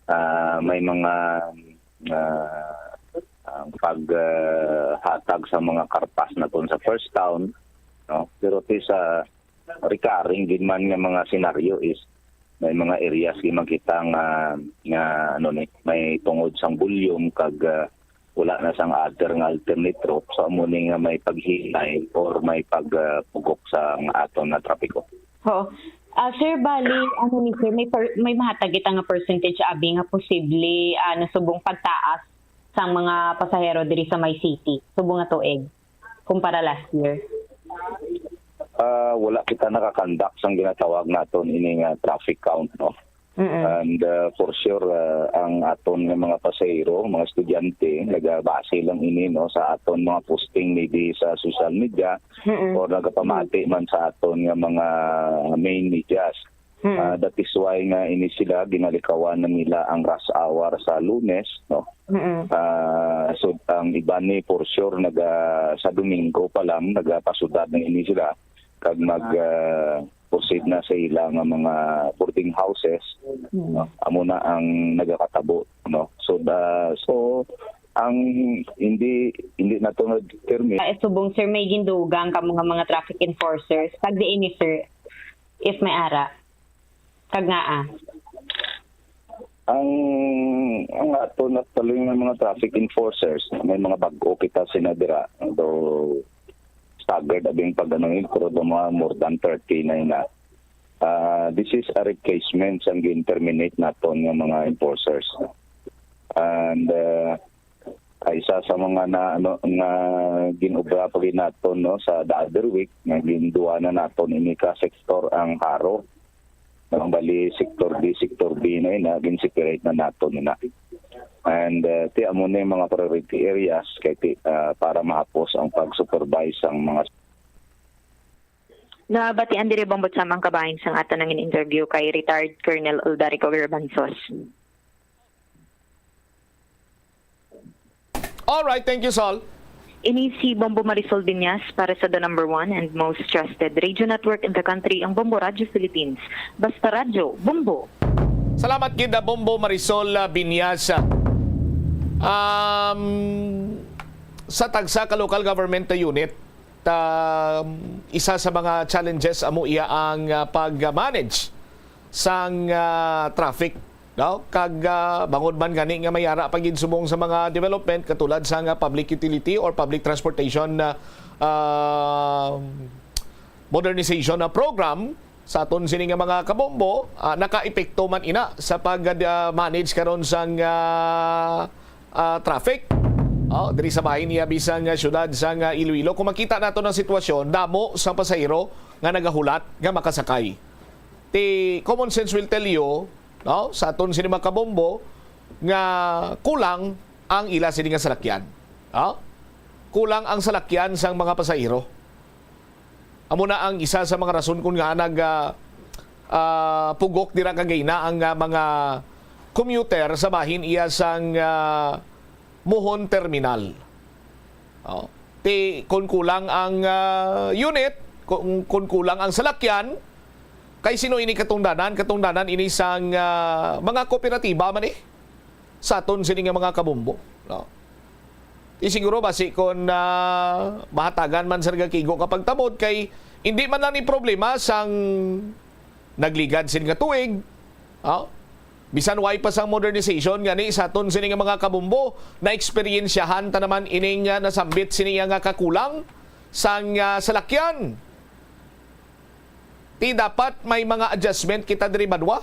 ah, may mga, ah, ang pag, ah, hatag sa mga karpas naton sa first town, no, pero ti sa recurring gid man nga mga senaryo is may mga areas gid man kita nga, nga, ano ni, may tungod sang volume kag, ah, wala na sang other nga alternate route, so amo ni nga may paghinay or may pag, ah, pugok sa aton nga trapiko. Oo. Ah, sir, bali, ano ni sir, may per-, may mahatag kita nga percentage abi nga posible, ah, nasubong pagtaas sang mga pasahero diri sa may city subong nga tuig kumpara last year? Ah, wala kita nakakandak sang ginatawag naton ini nga traffic count, no? Mm-mm. And, ah, for sure, ah, ang aton nga mga pasahero, mga estudyante, nagabase lang ini, no, sa aton mga posting maybe sa social media Mm-mm. or nagapamati man sa aton nga mga main medias. Mm. Ah, that is why nga ini sila ginalikawan na nila ang rush hour sa Lunes, no? Mm-mm. Ah, so ang iban ni for sure naga sa Domingo pa lang nagapasudad na ini sila kag mag, ah, proceed na sa ila nga mga boarding houses, Mm. no? Amo na ang nagakatabo, no? So, da, so Ang hindi hindi nato na-determine. Sa subong, sir, may gindugang kamo nga mga traffic enforcers? Kag diin ni, sir, if may ara? Kag ngaa? Ang ang ato na tuloy nga mga traffic enforcers, may mga bag-o kita sina dira, although staggered abing pag ano yun, pero do mga more than thirty na yun na. Ah, this is a replacement sang gin-terminate naton nga mga enforcers. And uh, isa sa mga na ano nga ginobra pa gid naton, no, sa the other week nga ginduwa na naton ini ka sektor ang Haro. Ang bali, sector B, sector B na yun, ah, gin-separate na nato nila. And uh, ti amo na yung mga priority areas kay ti, ah, para mahapos ang pag-supervise ang mga Nabatian diri, Bombo, sa mga kabahin sang aton nangin interview kay retired Colonel Uldarico Garbanzos. All right, thank you, Sol. Ini si Bombo Marisol Binyas para sa the number one and most trusted radio network in the country, ang Bombo Radio Philippines. Basta Radyo, Bombo! Salamat gid, Bombo Marisol, ah, Binyas. Um, sa tagsa ka local government unit, um, isa sa mga challenges amo iya ang, ah, pag-manage sang, ah, traffic, no? Kag, ah, bangod man gani nga may ara pa gid subong sa mga development katulad sa nga public utility or public transportation, ah, ah, modernization na program sa aton sini nga mga kabombo, ah, nakaepekto man ina sa pag, ah, manage karon sang, ah, ah, traffic. Oh, diri sa bahin iya bisan nga syudad sang, ah, Iloilo. Kung makita nato ang sitwasyon, damo sa pasahero nga nagahulat nga makasakay. Ti common sense will tell you, no, sa aton sini mga kabombo nga kulang ang ila sini nga salakyan. No? Kulang ang salakyan sang mga pasahero. Amo na ang isa sa mga rason kung nga nag, ah, ah, pugok dira kagay na ang, ah, mga commuter sa bahin iya sang, ah, Mohon Terminal. Oh. Ti, kung kulang ang, ah, unit, kung, kung kulang ang salakyan, kay sino ini katungdanan? Katungdanan ini sang, ah, mga kooperatiba man eh. Sa aton sini nga mga kabombo, no? Di siguro basi kon, ah, mahatagan man sa nagakigo ka pagtamod kay hindi man lang ni problema sang nagligad sin nga tuig, oh? Bisan way pa sang modernization gani sa aton sini nga mga kabombo, naeksperyensyahan ta naman ining, ah, nasambit sini nga kakulang sang, ah, salakyan. Ti dapat may mga adjustment kita diri, banwa.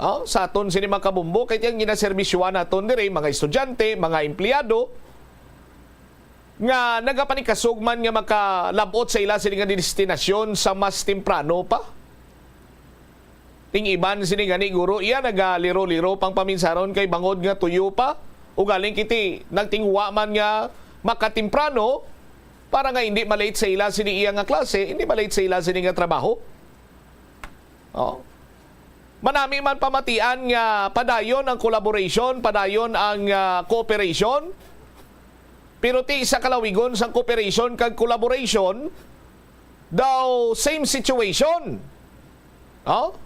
Oh, sa aton sini mga kabombo, kay tiyang ginaserbisyuhan naton diri, mga estudyante, mga empleyado, nga nagapanikasog man nga makalab-ot sa ila sini nga destinasyon sa mas temprano pa. Ting iban sini gani, guro, iya nagaliro-liro pang paminsaron kay bangod nga tuyo pa. Ugaling kiti nagtingwa man nga makatemprano, para nga hindi ma-late sa ila sini iya nga klase, hindi ma-late sa ila sini nga trabaho. Oh. Manami man pamatian nga padayon ang collaboration, padayon ang, ah, cooperation. Pero ti sa kalawigon sang cooperation kag collaboration, daw same situation. Oh?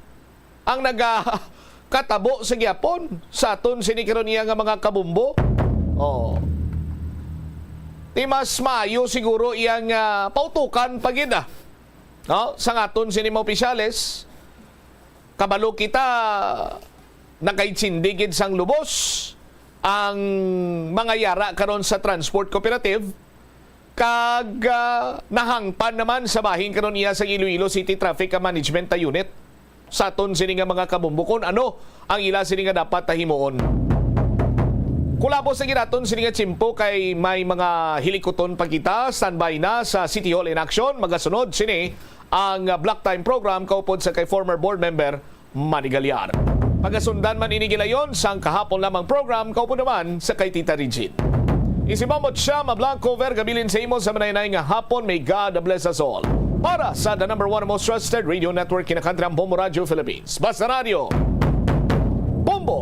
Ang nagakatabo sa gihapon sa aton sini karon iya nga mga kabombo. Oh. Ti mas maayo siguro iyang, ah, pautukan pa gid, ah. No? Sa aton sini mga opisyales, kabalo kita nakaintindi gid sang lubos ang mga yara karon sa transport cooperative, kag, ah, nahangpan naman sa bahin karon iya sa Iloilo City Traffic Management Unit sa aton sini nga mga kabombo kung ano ang ila sini nga dapat ta himuon. Kulabos na gid aton sini nga tiyempo kay may mga hilikuton pa kita. Standby na sa City Hall in Action. Magasunod sini ang Block Time Program kaupod sa kay former board member Manny Gallar. Pagasundan man ini gilayon sang kahapon lamang program kaupod naman sa kay Tita Regine. Isi Bombo Chama Blanco Vergabilin sa imo sa manaynayan nga hapon. May God bless us all. Para sa the number one most trusted radio network in the country, ang Bombo Radio Philippines. Basta Radio, Bombo,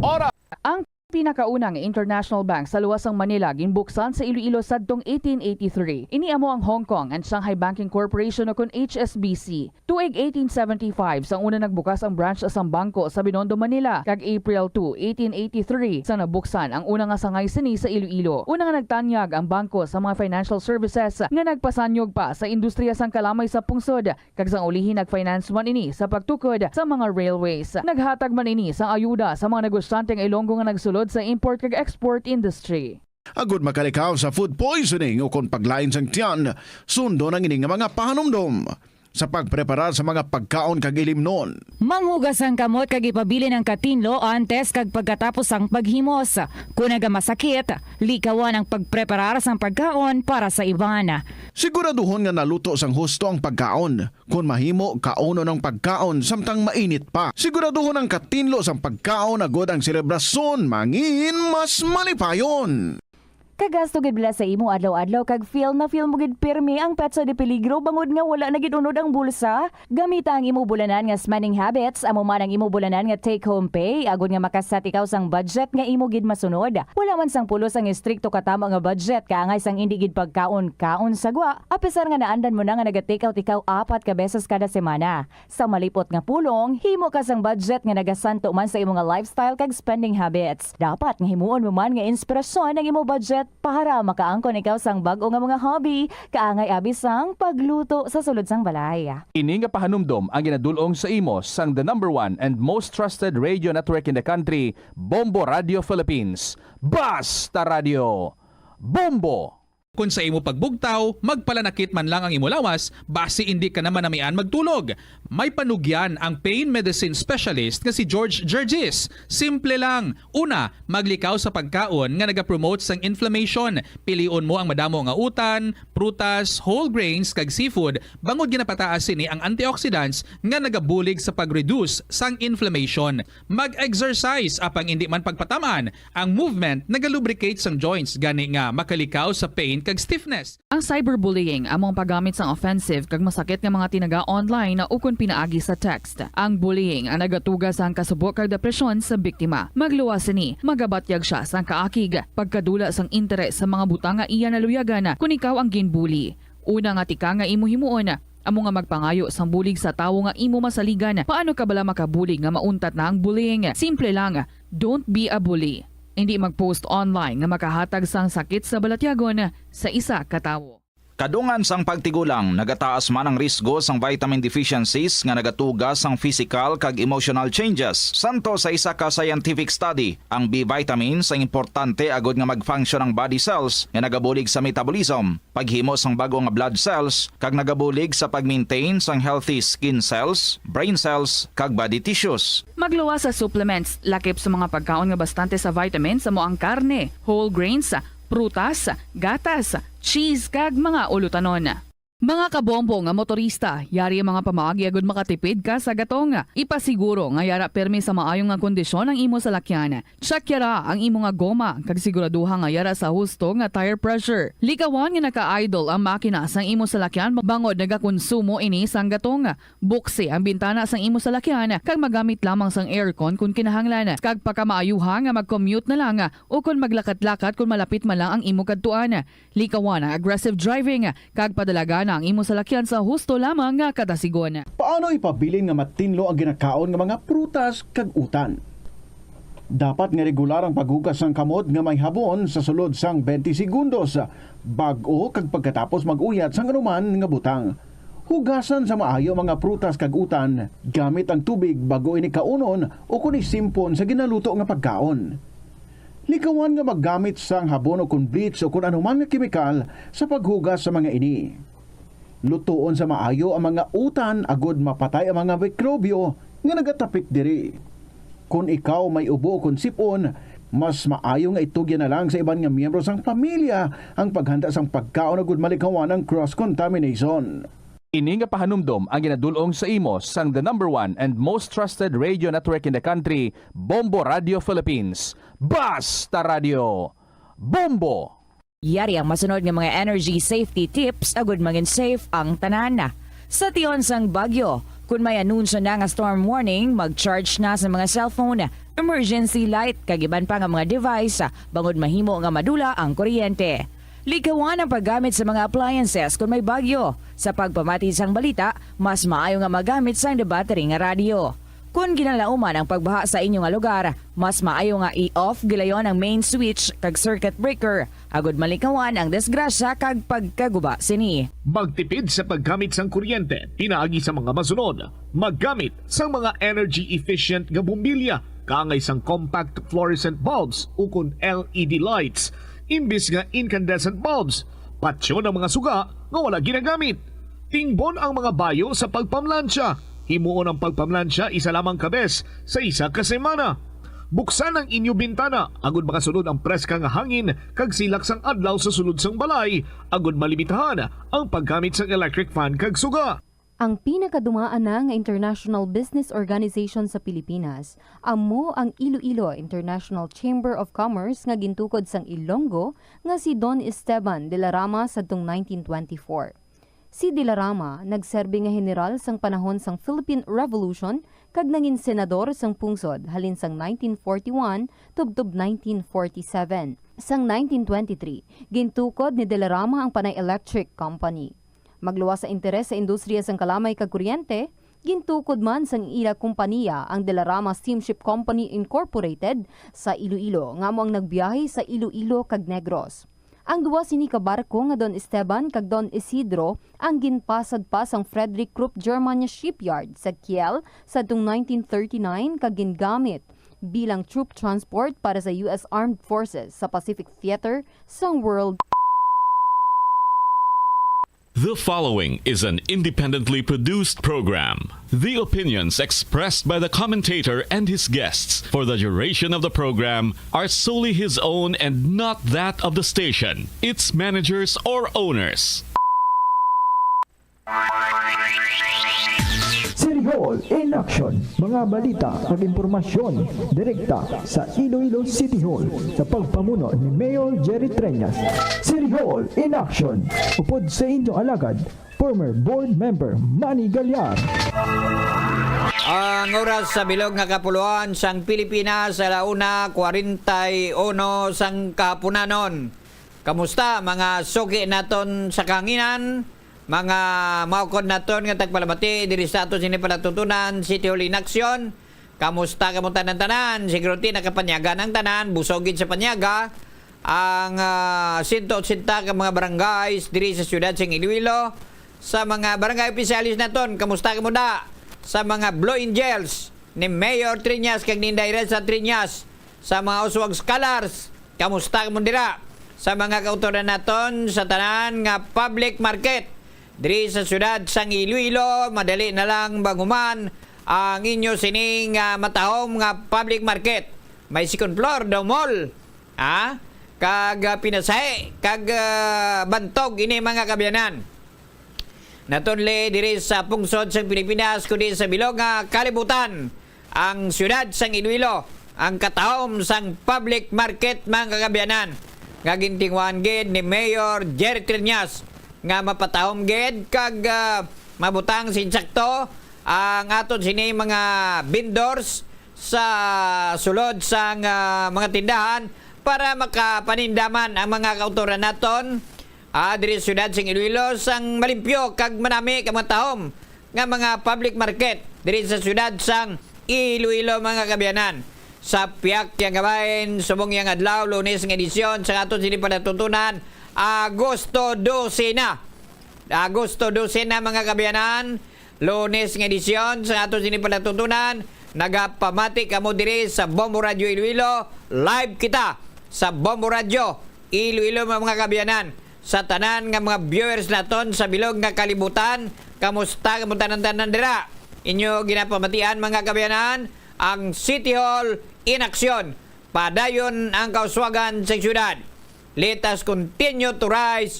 Oras. Ang pinakauna nga international bank sa luwas sang Manila ginbuksan sa Iloilo sadtong eighteen eighty-three. Ini amo ang Hong Kong and Shanghai Banking Corporation, o kon H S B C. Tuig eighteen seventy-five sang una nagbukas ang branch sang bangko sa Binondo, Manila, kag April two, eighteen eighty-three sa nabuksan ang una nga sangay sini sa Iloilo. Una nga nagtanyag ang bangko sa mga financial services nga nagpasanyog pa sa industriya sang kalamay sa pungsod, kag sang ulihi nag-finance man ini sa pagtukod sa mga railways. Naghatag man ini sang ayuda sa mga negosyante nga Ilonggo nga nagsulod sa import kag export industry. Agud makalikaw sa food poisoning ukon paglain sang tiyan, sundon ang ini nga mga pahanumdom. Sa pagpreparar sa mga pagkaon kag ilimnon. Manghugas ang kamot kag ipabilin ang katinlo antes kag pagkatapos sang paghimos. Kon nagamasakit, likawan ang pagpreparar sang pagkaon para sa iban. Siguraduhon nga naluto sang husto ang pagkaon. Kon mahimo, kaunon ang pagkaon samtang mainit pa. Siguraduhon ang katinlo sang pagkaon agud ang selebrasyon mangin mas malipayon. Kagasto gid bala sa imo adlaw-adlaw kag feel na feel mo gid pirmi ang petsa de peligro bangod nga wala na gid unod ang bulsa? Gamita ang imo bulanan nga spending habits, amo man ang imo bulanan nga take-home pay, agod nga makaset ikaw sang budget nga imo gid masunod. Wala man sang pulos ang estrikto katamo nga budget, kaangay sang indi gid pagkaon-kaon sa gwa, apisar nga naandan mo na nga naga-take out ikaw apat ka beses kada semana. Sa malipot nga pulong, himo ka sang budget nga nagasanto man sa imo nga lifestyle kag spending habits. Dapat nga himuon mo man nga inspirasyon ang imo budget para makaangkon ikaw sang bag-o nga mga hobby, kaangay abi sang pagluto sa sulod sang balay. Ini nga pahanumdom ang ginadul-ong sa imo sang the number one and most trusted radio network in the country, Bombo Radio Philippines. Basta Radio, Bombo! Kon sa imo pagbugtaw, magpalanakit man lang ang imo lawas, basi indi ka na manamian magtulog. May panugyan ang pain medicine specialist nga si George Gergis. Simple lang. Una, maglikaw sa pagkaon nga nagapromote sang inflammation. Pilion mo ang madamo nga utan, prutas, whole grains, kag seafood, bangod ginapataas sini ang antioxidants nga nagabulig sa pag-reduce sang inflammation. Mag-exercise, apang indi man pagpatam-an. Ang movement nagalubricate sang joints, gani nga makalikaw sa pain kag stiffness. Ang cyberbullying amo ang paggamit sang offensive kag masakit nga mga tinaga online ukon pinaagi sa text. Ang bullying ang nagatuga sang kasubo kag depresyon sa biktima. Magluwas sini, magabatyag sia sang kaakig, pagkadula sang interes sa mga butang nga iya naluyagan kon ikaw ang ginbully. Una nga tikang nga imo himuon, amo nga magpangayo sang bulig sa tawo nga imo masaligan. Paano ka bala makabulig nga mauntat na ang bullying? Simple lang, don't be a bully. Indi mag-post online nga makahatag sang sakit sa balatyagon sa isa ka tawo. Kadungan sang pagtigulang, nagataas man ang risgo sang vitamin deficiencies nga nagatuga sang physical kag emotional changes. Santo sa isa ka scientific study, ang B vitamins ang importante agud nga mag-function ang body cells nga nagabulig sa metabolism, paghimo sang bag-o nga blood cells, kag nagabulig sa pag-maintain sang healthy skin cells, brain cells, kag body tissues. Magluwas sa supplements, lakip sa mga pagkaon nga bastante sa vitamins, amo ang karne, whole grains, prutas, gatas, cheese, kag mga ulutanon. Mga kabombo nga motorista, yari ang mga pamaagi agud makatipid ka sa gatong. Ipasiguro nga yara pirmi sa maayo nga kondisyon ang imo salakyan. Check yara ang imo nga goma, kag siguraduha nga yara sa husto nga tire pressure. Likawan nga naka-idle ang makina sang imo salakyan bangod nagakonsumo ini sang gatong. Buksi ang bintana sang imo salakyan kag magamit lamang sang aircon kon kinahanglan, kag pakamaayuha nga mag-commute na lang o kon maglakat-lakat kon malapit man lang ang imo kadtuan. Likawan ang aggressive driving kag padalagana ang imo salakyan sa husto lamang nga kadasigon. Paano ipabilin nga matinlo ang ginakaon nga mga prutas kag utan? Dapat nga regular ang paghugas sang kamot nga may habon sa sulod sang twenty segundos, bag-o kag pagkatapos mag-uyat sang anuman nga butang. Hugasan sa maayo ang mga prutas kag utan gamit ang tubig bag-o ini kaunon o kon isimpon sa ginaluto nga pagkaon. Likawan nga maggamit sang habon o kon bleach o kon anuman nga kemikal sa paghugas sa mga ini. Lutoon sa maayo ang mga utan agud mapatay ang mga mikrobyo nga nagatapik diri. Kon ikaw may ubo o kon sip-on, mas maayo nga itugyan na lang sa iban nga miyembro sang pamilya ang paghanda sang pagkaon agud malikawan ang cross contamination. Ini nga pahanumdom ang ginadul-ong sa imo sang the number one and most trusted radio network in the country, Bombo Radio Philippines. Basta Radio, Bombo! Yari ang masunod nga mga energy safety tips agud mangin safe ang tanan. Sa tion sang bagyo, kun may anunsyo na nga storm warning, mag-charge na sa mga cellphone. emergency light, kag iban pa nga mga device, ah, bangod mahimo nga madula ang kuryente. Likawan ang paggamit sa mga appliances kon may bagyo. Sa pagpamati sang balita, mas maayo nga magamit sang debattery nga radyo. Kon ginalauman ang pagbaha sa inyo nga lugar, mas maayo nga i-off gilayon ang main switch kag circuit breaker agud malikawan ang disgrasya kag pagkaguba sini. Magtipid sa paggamit sang kuryente pinaagi sa mga masunod. Maggamit sang mga energy efficient nga bombilya kaangay sang compact fluorescent bulbs ukon L E D lights imbis nga incandescent bulbs. Patyon ang mga suga nga wala ginagamit. Tingbon ang mga bayo sa pagpamlansya. Himuon ang pagpamlansya isa lamang ka bes sa isa ka semana. Buksan ang inyo bintana agud makasulod ang preska nga hangin kag silak sang adlaw sa sulod sang balay, agud malimitahan ang paggamit sang electric fan kag suga. Ang pinakadumaan na nga international business organization sa Pilipinas amo ang Iloilo International Chamber of Commerce nga gintukod sang Ilonggo nga si Don Esteban de la Rama sadtong nineteen twenty-four. Si de la Rama nagserbi nga heneral sang panahon sang Philippine Revolution kag nangin senador sang pungsod halin sang nineteen forty-one tubtob nineteen forty-seven. Sang nineteen twenty-three, gintukod ni de la Rama ang Panay Electric Company. Magluwas sa interes sa industriya sang kalamay kag kuryente, gintukod man sang ila kompaniya ang De La Rama Steamship Company Incorporated sa Iloilo, nga amo ang nagbiyahe sa Iloilo kag Negros. Ang duha sini ka barko nga Don Esteban kag Don Isidro ang ginpasad pa sang Frederick Krupp Germania Shipyard sa Kiel sadtong nineteen thirty-nine kag gingamit bilang troop transport para sa U S Armed Forces sa Pacific Theater sang World. The following is an independently produced program. The opinions expressed by the commentator and his guests for the duration of the program are solely his own and not that of the station, its managers, or owners. City Hall in Action. Mga balita kag impormasyon direkta sa Iloilo City Hall sa pagpamuno ni Mayor Jerry Treñas. City Hall in Action. Upod sa inyong alagad, former board member Manny Gallar. Ang oras sa bilog nga kapuluan sang Pilipinas, ala una kwarenta y uno sang kahapunanon. Kamusta, mga suki naton sa kahanginan, mga maukod naton nga tagpalamati diri sa aton sini palatutunan, City Hall in Action? Kamusta kamo tanan-tanan? Siguro ti nakapanyaga ang tanan, busog gid sa panyaga ang, ah, sento otsenta ka mga barangays diri sa siyudad sang Iloilo. Sa mga barangay opisyalis naton, kamusta kamo da? Sa mga Blue Angels ni Mayor Treñas kag ni Inday Reza Treñas, sa mga Uswag Scholars, kamusta kamo dira? Sa mga kautoran naton sa tanan nga public market diri sa siyudad sang Iloilo, madali na lang banghuman ang inyo sini nga matahom nga public market. May second floor daw mall, ha? Kag, ah, pinasahi, kag, ah, bantog ini, mga kaabyanan. Natunli diri sa pungsod sang Pilipinas, kundi sa bilog nga kalibutan, ang siyudad sang Iloilo, ang katahom sang public market, mga kaabyanan, nga gintinguhaan gid ni Mayor Jerry Treñas nga mapatahom gid kag, ah, mabutang sa insakto ang aton sini mga vendors sa sulod sang, ah, mga tindahan para makapaninda man ang mga kautoran naton, ah, diri sa siyudad sang Iloilo, sang malimpyo kag manami ka mga tahom nga mga public market diri sa siyudad sang Iloilo, mga kaabyanan. Sa piyak yang gabain, subong yang adlaw, Lunes nga edisyon sa aton sini palatutunan, Agosto dose na. Agosto dose na, mga kaabyanan, Lunes nga edisyon sa aton sini palatutunan. Nagapamati kamo diri sa Bombo Radio Iloilo. Live kita sa Bombo Radio Iloilo, mga kaabyanan. Sa tanan nga mga viewers naton sa bilog nga kalibutan, kamusta kamo tanan-tanan dira? Inyo ginapamatian, mga kaabyanan, ang City Hall in Action. Padayon ang kauswagan sa siyudad. Let us continue to rise,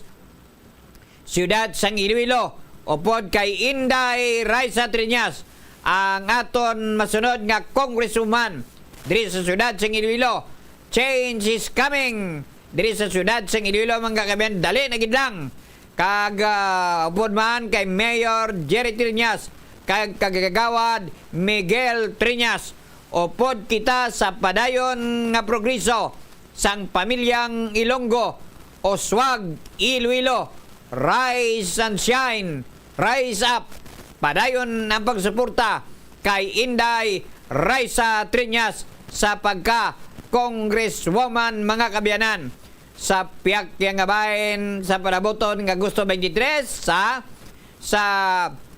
siyudad sang Iloilo, upod kay Inday Raisa Treñas, ang aton masunod nga congresswoman diri sa siyudad sang Iloilo. Change is coming diri sa siyudad sang Iloilo, mga kaabyanan, dali na gid lang. Kag, ah, upod man kay Mayor Jerry Treñas, kag kagagawad Miguel Treñas, Upod kita sa padayon nga progreso sang pamilyang Ilonggo, Oswag Iloilo. Rise and shine, rise up. Padayon ang pagsuporta kay Inday Raisa Triñas sa pagka Congresswoman, mga kaabyanan. Sa pihak niya nga bahin sa palabuton nga Agosto twenty-three, sa, sa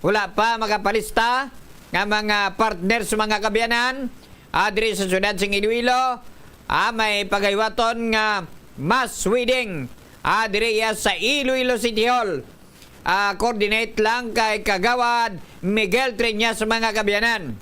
wala pa makapalista nga mga partners, mga kaabyanan, ah, diri sa siyudad sing Iloilo, ah, may pagahiwaton nga mass wedding, ah, diri iya sa Iloilo City Hall. Ah, coordinate lang kay Kagawad Miguel Triñas, mga kaabyanan.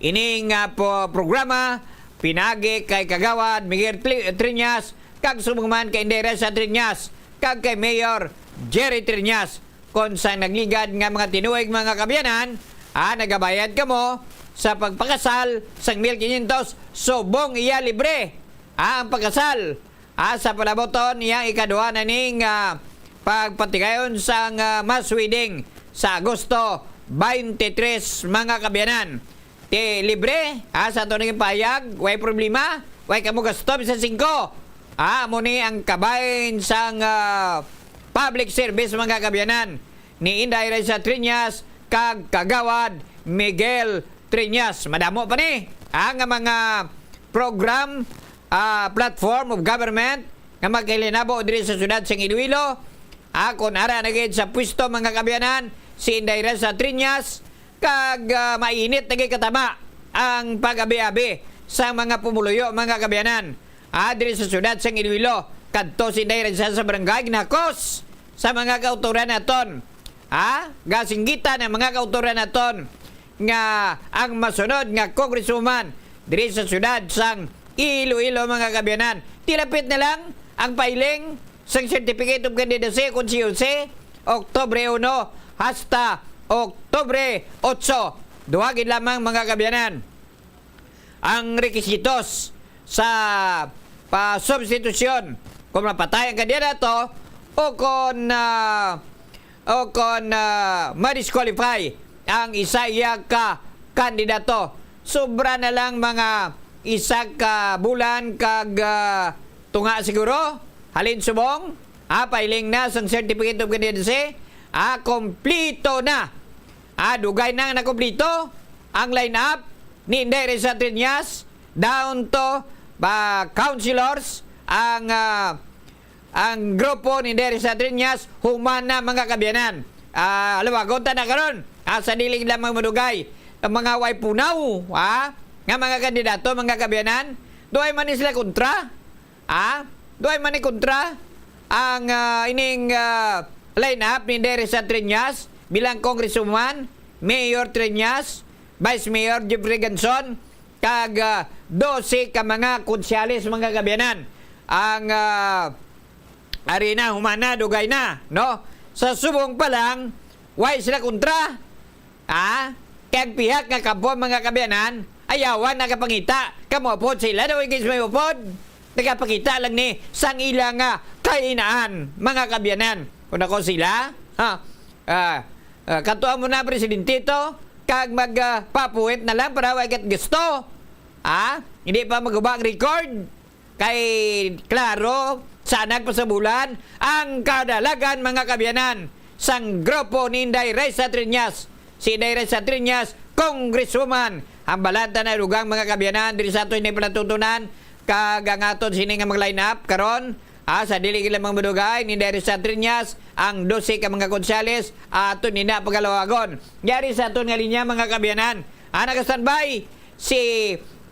Ini nga po programa pinaagi kay Kagawad Miguel Tri-, Triñas kag subong man kay Inday Raisa Triñas kag kay Mayor Jerry Triñas. Kon sa nagligad nga mga tinuig, mga kaabyanan, ah, nagabayad kamo sa pagpakasal sang mil quinientos, subong iya libre, ah, ang pagkasal. Ah, sa palabuton, iyang ikaduha na ni nga pagpatigayon sang, ah, mass wedding sa Agosto twenty-three, mga kaabyanan. Ti libre, ah, sa ato naging pahayag, way problema, way kamo gasto, bisan singko. Ah, amo ni ang kabahin sang, ah, public service, mga kaabyanan, ni Inday Raisa Triñas kag Kagawad Miguel Triñas. Madamo pa ni, ah, nga mga program, ah, platform of government nga magkahilinabo diri sa siyudad sang Iloilo. Ah, kon ara na gid sa pwesto, mga kaabyanan, si Inday Raisa Triñas, kag, ah, mainit na gid katama ang pag-abi-abi sa mga pumuluyo, mga kaabyanan. Ah, diri sa siyudad sang Iloilo, kadto si Inday Raisa sa barangay, ginhakos sa mga kautoran naton. Ha? Gasinggitan ang mga kautoran naton nga ang masunod nga congresswoman diri sa siyudad sang Iloilo, mga kaabyanan. Tilapit na lang ang filing sang Certificate of Candidacy kon C O C, Oktubre uno hasta Oktubre otso. Duha gid lamang, mga kaabyanan, ang rekisitos sa pasubstitusyon, kung mapatay ang kandidato o kung, ah, o kung, ah, ma-disqualify ang isa iya ka kandidato. Sobra na lang mga isa ka bulan kag, ah, tunga siguro. Halin subong, ah, filing na sang Certificate of Candidacy. Ah, kompleto na. Ah, dugay na nga nakompleto ang lineup ni Inday Raisa Triñas, down to, ah, councilors, ang, ah, ang grupo ni Inday Raisa Triñas, human na, mga kaabyanan. Ah, alawagon ta na karon. Ah, sa dili lamang madugay ang mga way punaw, ah, nga mga kandidato, mga kaabyanan. Duay man ni sila kontra. Ah, duay man ni kontra ang, ah, ining, ah, lineup ni Inday Raisa Triñas bilang congresswoman, Mayor Triñas, Vice Mayor Jeffrey Ganson, kag, ah, dose ka mga konsyales, mga kaabyanan, ang, ah, ari na, human na, dugay na, no? Sa subong pa lang, way sila kontra. Ah, kay ang pihak nga kampo, mga kaabyanan, ayawan nagapangita. Kamo upod, sila daw igis may upod. Nagapakita lang ni sang ila nga kahinaan, mga kaabyanan. Kung ako sila, ha, ah, ah, katuan mo na, presidente to, kag mag, ah, papuwit na lang para way gat gusto. Ha? Hindi pa maguba ang record. Kay klaro sa nagpasabulan ang kadalagan, mga kaabyanan, sang grupo ni Inday Raisa Triñas. Si Inday Raisa Triñas, congresswoman, ang balanta na dugang, mga kaabyanan, diri sa aton ni palatutunan, kag ang aton sini nga mag-line up karon, ah, sa dili gid lamang madugay ni Inday Raisa Triñas, ang dose ka mga konsyales, aton ni na pagalawagon. Yari sa aton nga linya, mga kaabyanan, ah, naka-standby si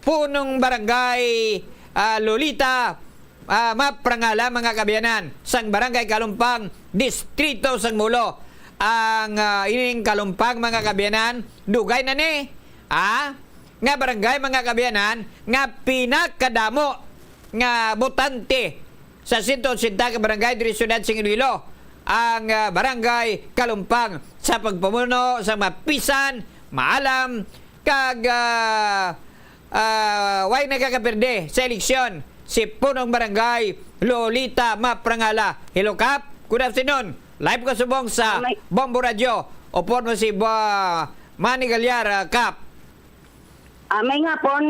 Punong Barangay, ah, Lolita, ah, Maprangala, mga kaabyanan, sang Barangay Kalumpang, Distrito sang Molo. Ang, ah, ining Kalumpang, mga kaabyanan, dugay na ni, ah, nga barangay, mga kaabyanan, nga pinakadamo nga botante sa sento otsenta ka barangay diri sa siyudad sing Iloilo. Ang, ah, Barangay Kalumpang sa pagpamuno sa mapisan, maalam, kag, ah, ah, way nagakaperde sa eleksyon, si Punong Barangay Lolita Maprangala. Hello, Kap. Good afternoon. Live ka subong sa May- Bombo Radio. Upod mo si Ba-, Manny Galyar, ah, Kap. Ah, may ngapon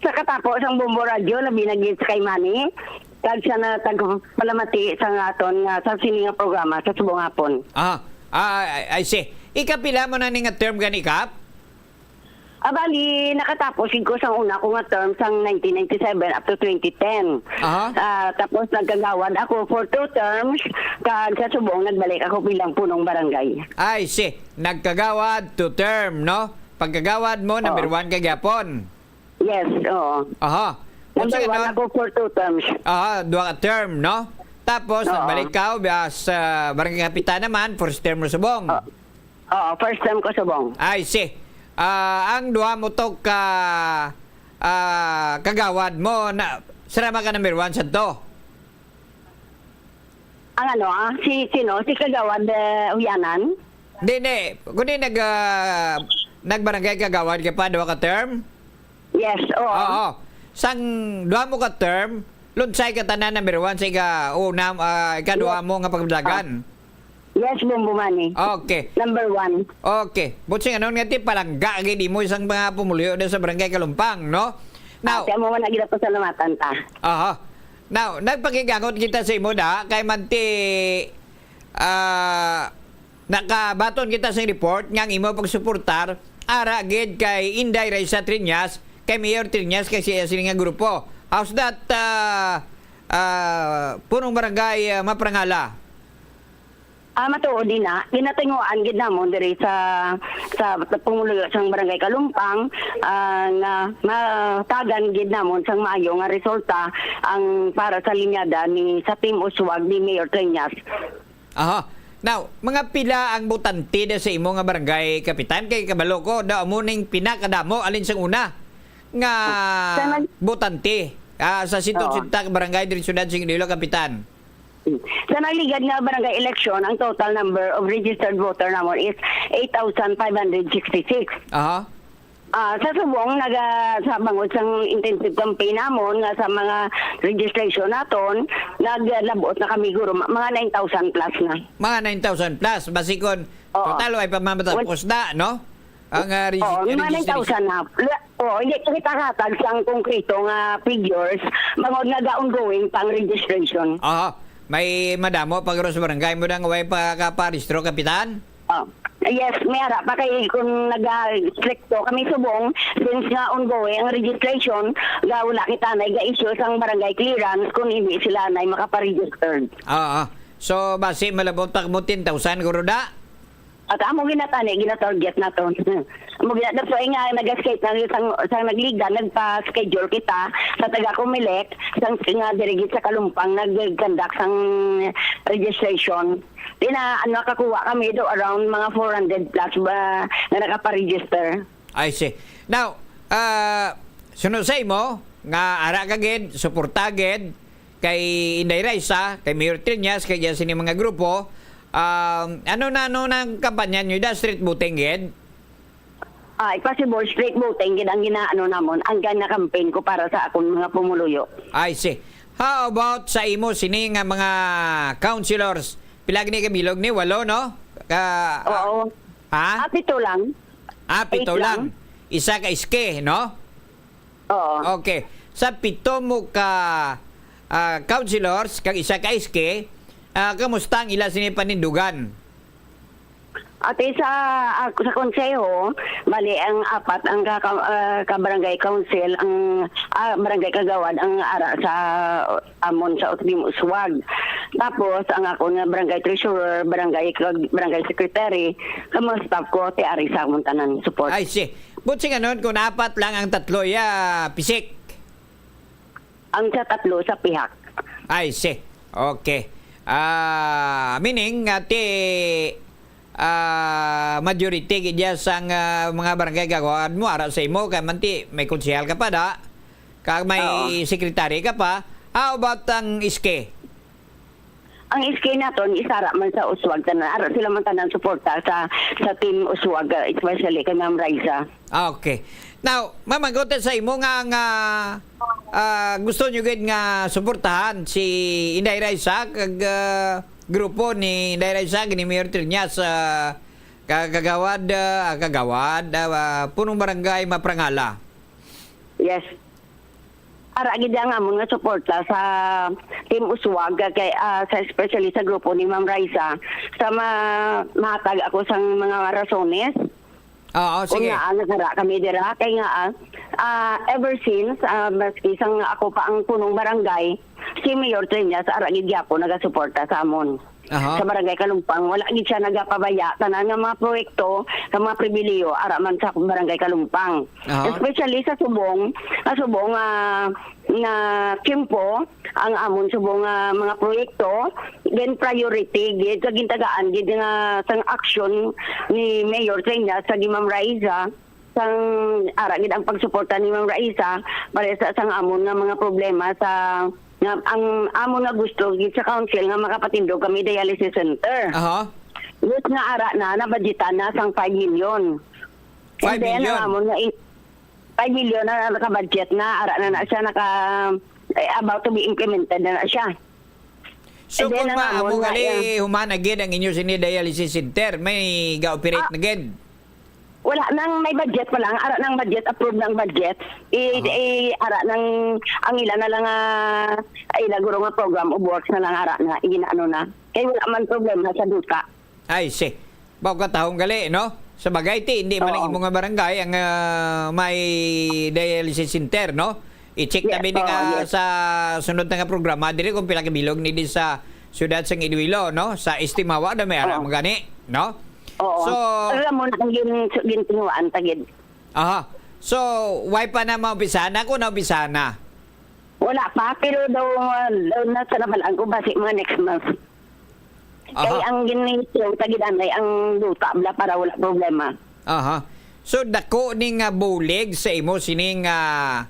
sa katapo sang Bombo Radyo, labi na gid sa kay Manny, kag sa na-, tagpalamati sa nga aton nga sa sini nga programa sa subong hapon. Ah, ah, I, I see. Ikapila mo na ni nga term gani, Kap? Ah, bali, nakatapos gid ko sang una ko nga term sang nineteen ninety-seven up to twenty ten. Aha. Ah, tapos nagkagawad ako for two terms, kag sa subong nagbalik ako bilang punong barangay. I see. Nagkagawad, two term, no? Pagkagawad mo, number Oo. one ka gyapon. Yes, oo. Aha. Number Kung one sino, ako for two terms. Aha, duha ka term, no? Tapos, Oo. nagbalik ka, ah, sa barangay kapitan naman, first term mo subong. Oo. Oo, first term ko subong. I see. Ah, ang duha mo to ka, ah, kagawad mo, na, sila man ka number one sa to? Ang ano, ah, si, sino? Si Kagawad, eh, Uyanan? Hindi, hindi. Kundi nag, ah, nagbarangay kagawad ka pa, duha ka term? Yes, oo. Oo. Sang duha mo ka term, lunsay ka tanan number one sa ika-, una, ah, ikaduha Yes. mo nga pagdalagan. Ah. Yes, Bombo Manny. Okay. Number one. Okay. Butsing, ano nga ti, palangga gid mo isang mga pumuluyo na sa Barangay Kalumpang, no? Now, Ah, kaya mo man na ginapasalamatan ta. Aha. Now, nagpakigangot kita sa imo da, kay manti, ah, nakabaton kita sa report nga ang imo pagsuportar ara gid kay Inday Raisa Triñas, kay Mayor Triñas, kay siya sini nga grupo. How's that, ah, ah, punong barangay, ah, Maprangala? Ah, matuod din na. Ginatinguan gid namon diri sa, sa pumuluyo sang Barangay Kalumpang, ah, nga matagan gid namon sang maayo nga resulta ang para sa linyada ni, sa Team Uswag ni Mayor Treñas. Aha. Now, mga pila ang botante da sa imo nga barangay, Kapitan? Kay kabalo ko, da amo ning pinakadamo alin sang una nga Sa nag- botante, ah, sa Oo. sento singkwenta ka barangay diri sa siyudad sa Iloilo, Kapitan. Sa nagligad nga barangay eleksyon, ang total number of registered voter namon is eight thousand five hundred sixty-six. Aha. Ah, sa subong, naga-, sa bangod sang intensive campaign namon nga sa mga registration naton, naglabot na kami guro, ma-, mga nine thousand plus na. Mga nine thousand plus, basi kon Oo. total, way pa mamatapos Wan- na, no? Ang, ah, Oo, mga registration. nine thousand na. La-, oo, hindi ko kita hatag sang konkreto nga figures, bangod nga ga-ongoing pang registration. Aha. May madamo pa guro sa barangay mo na nga way pa kaparehistro, Kapitan? Oh. Yes, may ara pa kay kung naga-stricto kami subong, since nga ongoing ang registration, ga wala kita na ga-issue sang barangay clearance kung hindi sila na makaparegistered. Oo. So, basi malabot pa mo ten thousand, guro da? At amo ginatani, ginatarget naton. Amo gina-, that's why nga nag-escape na sang, sang nagliga, nagpa-schedule kita sa taga Comelec, sang, nga diri gid sa Kalumpang, nag-conduct sang registration. Di na, ano, nakakuha kami do around mga four hundred plus ba nga nakaparegister. I see. Now, ah, suno sa imo, nga ara ka gid, suporta gid kay Inday Raisa, kay Mayor Triñas, kay dyan sini mga grupo, um, ano na, ano na ang kampanya nyo? Da street voting gid? Ah, possible street voting gid ang ginaano namon, ang gina-campaign ko para sa akong mga pumuluyo. I see. How about sa imo sini nga mga councilors? Pila gini ka bilog ni? Walo, no? Ka, ah, Oo. Ha? Ah, pito lang. Ah, pito Eight lang. lang. Isa ka iske, no? Oo. Okay. Sa pito mo ka, ah, councilors, kag isa ka iske, ah, kamusta ang ila sini panindugan? Ati sa, ah, sa konseho, bali ang apat ang ka, ka, ah, ka barangay council, ang, ah, barangay kagawad ang ara sa amon sa Team Uswag. Tapos ang ako nga barangay treasurer, barangay kag-, barangay secretary, kag mga staff ko, ti ari sa amon tanan support. I see. But sing anon, kung apat lang ang tatlo, ya, pisik. Ang sa tatlo sa pihak. I see. Okay. Ah, meaning, nga ti, ah, majority gid ya sang, ah, mga barangay kagawad mo, ara sa imo, kay manti, may konsehal ka pa da, kag may Oo. secretary ka pa. How about ang iske? Ang iske naton, isara man sa Uswag tanan. Ara sila man tanan suporta sa, sa Team Uswag, ah, especially kay Ma'am Raisa. Ah, okay. Now, mamagot sa imo nga, nga, ah, gusto nyo gid nga suportahan si Inday Raisa, kag, ah, grupo ni Inday Raisa, ni Mayor Triñas, ah, ka-, kagawad, ah, kagawad, ah, punong barangay Maprangala. Yes. Ara gid ang amon nga suporta sa Team Uswag, kay, ah, sa, especially sa grupo ni Ma'am Raisa, sa ma-, mahatag ako sang mga rasones. Oo, kung sige. Nga, ah, nagara kami dira, kay nga, ah, ah, ever since, ah, maski sang ako pa ang punong barangay, si Mayor Treñas, ara gid gyapon nagasuporta sa amon. Aha. Sa Barangay Kalumpang, wala gid siya nagapabaya. Tanan nga mga proyekto, sa mga pribiliyo, ara man sa Barangay Kalumpang. Aha. Especially sa subong, sa subong, ah, nga tiyempo, ang amon subong nga mga proyekto, then priority gid, sa gintagaan gid nga sang aksyon ni Mayor Treñas, sa gi Ma'am Raisa, sang ara gid ang pagsuporta ni Ma'am Raisa, para sa, sang amon nga mga problema sa, nga ang amon nga gusto gid sa council nga makapatindog kami dialysis center. Aha. Which nga ara na, nabudgetan na sang five million. And then, ang Five million? Amon nga i-, five million na nakabudget na, ara na na siya, naka, eh, about to be implemented na na siya. So, and then, kung ang amon maamo nga, gali, yeah, humana gid ang inyo sini dialysis center, may ga-operate Ah, na gid? Wala nang may budget pa lang, ara nang budget, approve nang budget. I, Aha. I, ara nang, ang ila na lang, ah, ila guro nga program of works na lang, ara na, iginaano na. Kay wala man problema sa duta. I see. Mao katahong gali, no? Sa bagay, ti, hindi man ang Oo. Imo nga barangay ang, ah, may dialysis center, no? I-check Yes, namin nga oo, yes. Sa sunod na nga programa, diri kung pila ka bilog ni di sa siyudad sang Iloilo, no? Sa Estimawa na may ara Oo. Mo gani, no? Oo. So Alam mo na ang gin-, gintinguhaan ta gid. Aha. So, why pa na maumpisahan? Ako na umpisahan na. Wala pa, pero daw, daw na sa nabalaan ko, basi mga next month. Kay Aha. Ang gin-, tagid anay ang duta bla para wala problema. Aha. So, dako ni nga bulig sa imo sining, ah,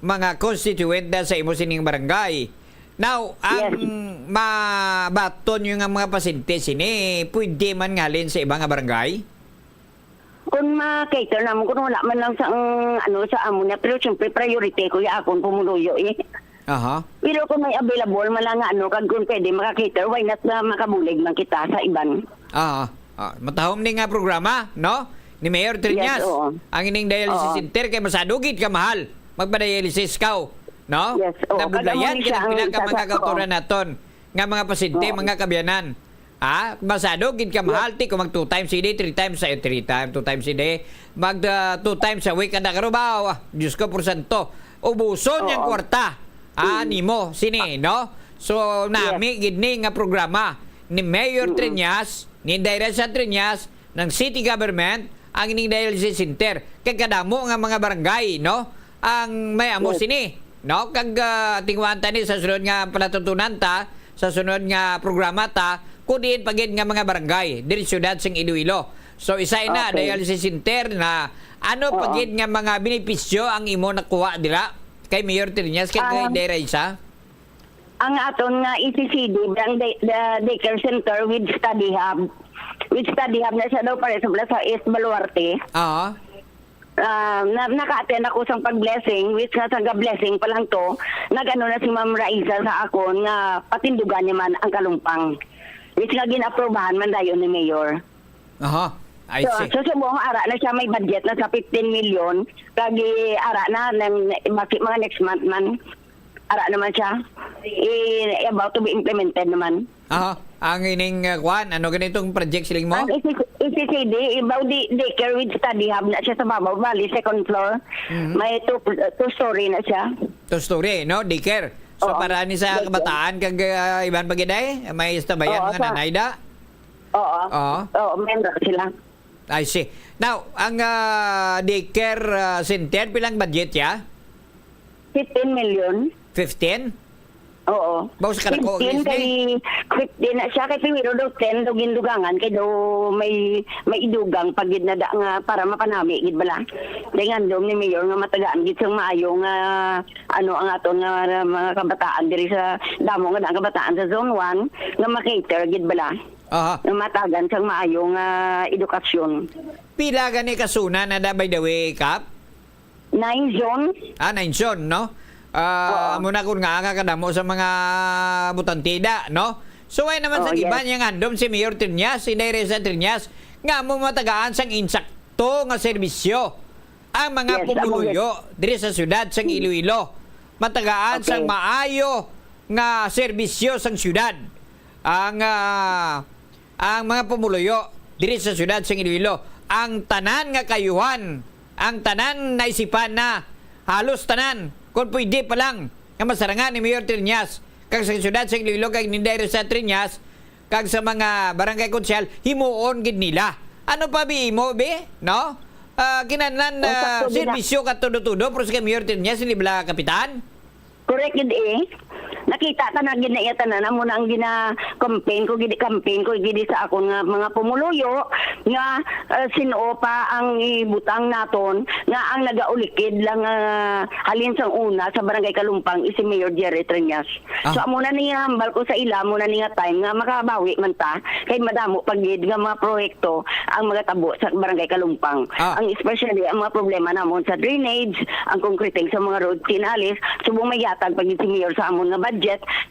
mga constituent da sa imo sining barangay. Now, ang Yes. Mabaton yung nga mga pasyente sini, pwede man ngalin sa iba nga barangay? Kung ma-cater namon, kung wala man lang sa, ang, ano, sa amo niya, pero siyempre priority ko ya akon pumuluyo, eh. Aha. Pero kung may available man lang nga, ano, kag kung pwede maka-cater, why not na makabulig man kita sa iban? Ah, ah, matahom ni nga programa, no? Ni Mayor Yes, Triñas, oo. Ang ining dialysis Oo. Center kay masadugid ka mahal. Magpa-dialysis ka, no? Yes, oo. Nabudlayan Kag amo ni siya ang pila ka isa mga sa, kautoran oo. Naton nga mga pasyente, Oo. Mga kabyanan. Ha? Masado gid ka mahal, ti, kung mag two times a day, three times a, three time, two times a day, mag, ah, two times a week, kada karubaw. Ah, Diyos ko, porsyento. Ubuson yung Oo. Kwarta. Ah, Mm. Nimo, sini, no? So, Yes. Nami gid ni nga programa ni Mayor Mm-mm. Triñas, ni Diresa Triñas, ng city government ang ining dialysis center. Kay kadamo nga mga barangay, no? Ang may amo Yes. sini, no? Kag, ah, tingwaan ta ni sa sunod nga palatuntunan ta, sa sunod nga programa ta, kung diin pa gid nga mga barangay diri siyudad sing Iloilo. So, isa ina Okay. dialysis center na ano pa Oo. Gid nga mga benepisyo ang imo nakuha dira kay Mayor Triñas kay, kay Um, Diresa? Ang aton nga E C C D, ang day-, the daycare center with study hub. With study hub na siya daw para sa, sa East Baluarte. Oo. Ah, na, naka-attend ako sang pag-blessing, which nga sang blessing pa lang to, nag-ano na si Ma'am Raisa sa akon nga patindugan niya man ang Kalumpang. Which nga gin-aprobahan man dayon ni Mayor. Aha, I So, see. So, subong ara na siya, may budget na sa fifteen million, kag i-, ara na, nang, maki-, mga next month man, ara naman siya. I-, about to be implemented naman. Aha, ang ining, uh, kwan, ano ganitong project siling mo? Ang E C C, E C C D, about the daycare with study hub na siya sa babaw, bali, second floor. Mhm. May two, two story na siya. Two story, no? Daycare. So, Oo. Para ni sa Daycare. Kabataan, kag, uh, iban pa gid ay, may istabayan Oo, mga sa nanay da? Oo. Oo. Oo, member sila. I see. Now, ang, ah, daycare, ah, center, pilang budget ya? Fifteen million. Fifteen? Oo. Bawo sa kadako, Fifteen Miss Day? Kay, fifteen na siya, kay primero daw ten daw gindugangan, kay daw may, may idugang pa gid na da nga para mapanami gid bala. Kay ngandom ni Mayor nga matagaan gid sang maayo nga, ano, ang aton nga mga kabataan diri sa, damo nga da ang kabataan sa Zone one nga ma-cater gid bala. Aha. Nga matagan sang maayo nga edukasyon. Pila gani ka zona na da, by the way, Kap? Nine zone. Ah, nine zone, no? Ah, Oo. Amo na kun nga, nga kadamo sa mga butante da, no? So, why naman Oo, sa iban yes. Yang handom si Mayor Triñas, si Diresa Triñas, nga mo matagaan sang insakto nga serbisyo Ang mga Yes, amo pumuluyo diri sa siyudad sang Iloilo, matagaan sang Okay. maayo nga serbisyo sang siyudad. Ang, ah, ang mga pumuluyo diri sa siyudad sang Iloilo, ang tanan nga kaayuhan, ang tanan naisipan na, halos tanan, kung pwede pa lang, nga masarangan ni Mayor Triñas, kag sa siyudad sang Iloilo, kag ni Inday Risa Triñas, kag sa mga barangay konsyal, himuon gid nila. Ano pa bi imo, bi? No? Ah, kinahanglan O, na sakto din na. serbisyo ka todo-todo, pero si Mayor Triñas, hindi bala kapitan? Correct gid eh. Nakita ka na gid na iya tanan, amo na ang gina-campaign ko gid, campaign ko gid sa akon nga mga pumuluyo nga, ah, sin-o pa ang ibutang naton nga ang nagaulikid lang, ah, halin sang una sa Barangay Kalumpang is si Mayor Jerry Triñas. Ah. So, amo na ni nga hambal ko sa ila, amo na ni nga time nga makabawi man ta, kay madamo pa gid nga mga proyekto ang magatabo sa Barangay Kalumpang. Ah. Ang especially ang mga problema namon sa drainage, ang concreting sa mga road, tinalis, subong may yatag pa gid si Mayor sa amon nga budget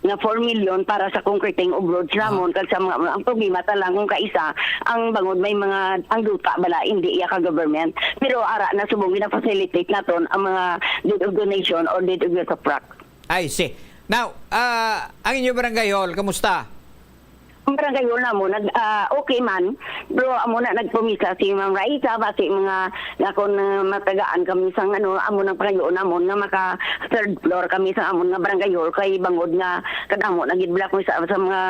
nga four million para sa concreting of roads Ah. namon, kag sa mga, ang problema ta lang kung kaisa, ang bangod may mga, ang duta bala, hindi iya ka government. Pero ara na subong gina-facilitate naton ang mga deed of donation or deed of usufruct. I see. Now, ah, ang inyo barangay hall, kamusta? Ang barangay hall namo, nag, ah, okay man. Pero amo na nagpromisa si Ma'am Raisa, basi mga, nga kung, ah, matagaan kami sa, ano, amo nang pangayoon namon nga maka third floor kami sa amon nga barangay hall, kay bangod nga kadamo na gid bala ko sa, sa mga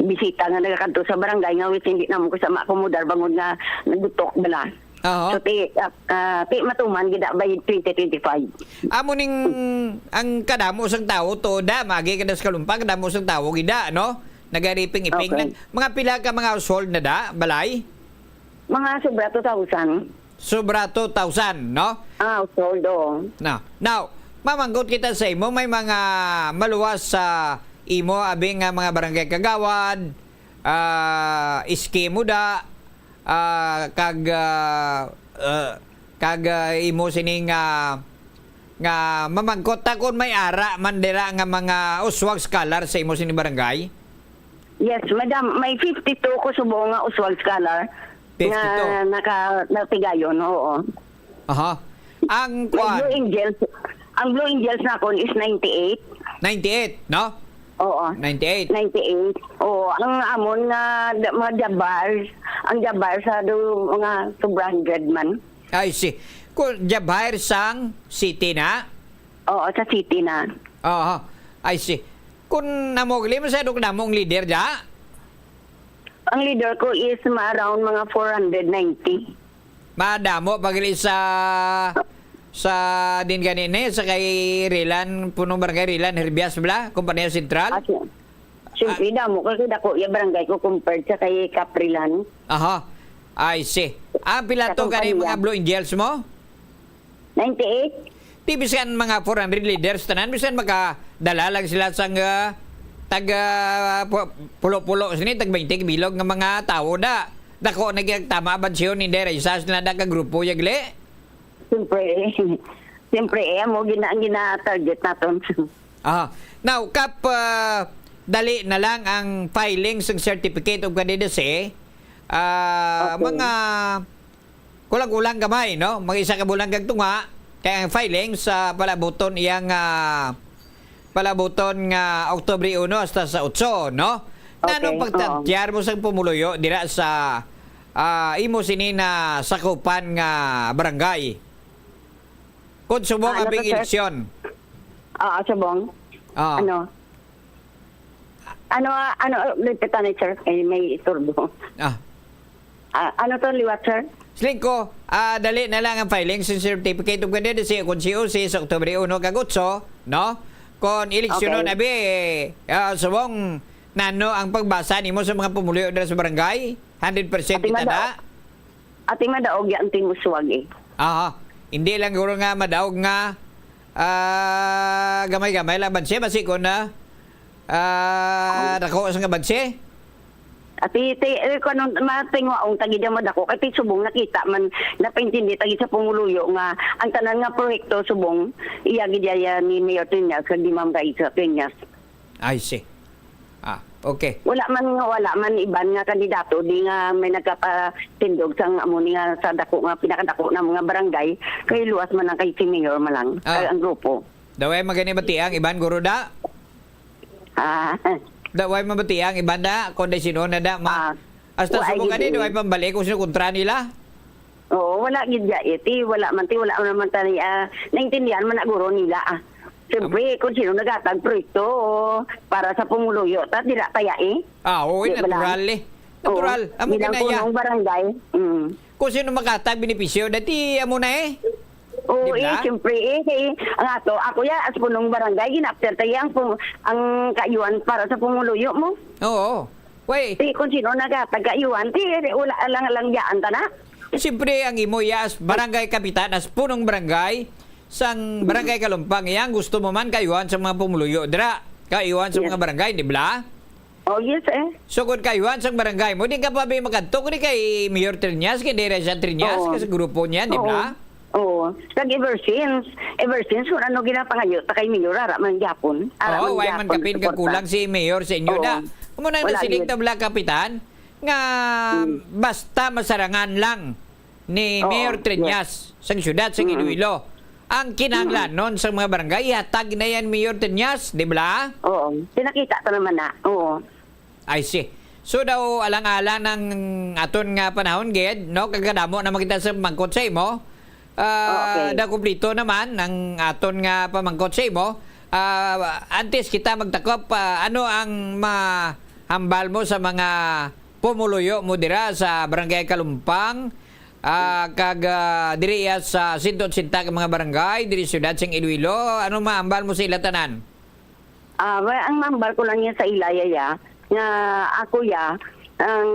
bisita nga nagakadto sa barangay nga which hindi namon ko sa maakomodar bangod nga nagutok bala. Aha. So, ti, ah, ah, ti matuman gid by twenty twenty-five. Amo ning ang kadamo sang tawo to, da, magi ka da sa Kalumpang, kadamo sang tawo gid da, no? Nagariping-iping Okay. na. Mga pila ka mga household na da, balay? Mga sobra two thousand. Sobra two thousand, no? Ah, household, oo. Now, now, mamangkot kita sa imo, may mga maluwas sa imo, abi nga mga barangay kagawad, ah, iski mo da, ah, kag, ah, ah, kag, ah, imo sini nga, nga mamangkot ta kung may ara man dira nga mga uswag scholar sa imo sini barangay? Yes, madam, may fifty-two ko subong nga uswag scholar Fifty-two. nga naka-, natigayon, oo. Aha. Ang May kuan, Blue Angels, ang Blue Angels nakon is ninety-eight. Ninety-eight, no? Oo. Ninety-eight. Ninety-eight. Oo, ang amon nga da-, mga Jabars, ang Jabar sa do mga sobra hundred man. I see. Ku-, Jabars sang city na? Oo, sa city na. Aha. I see. Kun namo gali, masyado ka damo ang leader da? Ang leader ko is ma-, around mga four hundred ninety. Madamo pa gali sa, sa din gani ni, sa kay Rilan, punong barangay Rilan Herbias bala, Kompanya Sentral? Ah, si-, siyempre, Ah. damo kay dako ya barangay ko compared sa kay Kaprilan. Aha. I see. Ah, pila Sa to gani kompanya. mga Blue Angels mo? Ninety-eight. Di bisan mga four hundred leaders tanan, bisan makadala lang sila sang, ah, tag, ah, pu-, pulo-pulo sini, tag twenty ka bilog nga mga tawo da. Dako na gyud tama ba siyo ni Inday Risa sila da ka grupo ya gali? Siyempre, eh. Siyempre, eh, amo gina-, ang gina-target naton. Ah, now, Kap, ah, dali na lang ang filing sang Certificate of Candidacy. Ah, Okay. mga kulang-kulang gamay, no? Mga isa ka bulan kag tunga, kay ang filing sa palabuton iyang, ah, palabuton nga Oktubre uno hasta sa otso, no? Nanong Okay, pagtantyar mo sang pumuluyo dira sa, ah, imo sini na sakupan nga barangay? Kung subong Ah, ano abing to, sir? eleksyon. Ah, subong. Ah. Ano? Ano, ah, ano, ah, repeat ni sir? Ay, may istorbo. Ah. Ah, ano to liwat, sir? Siling ko, ah, dali na lang ang filing sa Certificate of Candidacy kung C O C sa Oktubre uno kag otso, no? Kung eleksyonon, Okay. abi, ah, subong, nano ang pagbasa nimo sa mga pumuluyo dira sa barangay? Hundred percent Ati kita mada-, na? ati madaog yan, Team Uswag, eh. Aha. Hindi lang guro nga madaog nga, ah, gamay-gamay lang banse, basi ko na, ah, dako sa nga banse. Ati, ti, eh, kung anong matingwaong tagi dyan madako, kay ti subong nakita man, napaintindi tagi sa pumuluyo nga ang tanan nga proyekto subong, iya gid iya ni Mayor Triñas, kag ni Ma'am Raisa Triñas. I see. Ah. Okay. Wala man nga, wala man iban nga kandidato di nga may nagkapatindog sang amo ni nga sa dako nga, pinakadako na mga barangay, kay luwas man lang kay si Mayor man lang, Ah. kay ang grupo. Daw ay magani bati ang iban, guro, da? Ah. Da, way mabati ang iban, da, kung di sino na, da, ma-, Ah, hasta wa, sugo ay, gani, gid, da, eh. Way pambalik kung sino kontra nila. Oo, wala gid ya, eh. Ti, wala man, ti, wala naman tani, ah, naintindihan man na guro nila, ah. Siyempre, Am- kung sino naghatag proyekto para sa pumuluyo, ta, dira ta ya, eh. Ah, oo, Di ba lang? natural, eh. Natural. Oo. Amo Bilang gina ya. punong barangay. Mm. Kung sino makatag benepisyo, dati amo na, eh. Oo, Di eh, ba? siyempre, eh, kay ang ato, ako ya, as punong barangay, ginapter tayo ang pum-, ang kaayuhan para sa pumuluyo mo. Oo. Way. Ti, kung sino naghatag kaayuhan, ti, wala lang, lang yaan ta na. Siyempre, ang imo ya as barangay kapitan, as punong barangay, sang barangay Kalumpang, yang gusto mo man kaayuhan sa mga pumuluyo, dira, kaayuhan sa Yes. mga barangay, di ba? Oh, yes, eh. So, kung kaayuhan sang barangay mo, di ka pa ba makadto, kung di kay Mayor Triñas, kay Dere sa Triñas, Oo. kay sa grupo niya, di Oo. ba? Oo. Kag ever since, ever since, kung ano ginapangayo, ta kay Mayor, ara man gyapon. Ara Oo, man way man gyapon, kapin suporta. kakulang si Mayor sa inyo Oo. na. Amo na Wala nasiling gid. tabla, Kapitan, nga Hmm. basta masarangan lang ni Oo, Mayor yes. Triñas sang siyudad sang Mm. Iloilo. Ang kinahanglanon Mm. sa mga barangay, ihatag na yan, Mayor Triñas, di ba? Oo. Pinakita ta naman na. Oo. I see. So daw, alang-alang ng aton nga panahon, gid, no? Kagkadamo naman kita sa pamangkot sa imo. Ah, Okay. daw kumplito naman ang aton nga pamangkot sa imo. Ah, antes kita magtakop, ah, ano ang mahambal mo sa mga pumuluyo mo dira sa Barangay Kalumpang, ah, kag, ah, diri iya sa sento otsenta ka mga barangay, diri siyudad sing Iloilo? Ano mahambal mo sa ila tanan? Ah, well, ang mahambal ko lang yan sa ila, yaya, nga ako, ya, ang,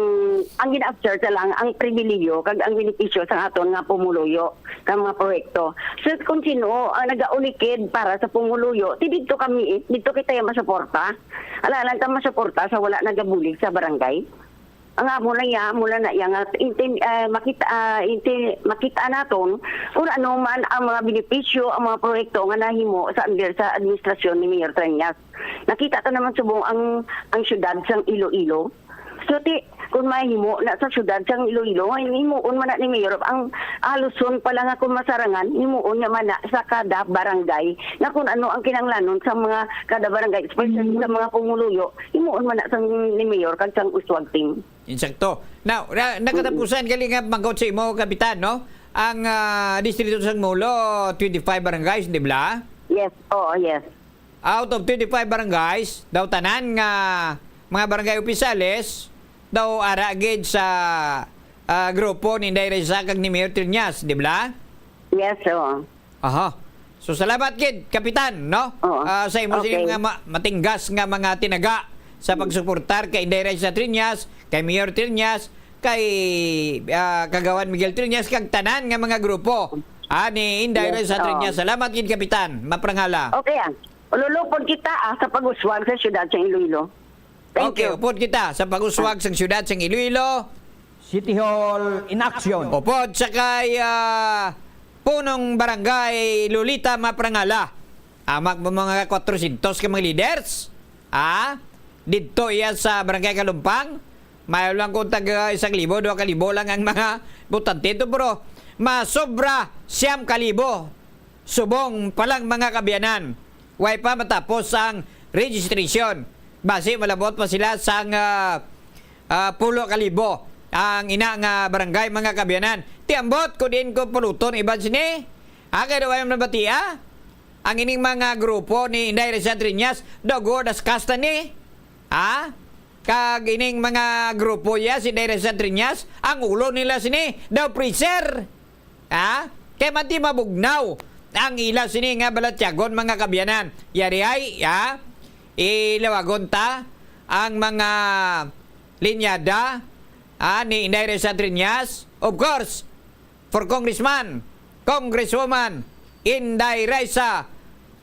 ang gina-observe ta lang ang pribilehiyo kag ang benepisyo sa aton nga pumuluyo kag mga proyekto. So, kung sino ang nagaulikid para sa pumuluyo, ti didto kami, eh, didto kita ya masuporta. Ala lang ta masuporta sa wala nagabulig sa barangay. Ang amo lang ya, amo lang na ya nga intin-, ah, makita, ah, inti-, makita naton kung ano man ang mga benepisyo, ang mga proyekto nga nahimo sa under sa administrasyon ni Mayor Treñas. Nakita ta naman subong ang, ang syudad sang Iloilo. So, ti, kung mahimo na sa syudad sang Iloilo, himuon man na ni Mayor ang aluson pa lang nga kung masarangan, himuon niya man na sa kada barangay na kung ano ang kinahanglanon sa mga kada barangay, especially Mm. sa mga pumuluyo, himuon man na sang ni Mayor kag sang uswag team. Insakto. Now, na, nakatapusan Mm. gali nga pamangkot sa imo, Kapitan, no? Ang, ah, distrito sang Molo, twenty-five barangays, di ba? Yes, oo, yes. Out of twenty-five barangays, daw tanan nga mga barangay opisales, daw ara gid sa, ah, grupo ni Inday Reza kag ni Mayor Triñas, di ba? Yes, oo. Aha. So, salamat gid, Kapitan, no? Oo. Ah, sa imo Okay. sining mga ma-, matinggas nga mga tinaga sa Mm. pagsuportar kay Inday Reza Triñas, kay Mayor Triñas, kay, ah, Kagawad Miguel Triñas, kag tanan nga mga grupo, ah, ni Inday Yes, Reza oo. Triñas. Salamat gid, Kapitan. Maprangala. Okay, ah. Ululupod kita, ah, sa pag-uswag sa siyudad sa Iloilo. Thank Okay, you. upod kita sa pag-uswag sang siyudad sang Iloilo. City Hall in action. Upod sa kay, ah, Punong Barangay Lolita Maprangala. Amag mo mga kwatrosyentos ka mga leaders. Ah? Didto iya sa Barangay Kalumpang. Mayo lang kung taga isang libo, duha ka libo lang ang mga botante to, pero masobra siyam ka libo. Subong pa lang, mga kaabyanan, way pa matapos ang registration. Basi malabot pa sila sang, ah, ah, pulo ka libo ang ina nga barangay, mga kaabyanan. Ti ambot ko din ko puluton iban sini. Ah, kay daw ay nabatia ang ining mga grupo ni Inday Reza Triñas, daw go das kasta ni. Ha? Kag ining mga grupo ya si Inday Reza Triñas, ang ulo nila sini, daw freezer. Ha? Kay man ti mabugnaw ang ila sini nga balatyagon, mga kaabyanan. Yari ay, ha? Ilawagon ta ang mga linyada, ha, ni Inday Reza Triñas. Of course, for Congressman, Congresswoman Inday Reza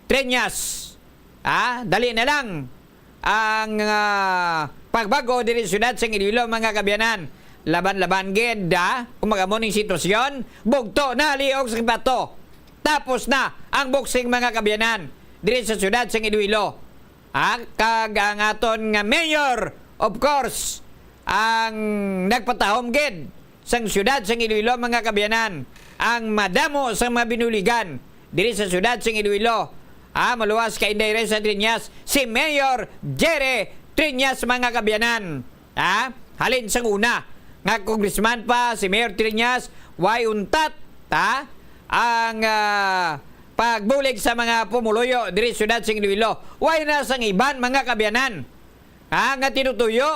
Triñas. Ah, dali na lang ang, ah, pagbag-o diri sa siyudad sa Iloilo, mga kaabyanan. Laban-laban gid, ah, kung mag-amo ning sitwasyon, bugto na liog sa kipato. Tapos na ang boxing, mga kaabyanan, diri sa siyudad sa Iloilo. Ah, kag ang aton nga mayor, of course, ang nagpatahom gid sang siyudad sang Iloilo, mga kaabyanan, ang madamo sang mga binuligan diri sa siyudad sang Iloilo. Ah, maluwas kay Inday Risa Triñas, si Mayor Jerry Triñas, mga kaabyanan. Ah, halin sang una nga congressman pa si Mayor Triñas, way untat, ha, ang, ah, pagbulig sa mga pumuluyo diri sa siyudad sang Iloilo. Way na sang iban, mga kaabyanan, ha, nga tinutuyo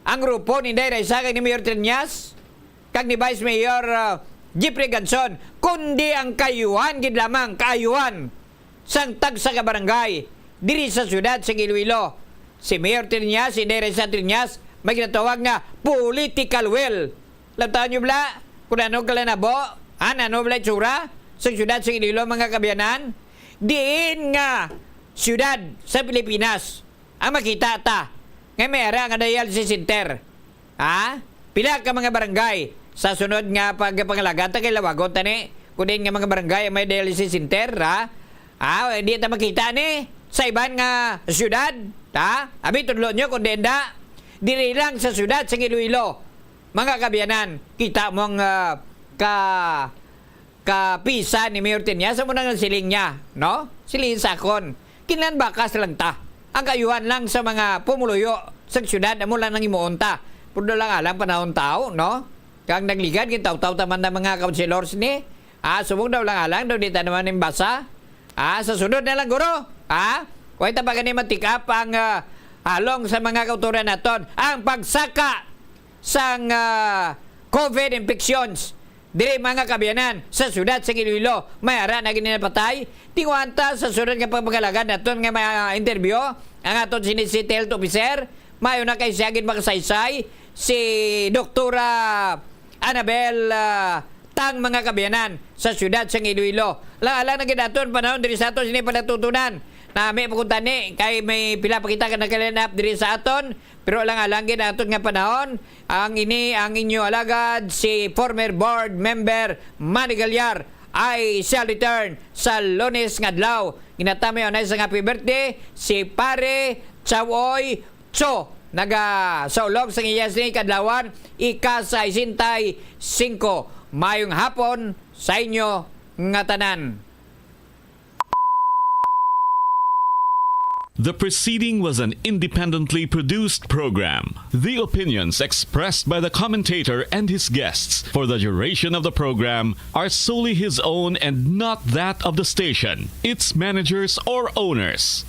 ang grupo ni Inday Risa kag ni Mayor Triñas kag ni Vice Mayor, ah, Jeffrey Ganson, kundi ang kaayuhan gid lamang, kaayuhan sang tagsa ka barangay diri sa siyudad sang Iloilo. Si Mayor Triñas, si Inday Risa Triñas, may ginatawag nga political will. Lamtaon niyo bala kung ano kalanabo, ha, ano bala itsura sa siyudad sang Iloilo, mga kaabyanan? Diin nga siyudad sa Pilipinas ang makita ta nga may ara nga dialysis center? Ha? Pila ka mga barangay sa sunod nga pagpangalaga ta kay lawagon ta ni kung diin nga mga barangay ang may dialysis center, ha? Ha? Hindi ta makita ni sa iban nga syudad, ha? Abi, tudlo nyo kung diin da. Diri lang sa syudad sang Iloilo, mga kaabyanan, kita mo ang, ah, ka kapisan ni Mayor Triñas, amo na nga siling niya, no? Siling sa akon, kinahanglan bakas lang ta. Ang kaayuhan lang sa mga pumuluyo sa siyudad, amo lang nang himuon ta. Pero daw lang alang panahon tao, no? Kag nagligad, gintawtaw ta man ang mga councilors ni, ah, subong daw lang alang, daw di ta naman nimbasa. Ah, sa sunod na lang, guro. Ah, way ta pa gani ma-take up ang, ah, halong sa mga kautoran naton. Ang pagsaka sang, ah, COVID infections diri, mga kaabyanan, sa siyudad sa Iloilo, may ara na gid napatay. Tinguhaan ta sa sunod nga pagpangalaga naton nga may, ah, interview ang aton sini City Health Officer. Maayo na kay siya gid makasaysay, si Doktora Annabel, ah, Tang, mga kaabyanan, sa siyudad sa Iloilo. Lang-alang na gid aton panahon diri sa aton sini panatutunan. Nami pa kung tani kay may pila pa kita ka naka-line up diri sa aton. Pero lang-alang gid aton nga panahon, ang ini ang inyo alagad, si former board member Manny Galyar, ay siya return sa Lunes nga adlaw. Ginatamay unay sang happy birthday si Pare Chawoy Cho, naga sa ulog sang iya sini kadlawan, ika sesenta y cinco. Mayong hapon sa inyo nga tanan. The preceding was an independently produced program. The opinions expressed by the commentator and his guests for the duration of the program are solely his own and not that of the station, its managers, or owners.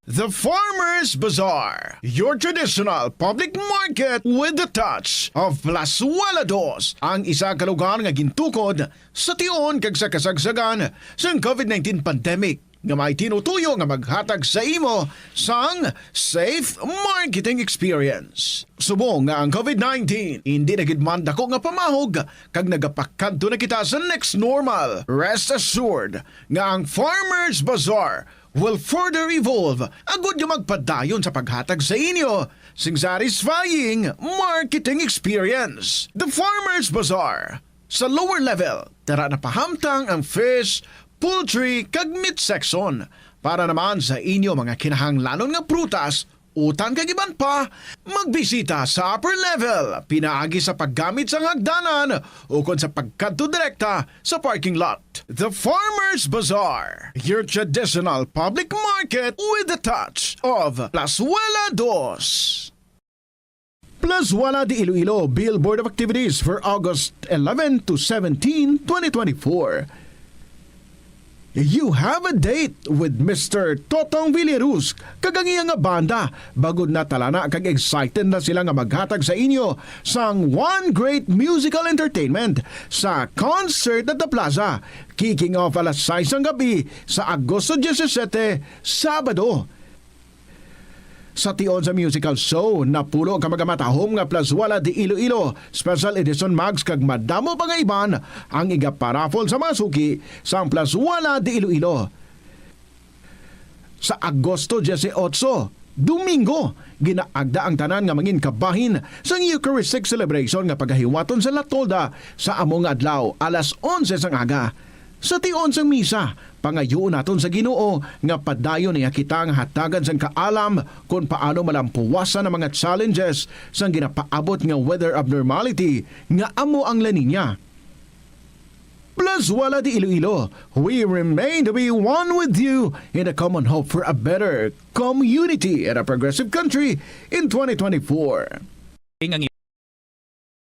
The Farmers Bazaar, your traditional public market with the touch of Plazuela Dos, ang isa ka lugar nga gintukod sa tion kag sa kasagsagan sang COVID nineteen pandemic, nga may tinutuyo nga maghatag sa imo sang safe marketing experience. Subong nga ang COVID nineteen hindi na gid man dako nga pamahog kag nagapakadto na kita sa next normal, rest assured nga ang Farmers Bazaar will further evolve agud nga magpadayon sa paghatag sa inyo sing satisfying marketing experience. The Farmers Bazaar, sa lower level, tara na pahamtang ang fish, poultry, kag meat section. Para naman sa inyo mga kinahanglanon nga prutas, utan kag iban pa, magbisita sa upper level pinaagi sa paggamit sang hagdanan ukon sa pagkadto direkta sa parking lot. The Farmers Bazaar, your traditional public market with the touch of Plazuela Dos. Plazuela de Iloilo Billboard of Activities for August eleven to seventeen, twenty twenty-four. You have a date with Mister Totong Villaruz kag ang iya nga banda. Bagod na talana kag excited na sila nga maghatag sa inyo sang one great musical entertainment sa concert at the plaza, kicking off alas sais sang gabi sa Agosto diyasisete, Sabado. Sa tion sa musical show, napulo ka magamatahom nga Plazuela de Iloilo Special Edition Mags kag madamo pa nga iban ang igaparaffle sa mga suki sang Plazuela de Iloilo. Sa Agosto dieciocho, Domingo, ginaagda ang tanan nga mangin kabahin sang Eucharistic Celebration nga pagahiwaton sa La Tolda sa amo nga adlaw, alas onse sang aga. Sa tion sang misa, pangayuon naton sa Ginoo nga padayon niya kita nga hatagan sang kaalam kon paano malampuwasan ang mga challenges sang ginapaabot nga weather abnormality nga amo ang La Niña. Plazuela de Iloilo, we remain to be one with you in a common hope for a better community and a progressive country in twenty twenty-four. Ang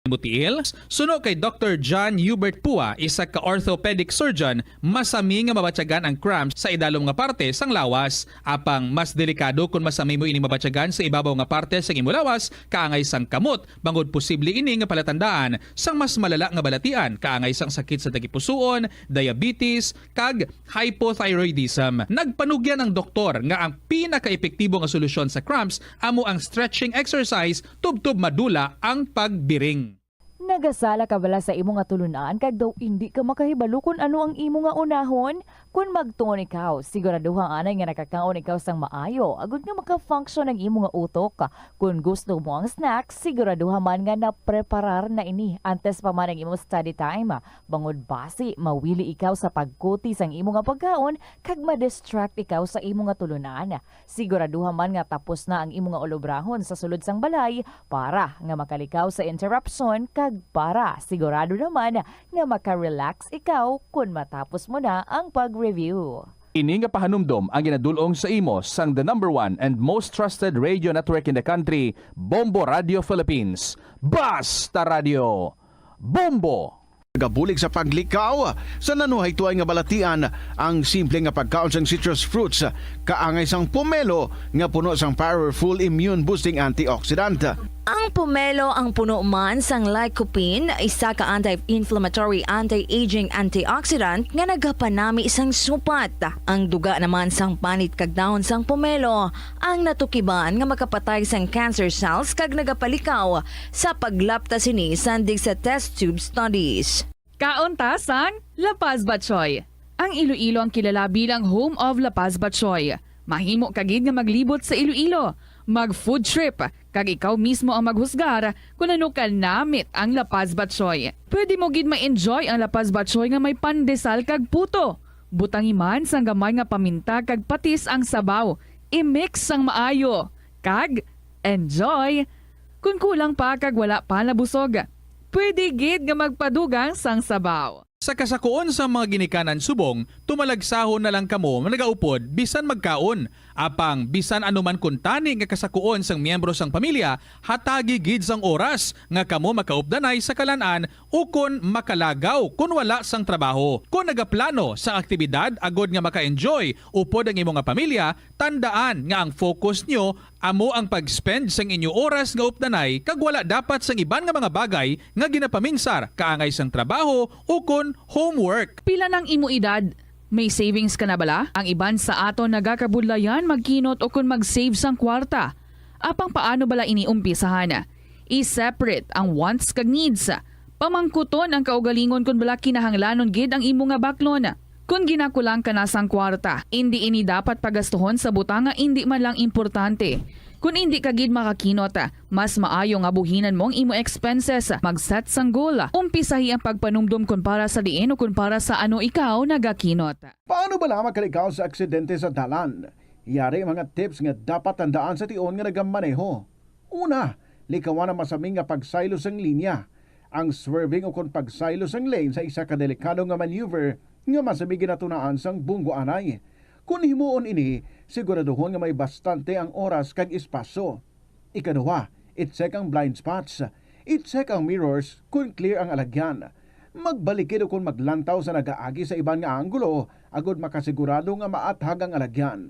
imo tiil, suno kay Doktor John Hubert Pua, isa ka orthopedic surgeon, masami nga mabatyagan ang cramps sa idalom nga parte sang lawas. Apang mas delikado kon masami mo ini mabatyagan sa ibabaw nga parte sang imo lawas, kaangay sang kamot, bangod posible ini nga palatandaan sang mas malala nga balatian, kaangay sang sakit sa tagipusoon, diabetes, kag hypothyroidism. Nagpanugyan ang doktor nga ang pinakaepektibo nga solusyon sa cramps amo ang stretching exercise tubtob madula ang pagbiring. Nagasala ka bala sa imo nga tulunan kag daw indi ka makahibalo kon ano ang imo nga unahon? Kon magtuon ikaw, siguraduha anay nga nakakaon ikaw sang maayo agod nga maka-function ang imo nga utok. Kon gusto mo ang snacks, siguraduha man nga napreparar na ini antes pa man ang imo study time. Bangod basi mawili ikaw sa pagkuti sang imo nga pagkaon kag ma-distract ikaw sa imo nga tulunan. Siguraduha man nga tapos na ang imo nga ulobrahon sa sulod sang balay para nga makalikaw sa interruption kag para sigurado naman nga maka-relax ikaw kon matapos mo na ang pag-review. Ini nga pahanumdom ang ginadul-ong sa imo sang the number one and most trusted radio network in the country, Bombo Radio Philippines. Basta Radio! Bombo! Nagabulig sa paglikaw sa nanuhay tuay nga balatian ang simple nga pagkaon sang citrus fruits, kaangay sang pomelo nga puno sang powerful immune boosting antioxidant. Ang pomelo ang puno man sang lycopene, isa ka anti-inflammatory, anti-aging antioxidant nga nagapanami sang supat. Ang duga naman sang panit kag dahon sang pomelo ang natukiban nga makapatay sang cancer cells kag nagapalikaw sa paglapta sini sa indigsa test tube studies. Kaon ta sang La Paz Batchoy. Ang Iloilo ang kilala bilang home of La Paz Batchoy. Mahimo ka gid nga maglibot sa Iloilo, mag-food trip, kag ikaw mismo ang maghusgar kon ano ka namit ang La Paz Batchoy. Pwede mo gid ma-enjoy ang La Paz Batchoy nga may pandesal kag puto. Butangi man sang gamay nga paminta kag patis ang sabaw. I-mix sang maayo, kag enjoy! Kon kulang pa kag wala pa nabusog, pwede gid nga magpadugang sang sabaw. Sa kasakuon sang mga ginikanan subong, tumalagsahon na lang kamo nagaupod bisan magkaon. Apang bisan ano man kuntani nga kasakuon sang miyembro sang pamilya, hatagi gid sang oras nga kamo makaupdanay sa kalan-an ukon makalagaw kon wala sang trabaho. Kon nagaplano sang aktibidad agod nga maka-enjoy upod ang imo nga pamilya, tandaan nga ang focus nyo amo ang pag-spend sang inyo oras nga updanay kag wala dapat sang iban nga mga bagay nga ginapaminsar kaangay sang trabaho ukon homework. Pila nang imo edad? May savings ka na bala? Ang iban sa aton nagakabudlayan magkinot ukon mag-save sang kwarta. Apang paano bala ini umpisahan? I-separate ang wants kag needs. Pamangkuton ang kaugalingon kon bala kinahanglanon gid ang imo nga baklon. Kon ginakulang ka na sang kwarta, indi ini dapat pagastuhon sa butang nga indi man lang importante. Kon indi ka gid makakinot, mas maayo nga buhinan mo ang imo expenses, mag-set sang goal, umpisahi ang pagpanumdom kon para sa diin o kon para sa ano ikaw nagakinot. Paano bala makalikaw sa aksidente sa dalan? Yari mga tips nga dapat tandaan sa tion nga nagamaneho. Una, likawan ang masami nga pagsaylo sang linya. Ang swerving ukon pagsaylo sang lane sa isa ka delikado nga maneuver nga masami ginatunaan sang bunggo anay. Kon himuon ini, siguraduhon nga may bastante ang oras kag espasyo. Ikaduha, i-check ang blind spots. I-check ang mirrors kon clear ang alagyan. Magbalikid ukon maglantaw sa nagaagi sa iban nga anggulo agod makasigurado nga maathag ang alagyan.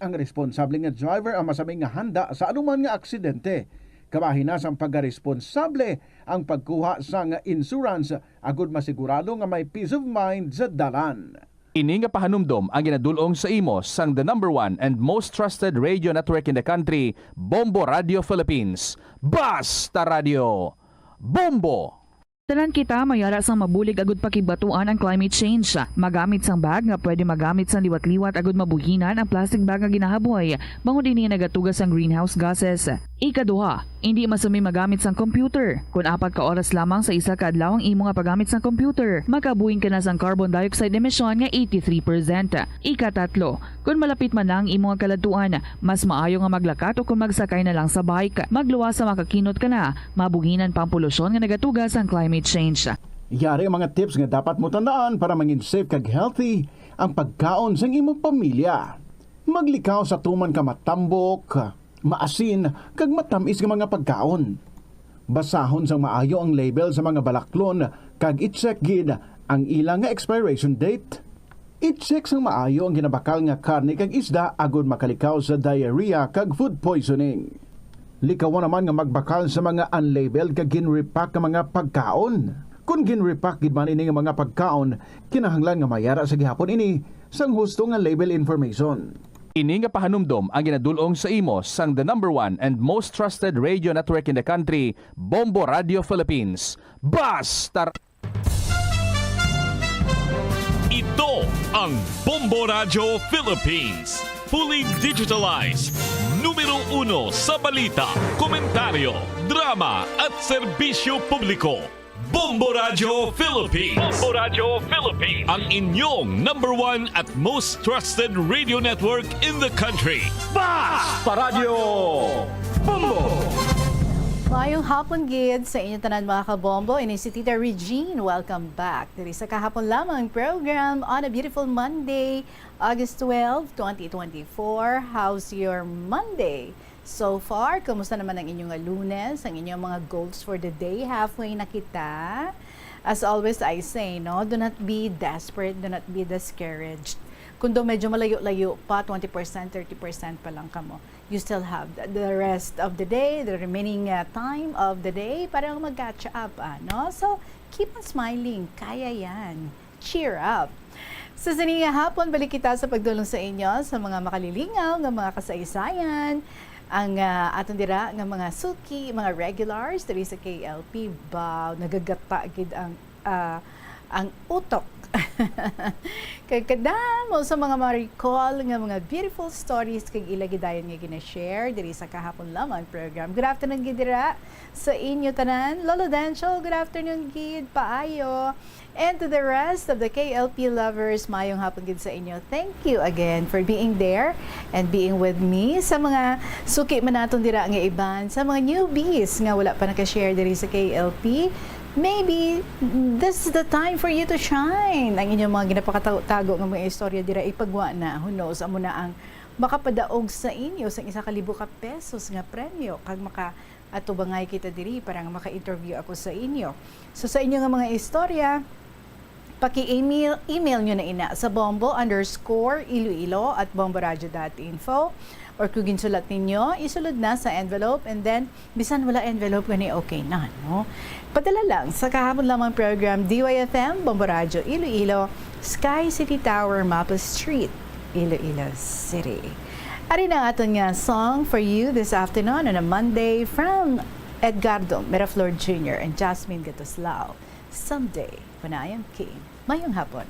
Ang responsable nga driver ang masami nga handa sa anuman nga aksidente. Kabahin na sang pagkaresponsable ang pagkuha sang insurance agud masigurado nga may peace of mind sa dalan. Ini nga pahanumdom ang ginadul-ong sa imo sang the number one and most trusted radio network in the country, Bombo Radio Philippines. Basta Radio! Bombo! Tanan kita may ara sang mabulig agud pakigbatuan ang climate change. Magamit sang bag nga pwede magamit sang liwat-liwat agud mabuhinan ang plastic bag nga ginahaboy, bangod ini nagatuga sang greenhouse gases. Ikaduha, Indi masumi magamit sang computer. Kon apat ka oras lamang sa isa ka adlaw ang imo nga paggamit sang computer, makabuhin ka na sang carbon dioxide emission nga eighty-three percent. Ikatatlo, kon malapit man na ang imo nga kaladtuan, mas maayo nga maglakat o kon magsakay na lang sa bike. Magluwas sa makakinot ka na, mabuhinan pa ang polusyon nga nagatuga sang climate change. Yari ang mga tips nga dapat mo tandaan para mangin safe kag healthy ang pagkaon sang imong pamilya. Maglikaw sa tuman ka matambok, maasin, kag matamis nga mga pagkaon. Basahon sang maayo ang label sa mga balaklon kag i-check gid ang ila nga expiration date. I-check sang maayo ang ginabakal nga karne kag isda agod makalikaw sa diarrhea kag food poisoning. Likawa naman nga magbakal sa mga unlabeled kag gin-repack nga mga pagkaon. Kon gin-repack gid man ini nga mga pagkaon, kinahanglan nga mayara sa gihapon ini sang husto nga label information. Ini nga pahanumdom ang ginadul-ong sa imo sang the number one and most trusted radio network in the country, Bombo Radio Philippines. Basta Ito ang Bombo Radyo Philippines. Fully digitalized. Numero uno sa balita, komentaryo, drama at serbisyo publiko. Bombo Radyo Philippines. Bombo Radyo Philippines. Ang inyong number one at most trusted radio network in the country. Basta Radyo Bombo! Maayong hapon gid sa inyo tanan, mga kabombo. Ini si Tita Regine. Welcome back diri sa kahapon lamang program on a beautiful Monday, August twelve, twenty twenty-four. How's your Monday so far? Kumusta naman ang inyong nga Lunes, ang inyong mga goals for the day? Halfway na kita. As always I say, no, do not be desperate, do not be discouraged. Kung daw medyo malayo-layo pa, twenty percent, thirty percent pa lang kamo, you still have the, the rest of the day, the remaining, uh, time of the day para mag-catch up, ano? So, keep on smiling. Kaya yan. Cheer up. Sa sini nga hapon, balik kita sa pagdulong sa inyo sa mga makalilingaw nga mga kasaysayan. Ang, ah, aton dira nga mga suki, mga regulars diri sa K L P, ba, nagagata gid ang, ah, ang utok. Kay kadamo sa mga ma-recall nga mga beautiful stories kag ila gid dayon nga gina-share diri sa kahapon lamang program. Good afternoon gid dira sa inyo tanan. Lolo Dencho, good afternoon gid. Paayo. And to the rest of the K L P lovers, mayong hapon gid sa inyo. Thank you again for being there and being with me. Sa mga suki man naton dira nga iban, sa mga newbies nga wala pa naka-share diri sa K L P, maybe this is the time for you to shine. Ang inyong mga ginapakatago-tago nga mga istorya dira, ipagwa na. Who knows, amo na ang makapadaog sa inyo sang isa ka libo ka pesos nga premyo kag maka-atubangay kita diri para nga maka-interview ako sa inyo. So, sa inyo nga mga istorya, paki-email, email nyo na ina sa bombo underscore iloilo at bomboradio dot info. Or kung ginsulat ninyo, isulod na sa envelope, and then, bisan wala envelope, gani okay na, no? Padala lang sa kahapon lamang program, D Y F M, Bombo Radyo Iloilo, Sky City Tower, Mapa Street, Iloilo City. Ari na aton nga song for you this afternoon on a Monday from Edgardo Miraflor Junior and Jasmine Gatuslao, Someday When I Am King. Mayong hapon.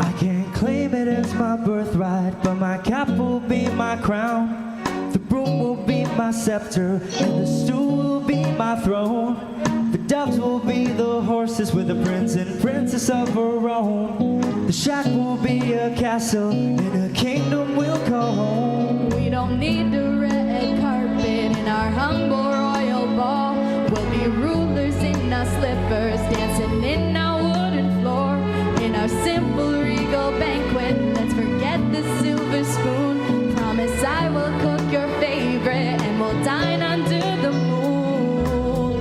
I can't claim it as my birthright, but my cap will be my crown. The broom will be my scepter, and the stool will be my throne. The doves will be the horses with the prince and princess of our own. The shack will be a castle, and a kingdom will call home. We don't need the red carpet in our humble royal ball. We'll be rulers in our slippers, dancing in our wooden floor. In our simple regal banquet, let's forget the silver spoon. Promise I will cook your favorite, and we'll dine under the moon.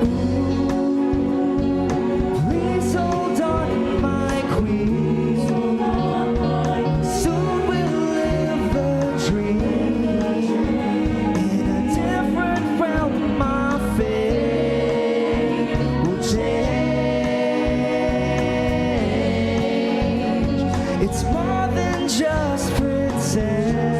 Please hold on, my queen. Soon we'll live the dream. In a different realm, my fate will change. It's more than just pretend.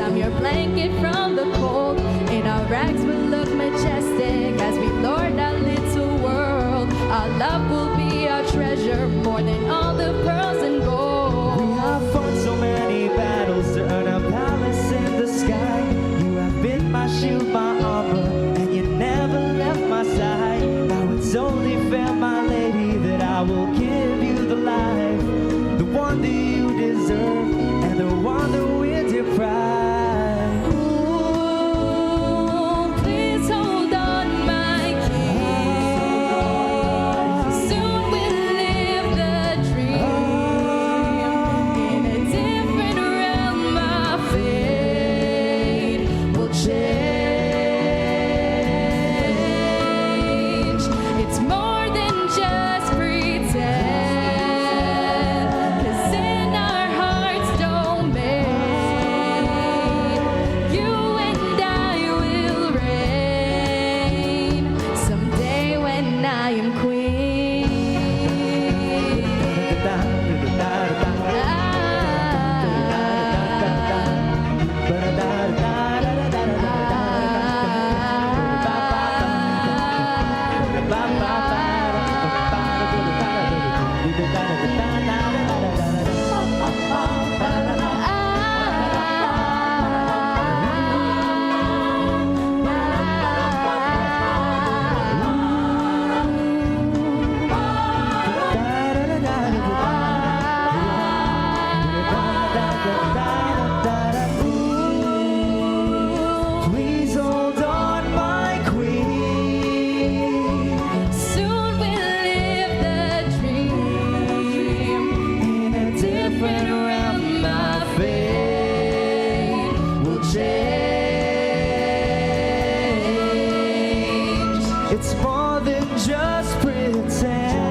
I'm your blanket from the cold. In our rags, we'll look majestic as we lord our little world. Our love will be our treasure, more than all the pearls and gold. We have fought so many battles to earn a palace in the sky. You have been my shield, my armor, and you never left my side. Now it's only fair, my lady, that I will give you the life, the one that you deserve, and the one that we deprive. Ooh, please hold on, my king. Soon we'll live the dream. In a different realm, our fate will change. It's more than just pretend. 'Cause in our heart's domain, you and I will reign. Someday when I am queen. Please hold on, my queen. Soon we'll live the dream. In a different realm, my fate will change. It's more than just pretend.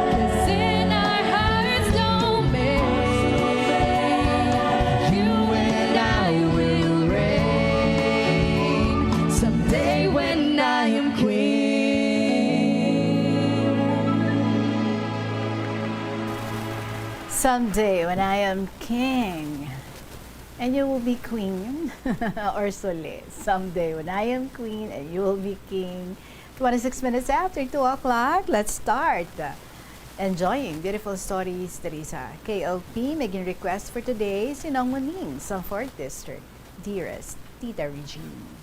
'Cause in our hearts domain, you and I will reign. Someday when I am queen. Someday when I am king and you will be queen. Or suli, someday when I am queen and you will be king. Twenty-six minutes after two o'clock, let's start enjoying beautiful stories diri sa K L P. May gin-request for today si Nong Muning sa Fourth District. Dearest Tita Regine.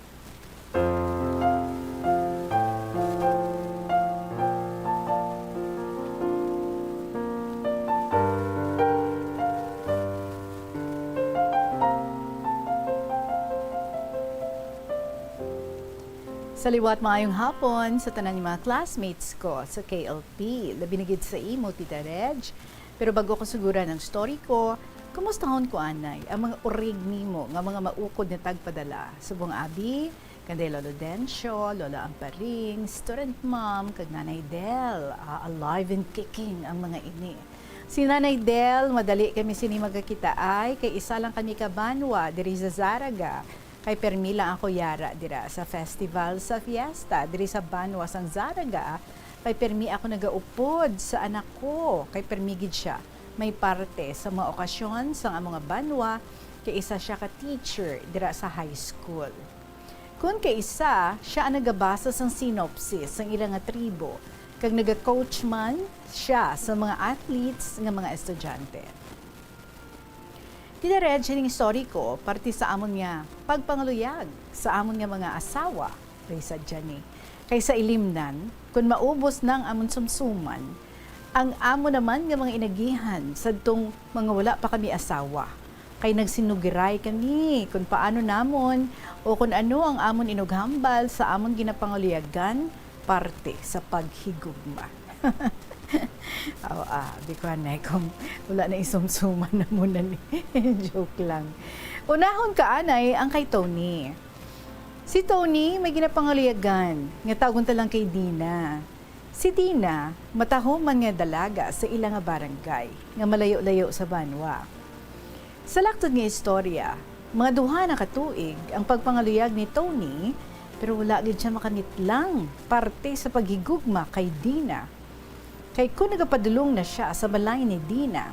Sa liwat, maayong hapon sa tanan nga mga classmates ko sa K L P, labi na gid sa imo, Tita Reg. Pero bago ko suguran ang story ko, kumustahon ko anay ang mga urig nimo nga mga maukod nga tagpadala. Subong abi, kanday Lolo Dencio, Lolo Amparing, student mom, kag Nanay Del. Ah, alive and kicking ang mga ini. Si Nanay Del, madali kami sini magkakitaay, kay isa lang kami ka banwa diri sa Zarraga. Kay permi lang ako yara dira sa festival, sa fiesta, diri sa banwa sang Zarraga, kay permi ako nagaupod sa anak ko, kay permi gid sia may parte sa mga okasyon sang among nga banwa, kay isa sia ka teacher dira sa high school. Kun kay isa, sia ang nagabasa sang synopsis sang ila nga tribo, kag naga-coach man sia sa mga athletes nga mga estudyante. Tita Reg, ining story ko, parte sa amon nga pagpangaluyag sa amon nga mga asawa, kay sadya ni. Kay sa ilimnan, kun maubos na ang amon sumsuman, ang amo naman nga mga inagihan sadtong mga wala pa kami asawa. Kay nagsinugiray kami kun paano namon o kun ano ang amon inughambal sa amon ginapangaluyagan parte sa paghigugma. Aw, ah, di ko anay kung wala na isumsuman na muna ni. Joke lang. Unahon ka anay ang kay Tony. Si Tony may ginapangaluyagan nga tawgon ta lang kay Dina. Si Dina, matahuman nga dalaga sa ila nga barangay, nga malayo-layo sa banwa. Sa laktod nga istorya, mga duha na ka tuig ang pagpangaluyag ni Tony, pero wala gid siya makanitlang parte sa paghigugma kay Dina. Kay kun nagapadulong na sia sa balay ni Dina,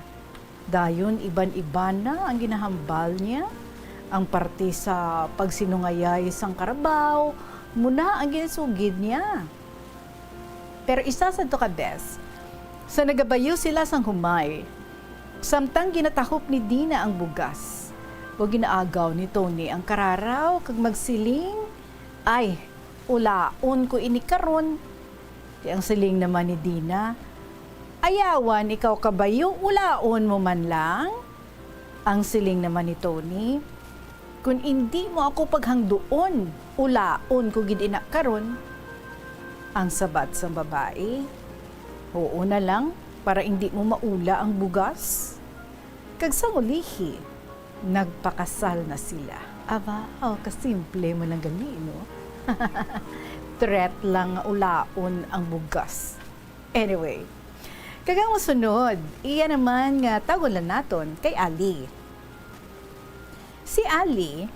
dayon iban-iban na ang ginahambal niya. Ang parte sa pagsinungayay sang karabaw, muna ang ginasugid niya. Pero isa sadto ka bes, sa nagabayo sila sang humay, samtang ginatahop ni Dina ang bugas, o ginaagaw ni Tony ang kararaw kag magsiling, "Ay, ulaon ko ini karon." Kay ang siling naman ni Dina, "Ayawan ikaw kabayo, ulaon mo man lang." Ang siling naman ni Tony, "Kon indi mo ako paghangduon, ulaon ko gid ina karon." Ang sabat sang babayi, "Oo na lang, para indi mo maula ang bugas." Kag sang ulihi, nagpakasal na sila. Aba, oh, kasimple mo lang gali, no? Threat lang nga ulaon ang bugas. Anyway, kag ang masunod, iya naman nga tawgon lang naton kay Ali. Si Ali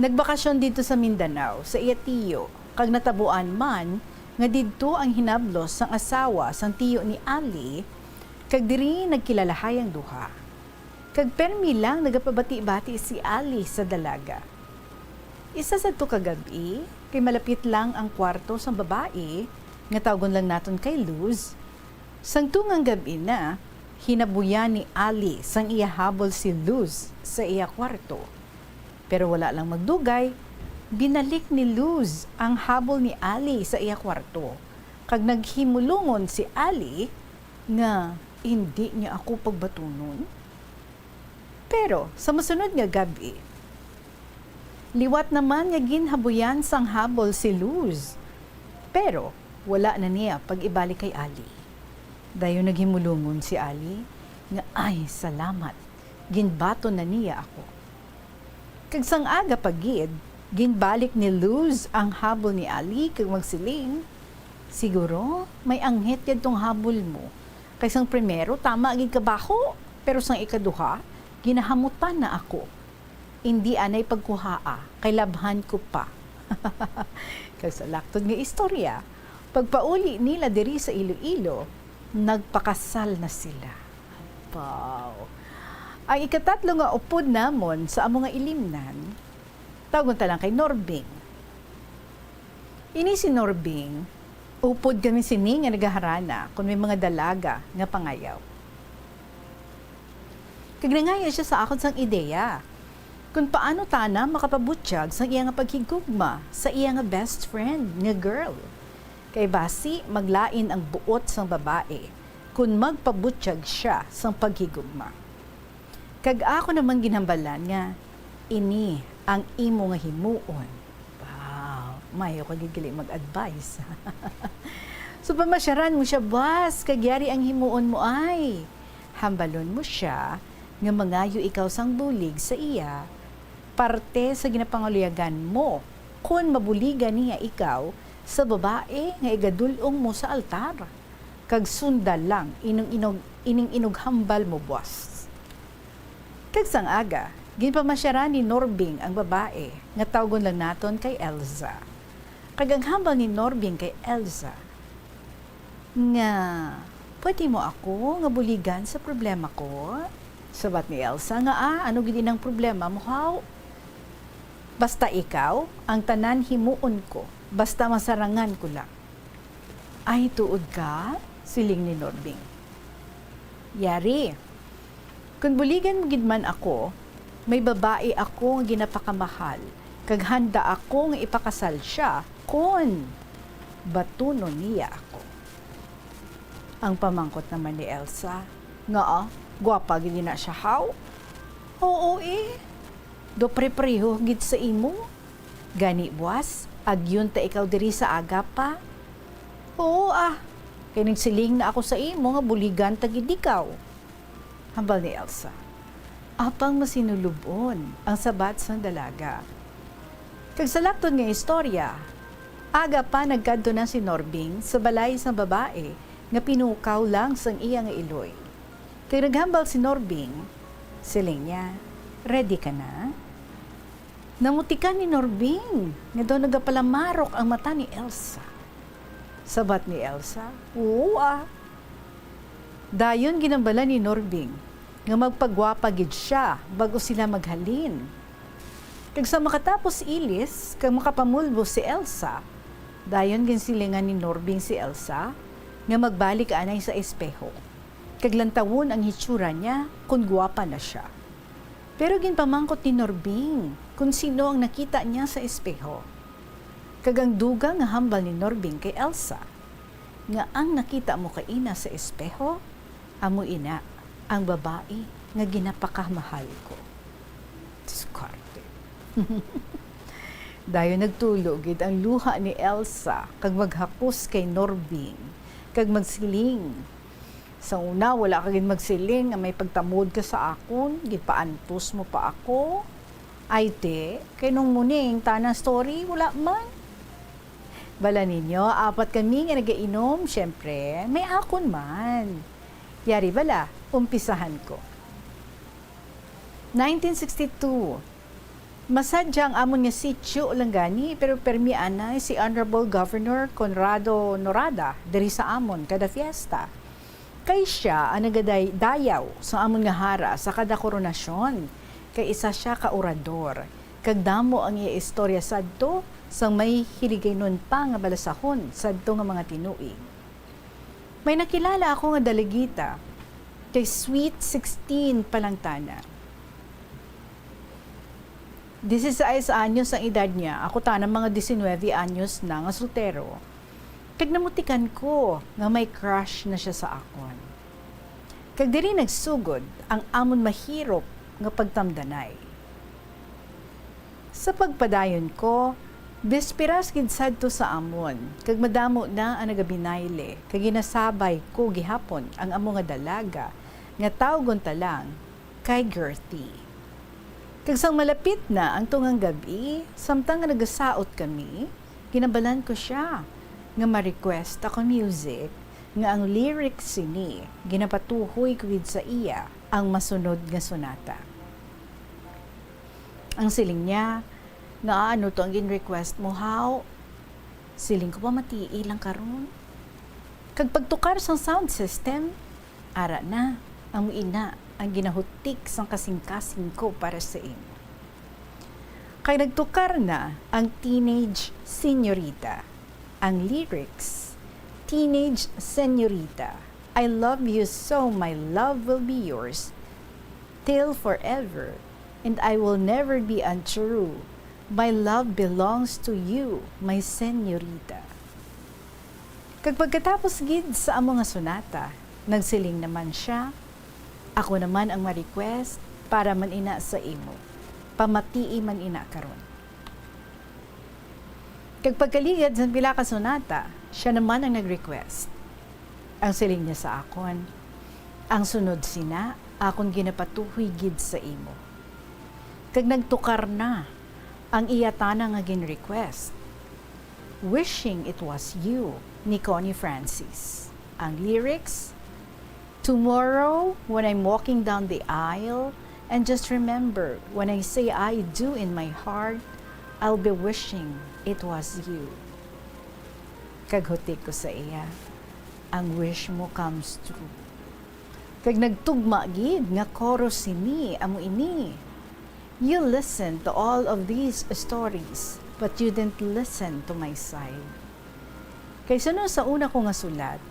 nagbakasyon didto sa Mindanao sa iya tiyo, kag natabuan man nga didto ang hinablos sang asawa sang tiyo ni Ali, kag diri nagkilalahay ang duha. Kag permi lang nagapabati-bati si Ali sa dalaga. Isa sadto ka gab-i, kay malapit lang ang kwarto sang babayi, nga tawgon lang naton kay Luz. Sang tungang gab-i na, hinabuyan ni Ali sang iya habol si Luz sa iya kwarto. Pero wala lang magdugay, binalik ni Luz ang habol ni Ali sa iya kwarto, kag naghimulongon si Ali nga indi niya ako pagbatunon. Pero sa masunod nga gab-i, liwat naman nga ginhabuyan sang habol si Luz, pero wala na niya pag-ibalik kay Ali. Dayon naghimulongon si Ali nga, "Ay, salamat, ginbaton na niya ako." Kag sang aga pa gid, ginbalik ni Luz ang habol ni Ali kag magsiling, "Siguro may anghit yadtong habol mo, kay sang primero tama gid ka baho, pero sang ikaduha ginahamutan na ako. Indi anay pagkuhaa, kay labhan ko pa." Kag sa laktod nga istorya, pagpauli nila diri sa Iloilo, nagpakasal na sila. Wow! Ang ikatatlo nga upod namon sa amo nga ilimnan, tawgon ta lang kay Norbing. Ini si Norbing, upod kami sini nga nagaharana kon may mga dalaga nga pangayaw. Kag nangayo sia sa akon sang ideya kon paano tana makapabutyag sang iya nga paghigugma sa iya nga best friend nga girl. Kay basi maglain ang buot sang babayi kon magpabutyag sia sang paghigugma. Kag ako naman ginhambalan nga, "Ini ang imo nga himuon." Wow, maayo ka gid gali mag-advise. So, pamasyaran mo sia, "Bas, kag yari ang himuon mo ay." Hambalon mo sia nga mangayo ikaw sang bulig sa iya, parte sa ginapangaluyagan mo kon mabuligan niya ikaw sa babayi nga igadul-ong mo sa altar, kag sunda lang ining inog-, ining inughambal mo, bas. Kag sang aga, ginpamasyaran ni Norbing ang babayi nga tawgon lang naton kay Elsa. Kag ang hambal ni Norbing kay Elsa nga, "Pwede mo ako nga buligan sa problema ko?" Sabat ni Elsa nga, "Ah, ano gid inang problema mo, haw? Basta ikaw, ang tanan himuon ko, basta masarangan ko lang." "Ay, tuod ka?" siling ni Norbing. "Yari, kon buligan mo gid man ako, may babayi ako nga ginapakamahal, kag handa ako nga ipakasal sia kon batunon niya ako." Ang pamangkot naman ni Elsa, "Ngaa, gwapa gid na siya, haw?" "Oo, eh. Do pre-pareho gid sa imo. Gani, buwas, agyon ta ikaw diri sa aga pa." "Oo, ah. Kay nagsiling na ako sa imo nga buligan ta gid ikaw," hambal ni Elsa. Apang masinulub-on ang sabat sang dalaga. Kag sa laktod nga istorya, aga pa nagkadto na si Norbing sa balay sang babayi nga pinukaw lang sang iya nga iloy. Kag naghambal si Norbing, siling niya, "Ready ka na?" Namutikan ni Norbing nga daw nagapalamarok ang mata ni Elsa. Sabat ni Elsa, "Oo, ah." Dayon ginhambalan ni Norbing nga magpagwapa gid sia bag-o sila maghalin. Kag sa makatapos ilis kag makapamulbo si Elsa, dayon ginsilingan ni Norbing si Elsa nga magbalik anay sa espeho, kag lantawon ang hitsura niya kon gwapa na sia. Pero ginpamangkot ni Norbing kon sino ang nakita niya sa espeho. Kag ang dugang nga hambal ni Norbing kay Elsa, nga ang nakita mo kaina sa espeho, amo ina ang babae nga ginapakamahal ko. Diskarte. Dayon nagtulo gid ang luha ni Elsa kag maghakos kay Norbing, kag magsiling, "Sa una, wala ka gid magsiling nga may pagtamod ka sa akon, gipaantos mo pa ako. Ay, ti, kay nung muning tanang story, wala man." Bala ninyo, apat kami nga nagainom, syempre, may akon man. Yari bala, umpisahan ko. Nineteen sixty-two. Masadya ang amon nga sitio lang gani, pero permi anay si Honorable Governor Conrado Norada diri sa amon kada fiesta. Kay sia ang nagadayaw sa amon nga hara sa kada koronasyon, kay isa sia ka orador, kag damo ang iya istorya sadto sang may hiligaynon pa nga balasahon sadto nga mga tinuig. May nakilala ako nga dalagita, kay sweet sixteen pa lang tana. Dieciséis anyos ang edad niya, ako tana mga diecinuebe anyos na nga soltero. Kag namutikan ko nga may crush na sia sa akon. Kag diri nagsugod ang amon mahirop nga pagtamdanay. Sa pagpadayon ko, bisperas gid sadto sa amon, kag madamo na ang nagabinayle, kag ginasabay ko gihapon ang amo nga dalaga, nga tawgon ta lang kay Gertie. Kag sang malapit na ang tungang gab-i, samtang nga nagasaot kami, ginabalan ko sia nga ma-request ako music nga ang lyrics sini ginapatuhoy ko gid sa iya ang masunod nga sonata. Ang siling niya, "Nga ano to ang gin-request mo, haw?" Siling ko, "Pamatii lang karon." Kag pagtukar sang sound system, ara na, amo ina ang ginahutik sang kasing-kasing ko para sa imo. Kay nagtukar na ang Teenage Señorita. Ang lyrics, "Teenage Señorita, I love you so, my love will be yours till forever, and I will never be untrue. My love belongs to you, my señorita." Kag pagkatapos gid sa amo nga sonata, nagsiling naman sia, "Ako naman ang ma-request para man ina sa imo. Pamatii man ina karon." Kag pagkaligad sang pila ka sonata, sia naman ang nag-request. Ang siling niya sa akon, "Ang sunod sina, akon ginapatuhoy gid sa imo." Kag nagtukar na ang iya tana nga gin-request. "Wishing it was you" ni Connie Francis. Ang lyrics, "Tomorrow, when I'm walking down the aisle, and just remember, when I say I do in my heart, I'll be wishing it was you." Kag hutik ko sa iya, "Ang wish mo comes true." Kag nagtugma gid nga chorus sini, amo ini, "You listen to all of these stories, but you didn't listen to my side." Kay suno sa una ko nga sulat,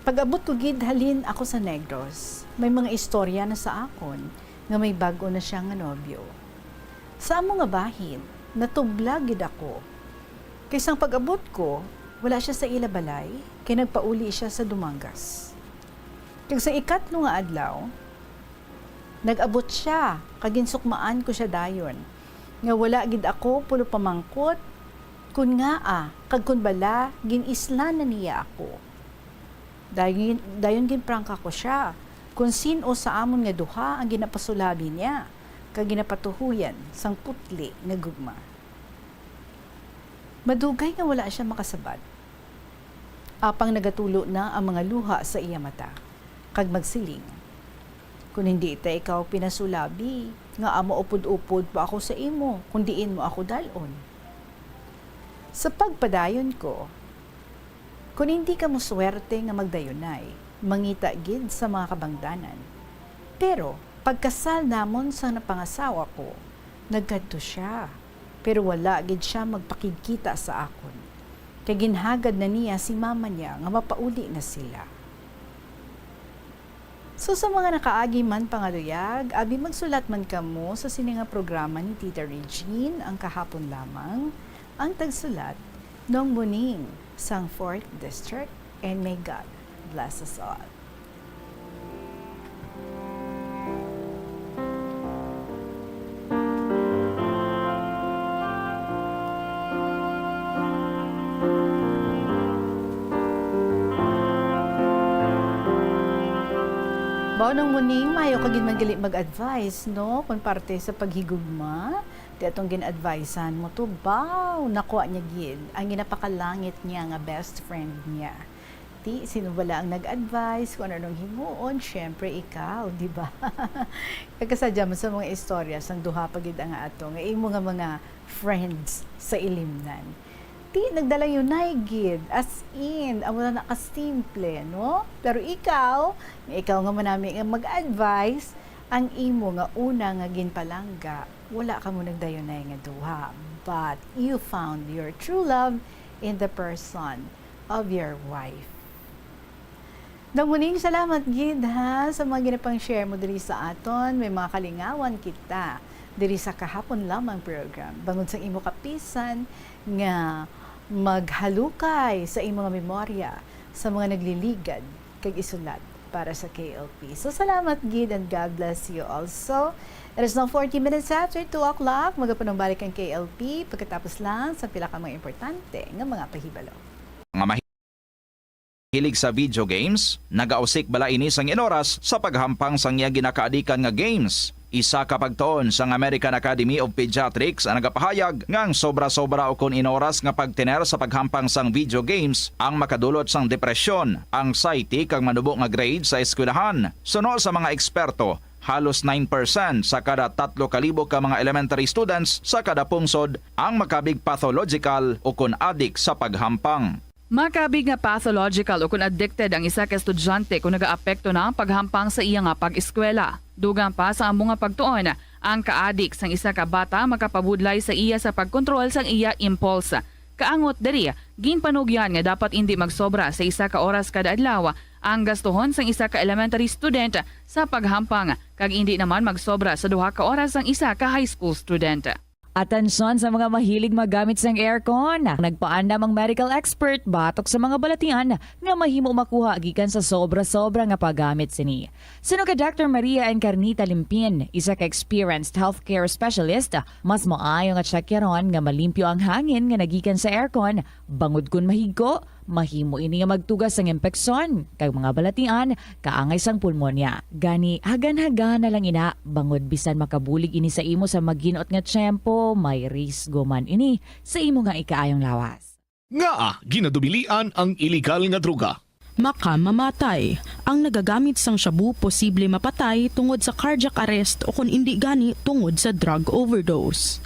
pag-abot ko gid halin ako sa Negros, may mga istorya na sa akon nga may bag-o na sia nga nobyo. Sa amo nga bahin, natublag gid ako. Kay sang pag-abot ko, wala sia sa ila balay, kay nagpauli sia sa Dumangas. Kag sa ikatlo nga adlaw, nag-abot sia, kag ginsukmaan ko sia dayon, nga wala gid ako pulo pamangkot kon ngaa, kag kon bala, gin-islan na niya ako. Dayon, dayon ginprangka ko sia kon sin-o sa amon nga duha ang ginapasulabi niya kag ginapatuhoyan sang putli nga gugma. Madugay nga wala sia makasabat, apang nagatulo na ang mga luha sa iya mata, kag magsiling, "Kon hindi ta ikaw pinasulabi, ngaa maupod-upod pa ako sa imo kon diin mo ako dal-on?" Sa pagpadayon ko, "Kon hindi ka moswerte nga magdayunay, mangita gid sa mga kabangdanan. Pero pagkasal namon sang napangasawa ko, Nagkadto sia, pero wala gid sia magpakigkita sa akon, kay ginhagad na niya si mama niya nga mapauli na sila. So, sa mga nakaagi man pangaluyag, abi magsulat man kamo sa sini nga programa ni Tita Regine, ang kahapon lamang, ang tagsulat, Nong Muning, sang fourth District, and may God bless us all. Baw, Nong Muning, maayo ka gid man gali mag-advise, no? Kon parte sa paghigugma, di atong gin-advisean mo to, baw, nakuha niya gid ang ginapakalangit niya nga best friend niya. Ti, sino bala ang nag-advise kung ano nang himuon? Siyempre, ikaw, di ba? Kag kasadya man sa mga istorya sang duha pa gid nga ato, nga imo nga mga friends sa ilimnan. Ti, nagdalayunay gid, as in, amo na nakasimple, no? Pero ikaw, nga ikaw nga manami nga mag-advise, ang imo nga una nga ginpalangga, wala kamo nagdayunay nga duha. But you found your true love in the person of your wife. Nong Muning, salamat gid, ha, sa mga ginapang-share mo diri sa aton. May mga kalingawan kita diri sa kahapon lamang program. Bangod sa imo kapisan nga maghalukay sa imo nga memorya sa mga nagliligad kag isulat para sa K L P. So, salamat gid and God bless you also. It is now forty minutes after two o'clock. Magapanumbalik ang K L P pagkatapos lang sa pila ka mga importante nga mga pahibalo. Mga mahilig sa video games, nagausik bala ini sang inoras sa paghampang sang iya ginakaadikan nga games? Isa ka pagtuon sang American Academy of Pediatrics ang nagapahayag nga ang sobra-sobra ukon inoras nga pagtener sa paghampang sang video games ang makadulot sang depresyon, anxiety, kag manubo nga grade sa eskwelahan. Suno sa mga eksperto, halos nine percent sa kada tatlo ka libo ka mga elementary students sa kada pungsod ang makabig pathological ukon adik sa paghampang. Makabig nga pathological ukon addicted ang isa ka estudyante kon nagaapekto na ang paghampang sa iya nga pag-eskwela. Dugang pa sa amo nga pagtuon, ang kaadik sang isa ka bata makapabudlay sa iya sa pagkontrol sang iya impulse. Kaangot diri, ginpanugyan nga dapat indi magsobra sa isa ka oras kada adlaw ang gastuhon sang isa ka elementary student sa paghampang, kag indi naman magsobra sa duha ka oras ang isa ka high school student. Atensyon sa mga mahilig maggamit sang aircon. Nagpaandam ang medical expert batok sa mga balatian nga mahimo makuha gikan sa sobra-sobra nga paggamit sini. Suno kay Doctor Maria Encarnita Limpin, isa ka experienced healthcare specialist, mas maayo nga tsakyaron nga malimpyo ang hangin nga nagikan sa aircon, bangod kon mahigko, mahimo ini nga magtuga sang impeksyon kag mga balatian kaangay sang pulmonya. Gani, hagan-hagana lang ina, bangod bisan makabulig ini sa imo sa maginot nga tiyempo, may risgo man ini sa imo nga ikaayong lawas. Ngaa ginadubilian ang iligal nga droga? Makamamatay. Ang nagagamit sang shabu posible mapatay tungod sa cardiac arrest o kon indi gani tungod sa drug overdose.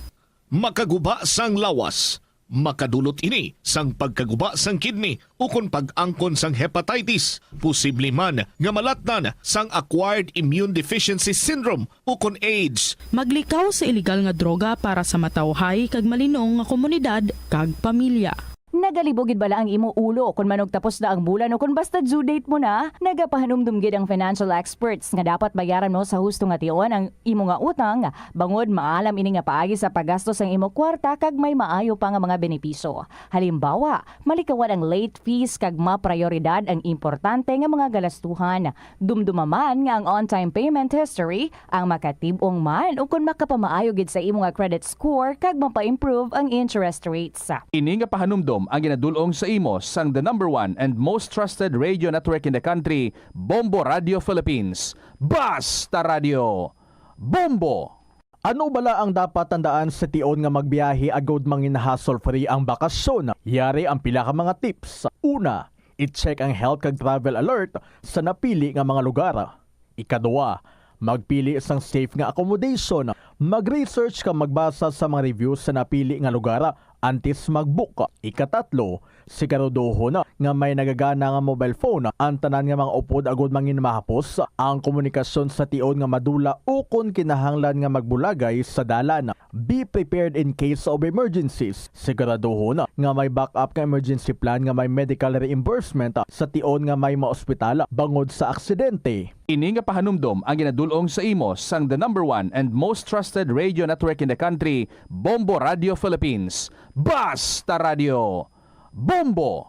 Makaguba sang lawas. Makadulot ini sang pagkaguba sang kidney ukon pag-angkon sang hepatitis, posible man nga malatnan sang acquired immune deficiency syndrome ukon AIDS. Maglikaw sa iligal nga droga para sa matawhay kag malinong nga komunidad kag pamilya. Nagalibog gid bala ang imo ulo kon manugtapos na ang bulan o kon basta due date mo na? Nagapahanumdom gid ang financial experts nga dapat bayaran mo sa husto nga tion ang imo nga utang, bangod maalam ini nga paagi sa paggasto sang imo kwarta kag may maayo pa nga mga benepisyo. Halimbawa, malikawan ang late fees kag maprayoridad ang importante nga mga galastuhan. Dumduma man nga ang on-time payment history ang makatib-ong man ukon makapamaayo gid sa imo nga credit score kag mapa-improve ang interest rates. Ini nga pahanumdom ang ginadul-ong sa imo sang the number one and most trusted radio network in the country, Bombo Radio Philippines. Basta Radio, Bombo! Ano bala ang dapat tandaan sa tion nga magbiyahe agod mangin hassle-free ang bakasyon? Yari ang pila ka mga tips. Una, i-check ang health kag travel alert sa napili nga mga lugar. Ikaduha, magpili sang safe nga accommodation. Mag-research kag magbasa sa mga reviews sa napili nga lugar antes mag-book. Ikatatlo, siguraduhon nga may nagagana nga mobile phone ang tanan nga mga upod agud mangin mahapos ang komunikasyon sa tion nga madula ukon kinahanglan nga magbulagay sa dalan. Be prepared in case of emergencies. Siguraduhon nga may backup nga emergency plan nga may medical reimbursement sa tion nga may maospital bangod sa aksidente. Ini nga pahanumdom ang ginadul-ong sa imo sang the number one and most trusted radio network in the country, Bombo Radio Philippines. Basta Radio, Bombo!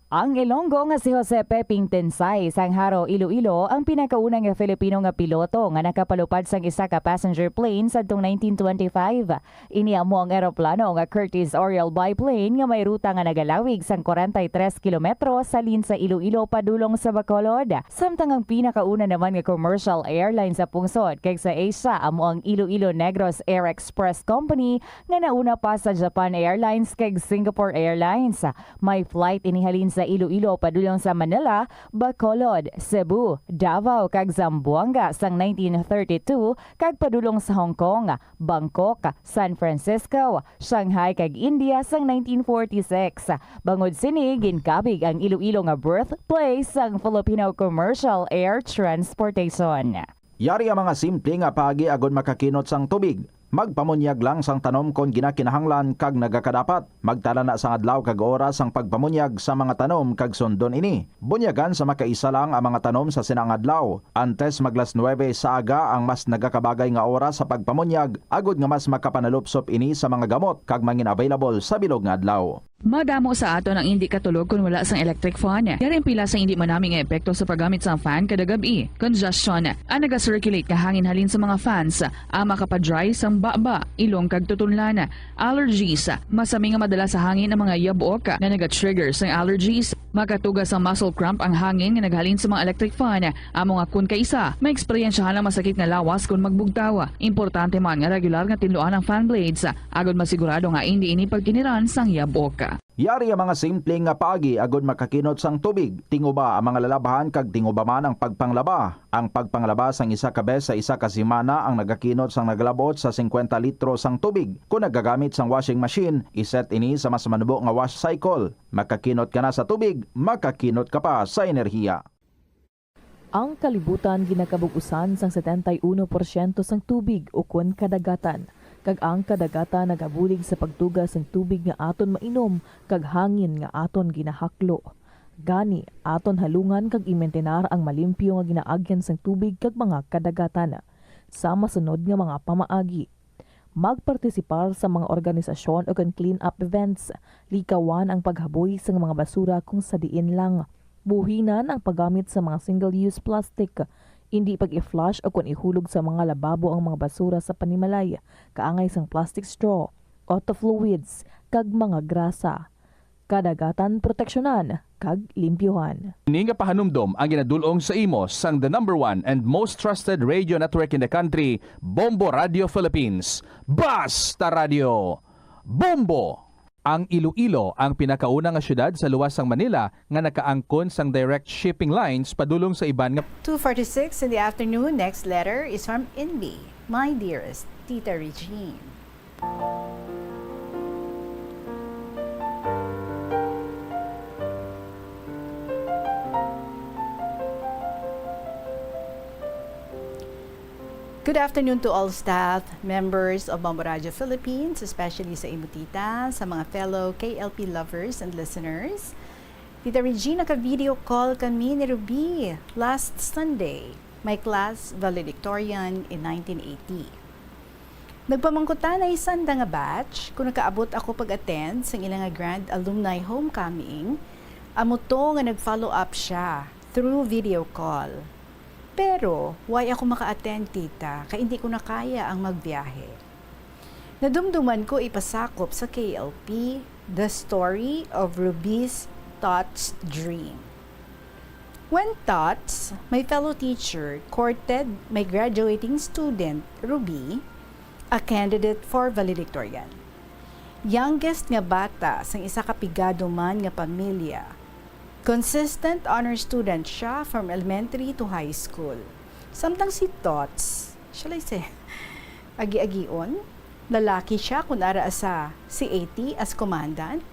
Ang Ilonggo nga si Jose Peping Tensay sang Jaro, Iloilo, ang pinakauna nga Filipino nga piloto nga nakapalupad sang isa ka passenger plane sadtong nineteen twenty-five. Ini amo ang eroplano nga Curtiss Oriole biplane nga may ruta nga nagalawig sang kwarenta y tres kilometro halin sa Iloilo padulong sa Bacolod. Samtang ang pinakauna naman nga commercial airline sa pungsod kag sa Asia amo ang Iloilo Negros Air Express Company nga nauna pa sa Japan Airlines kag Singapore Airlines. May flight ini halin sa Iloilo padulong sa Manila, Bacolod, Cebu, Davao, kag Zamboanga sang nineteen thirty-two, kag padulong sa Hong Kong, Bangkok, San Francisco, Shanghai, kag India sang nineteen forty-six. Bangod sini, ginkabig ang Iloilo nga birthplace sang Filipino commercial air transportation. Yari ang mga simple nga paagi agod makakinot sang tubig. Magpamunyag lang sang tanom kon ginakinahanglan kag nagakadapat. Magtala na sang adlaw kag oras sang pagpamunyag sa mga tanom kag sundon ini. Bunyagan sa makaisa lang ang mga tanom sa sina nga adlaw. Antes mag las nuebe sa aga ang mas nagakabagay nga oras sa pagpamunyag, agod nga mas makapanalupsop ini sa mga gamot kag mangin available sa bilog nga adlaw. Madamo sa aton ang indi katulog kon wala sang electric fan. Yari ang pila sa indi manami nga epekto sa paggamit sang fan kada gab-i. Congestion, ang naga-circulate nga hangin halin sa mga fans, ang makapa-dry sang baba, ilong kag tutunlan. Allergies, masami nga madala sa hangin ang mga yabok nga naga-trigger sang allergies. Makatuga sang muscle cramp ang hangin nga naghalin sa mga electric fan. Amo nga kon kaisa, maeksperiensyahan ang masakit nga lawas kon magbugtaw. Importante man nga regular nga tinluan ang fan blades, agod masigurado nga indi ini pagkiniran sang yabok. Yari ang mga simple nga paagi agod makakinot sang tubig. Tinguba ang mga lalabhan kag tinguba man ang pagpanglaba. Ang pagpanglaba sang isa ka bes sa isa ka semana ang nagakinot sang nagalabot sa singkwenta litro sang tubig. Kon nagagamit sang washing machine, iset ini sa mas manubo nga wash cycle. Makakinot ka na sa tubig, makakinot ka pa sa enerhiya. Ang kalibutan ginakabug-usan sang setenta y uno porsyento sang tubig ukon kadagatan, kag ang kadagatan nagabulig sa pagtuga sang tubig nga aton mainom kag hangin nga aton ginahaklo. Gani, aton halungan kag imintinar ang malimpyo nga ginaagyan sang tubig kag mga kadagatan. Sa masunod nga mga pamaagi, magpartisipar sa mga organisasyon ukon clean-up events. Likawan ang paghaboy sang mga basura kung sa diin lang. Buhinan ang paggamit sa mga single-use plastic. Indi pag-i-flush ukon ihulog sa mga lababo ang mga basura sa panimalay, kaangay sang plastic straw, auto fluids, kag mga grasa. Kadagatan proteksyonan kag limpyuhan. Ini nga pahanumdom ang ginadul-ong sa imo sang the number one and most trusted radio network in the country, Bombo Radio Philippines. Basta Radio, Bombo! Ang Iloilo ang pinakauna nga syudad sa luwas sang Manila nga nakaangkon sang direct shipping lines padulong sa iban nga two forty-six in the afternoon, next letter is from Invi. My dearest Tita Regine. Good afternoon to all staff, members of Bombo Radio Philippines, especially sa imo tita, sa mga fellow K L P lovers and listeners. Tita Regina, ka-video call kami ni Ruby last Sunday. My class valedictorian in nineteen eighty. Nagpamangkutanay sanda nga batch kung nakaabot ako pag-attend sang ila nga grand alumni homecoming, amo to nga nag-follow up siya through video call. Pero, why ako maka-attend, tita, kay hindi ko na kaya ang magbiyahe. Nadumduman ko ipasakop sa K L P The Story of Ruby's Tots Dream. When Tots, my fellow teacher, courted my graduating student, Ruby, a candidate for valedictorian. Youngest nga bata sang isa ka pigado man nga pamilya. Consistent honor student siya from elementary to high school. Samtang si Tots, shall I say, agi-agion? Lalaki sia kon ara sa C A T as commandant,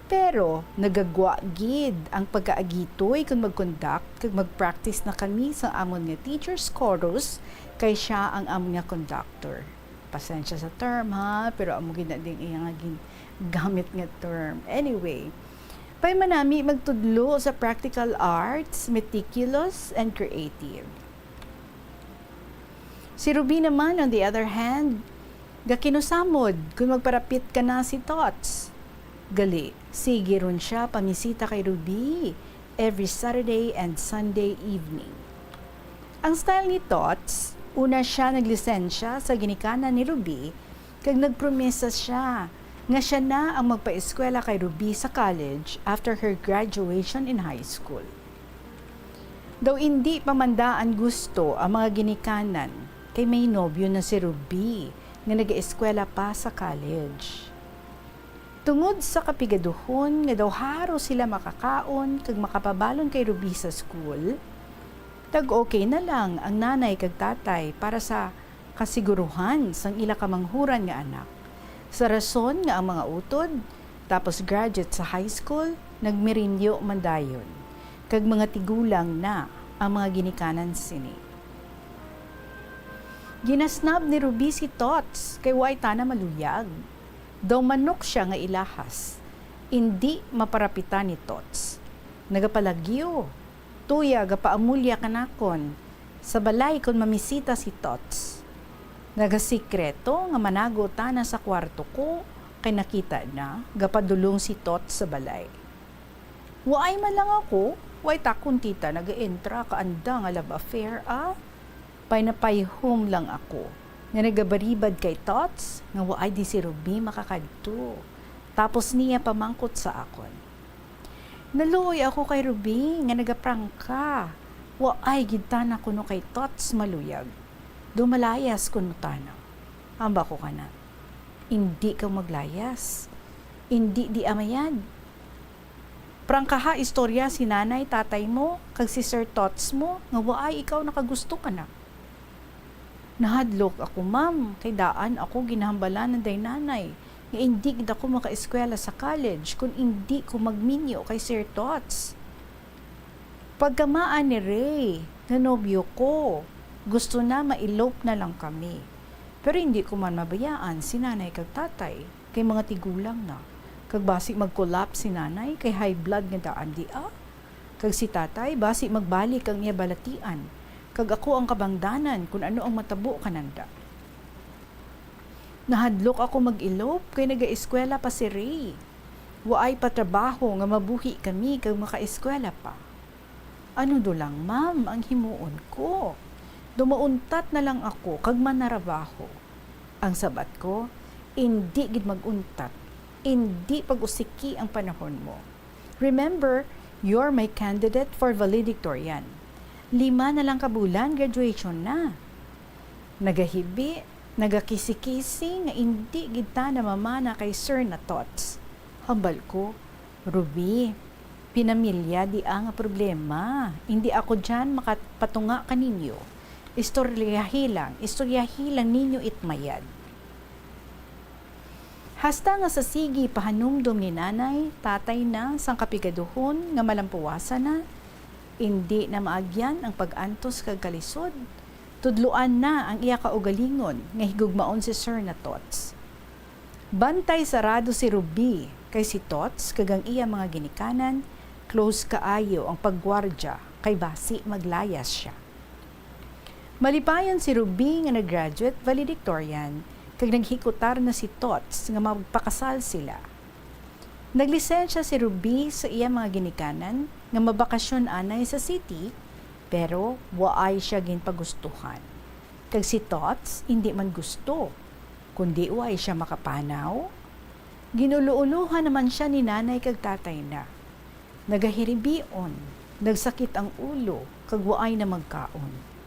pero nagagwa gid ang pagkaagitoy kon mag-conduct kag mag-practice na kami sang amon nga teacher's chorus kay sia ang amon nga conductor. Pasensya sa term, ha, pero amo gid na din iya nga gin-, gamit nga term. Anyway, pay man nami magtudlo sa practical arts, meticulous and creative. Si Ruby naman, on the other hand, gakinusamod kon magparapit ka na si Tots. Gali, sige ron sia pamisita kay Ruby every Saturday and Sunday evening. Ang style ni Tots, una sia naglisensya sa ginikanan ni Ruby, kag nagpromesa sia nga sia na ang magpaeskwela kay Ruby sa college after her graduation in high school. Daw indi pa man daan gusto ang mga ginikanan, kay may nobyo na si Ruby nga nagaeskwela pa sa college. Tungod sa kapigaduhon nga daw haro sila makakaon kag makapabalon kay Ruby sa school, nag-okay na lang ang nanay kag tatay para sa kasiguruhan sang ila kamanghuran nga anak. Sa rason nga ang mga utod, tapos graduate sa high school, nagmirinyo man dayon, kag mga tigulang na ang mga ginikanan sini. Ginasnab ni Ruby si Tots kay way tana maluyag. Daw manok sia nga ilahas. Indi maparapitan ni Tots. Nagapalagyo. Tuya gapaamulya kanakon sa balay kon mamisita si Tots. Nagasikreto nga manago tana sa kwarto ko, kay nakita na gapadulong si Tots sa balay. Waay man lang ako, way takon kita nag-entra ka anda nga love affair, ah. Pay napayhom lang ako nga nagabaribad kay Tots nga waay di si Ruby makakadto. Tapos niya pamangkot sa akon. Naluoy ako kay Ruby nga nagaprangka. Waay gid tana kuno kay Tots maluyag. Daw malayas kuno tana. Hambal ko kana. Indi ka maglayas. Indi di amayad. Prangkaha istorya si nanay, tatay mo, kag si Sir Tots mo nga waay ikaw nakagusto kana. Nahadlok ako, ma'am, kay daan ako ginahambalan day nanay nga indi gid ako makaeskwela sa college kon indi ko magminyo kay Sir Tots. Pagkamaan ni Ray nga nobyo ko, gusto na ma-elope na lang kami. Pero indi ko man mabayaan si nanay kag tatay, kay mga tigulang na. Kag basi mag-collapse si nanay kay high blood nga daan di, ah. Kag si tatay, basi magbalik ang iya balatian, kag ako ang kabangdanan kon ano ang matabo kananda. Nahadlok ako mag-elope kay nagaeskwela pa si Ray. Waay pa trabaho nga mabuhi kami kag makaeskwela pa. Ano do lang, ma'am, ang himuon ko? Daw mauntat na lang ako kag manarabaho. Ang sabat ko, indi gid mag-untat, indi pag-usiki ang panahon mo. Remember, you're my candidate for valedictorian. Lima na lang ka bulan, graduation na. Nagahibi, nagakisi-kisi nga indi gid ta namamana kay Sir na Tots. Hambal ko, Ruby, pinamilya di ang problema. Indi ako diyan makapatunga kaninyo. Istoryahi lang, istoryahi lang ninyo it mayad. Hasta nga sa sige pahanumdom ni nanay, tatay na sang kapigaduhon nga malampuwasan na, indi na maagyan ang pag-antos kag kalisod, tudloan na ang iya kaugalingon nga higugmaon si Sir na Tots. Bantay sarado si Ruby kay si Tots kag ang iya mga ginikanan, close kaayo ang paggwardya kay basi maglayas sia. Malipayon si Ruby nga nag-graduate valedictorian kag naghikutar na si Tots nga magpakasal sila. Naglisensya si Ruby sa iya mga ginikanan nga mabakasyon anay sa city, pero waay sia ginpagustuhan. Kag si Tots indi man gusto, kundi waay sia makapanaw. Ginulo-ulohan naman sia ni nanay kag tatay na. Nagahiribion, nagsakit ang ulo, kag waay na magkaon.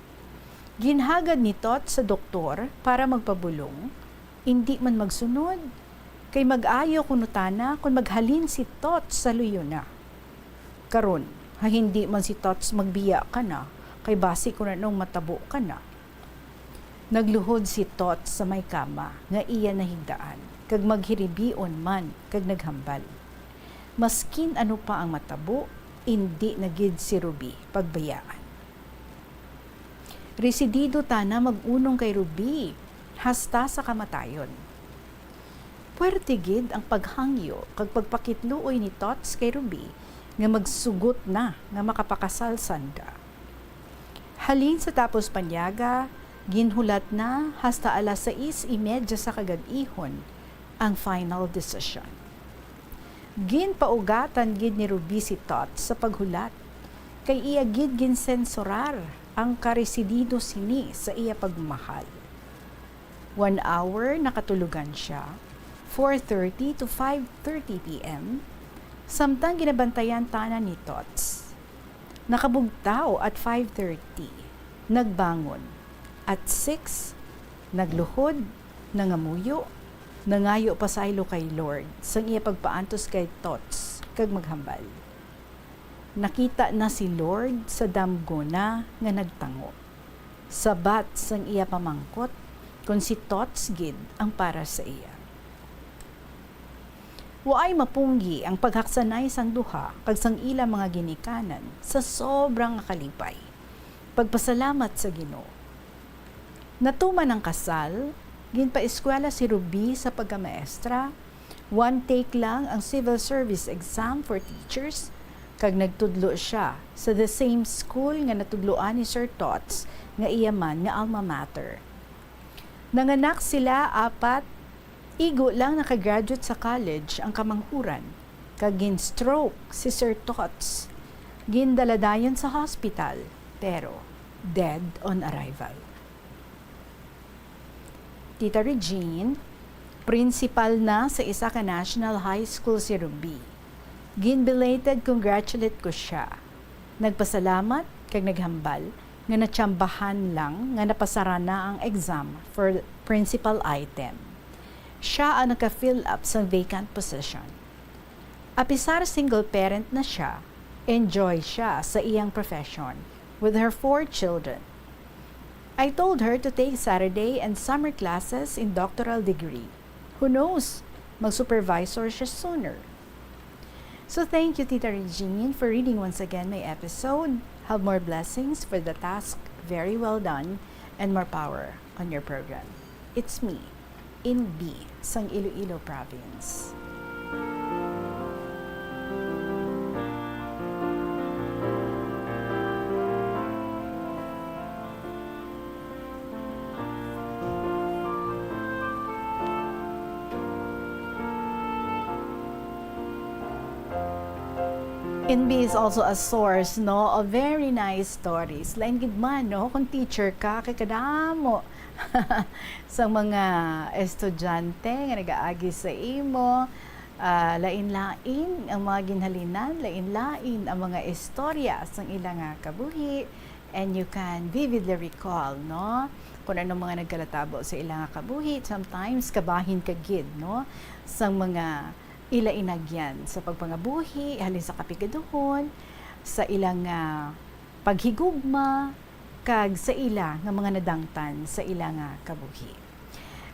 Ginhagad ni Tots sa doktor para magpabulong, indi man magsunod, kay mag-ayo kuno tana kon maghalin si Tots sa luyo na. Karon, ha hindi man si Tots magbiya kana, kay basi kon anong matabo kana. Nagluhod si Tots sa may kama nga iya nahigdaan, kag maghiribion man kag naghambal. Maskin ano pa ang matabo, indi na gid si Ruby pagbayaan. Residido tana mag-unong kay Ruby hasta sa kamatayon. Puwerte gid ang paghangyo kag pagpakitluoy ni Tots kay Ruby nga magsugot na nga makapakasal sanda. Halin sa tapos panyaga, ginhulat na hasta alas sais y media sa kagab-ihon ang final decision. Ginpaugatan gid ni Ruby si Tots sa paghulat, kay iya gid ginsensorar ang karesidido sini sa iya pagmamahal. One hour nakatulogan siya, four thirty to five thirty P M, samtang ginabantayan tana ni Tots. Nakabugtaw at five thirty, nagbangon. At six, nagluhod, nangamuyo, nangayo pasaylo kay Lord sang iya pagpaantos kay Tots kag maghambal. Nakita na si Lord sa damgona nga nagtango. Sabat sang iya pamangkot kon si Tots gid ang para sa iya. Waay mapunggi ang paghaksanay sang duha kag sang ila mga ginikanan sa sobra nga kalipay, pagpasalamat sa Ginoo. Natuman ang kasal, ginpaeskwela si Ruby sa pagkamaestra, one take lang ang civil service exam for teachers, kag nagtudlo sia sa the same school nga natudloan ni Sir Tots nga iya man nga alma mater. Nanganak sila apat, igo lang nakagraduate sa college ang kamanghuran, kag gin-stroke si Sir Tots. Gindala dayon sa hospital, pero dead on arrival. Tita Regine, principal na sa isa ka national high school si Ruby. Gin-belated congratulate ko sia. Nagpasalamat kag naghambal nga natsambahan lang nga napasara na ang exam for principal item. Sia ang naka-fill up sang vacant position. Apisar single parent na sia, enjoy sia sa iyang profession with her four children. I told her to take Saturday and summer classes in doctoral degree. Who knows? Mag-supervisor siya sooner. So thank you, Tita Regine, for reading once again my episode. Have more blessings for the task very well done and more power on your program. It's me, Inbi, sang Iloilo Province. Inbi is also a source, no, of very nice stories. Lain gid man, no, kung teacher ka, kay kadamo sa mga estudyante nga nagaagi sa imo, ah, lain-lain ang mga ginhalinan, lain-lain ang mga istorya sang ila nga kabuhi, and you can vividly recall, no, kung ano mga nagkalatabo sa ila nga kabuhi. Sometimes, kabahin ka gid, no, sang mga ila inagyan sa pagpangabuhi, halin sa kapigaduhon, sa ila nga paghigugma, kag sa ila nga mga nadangtan sa ila nga kabuhi.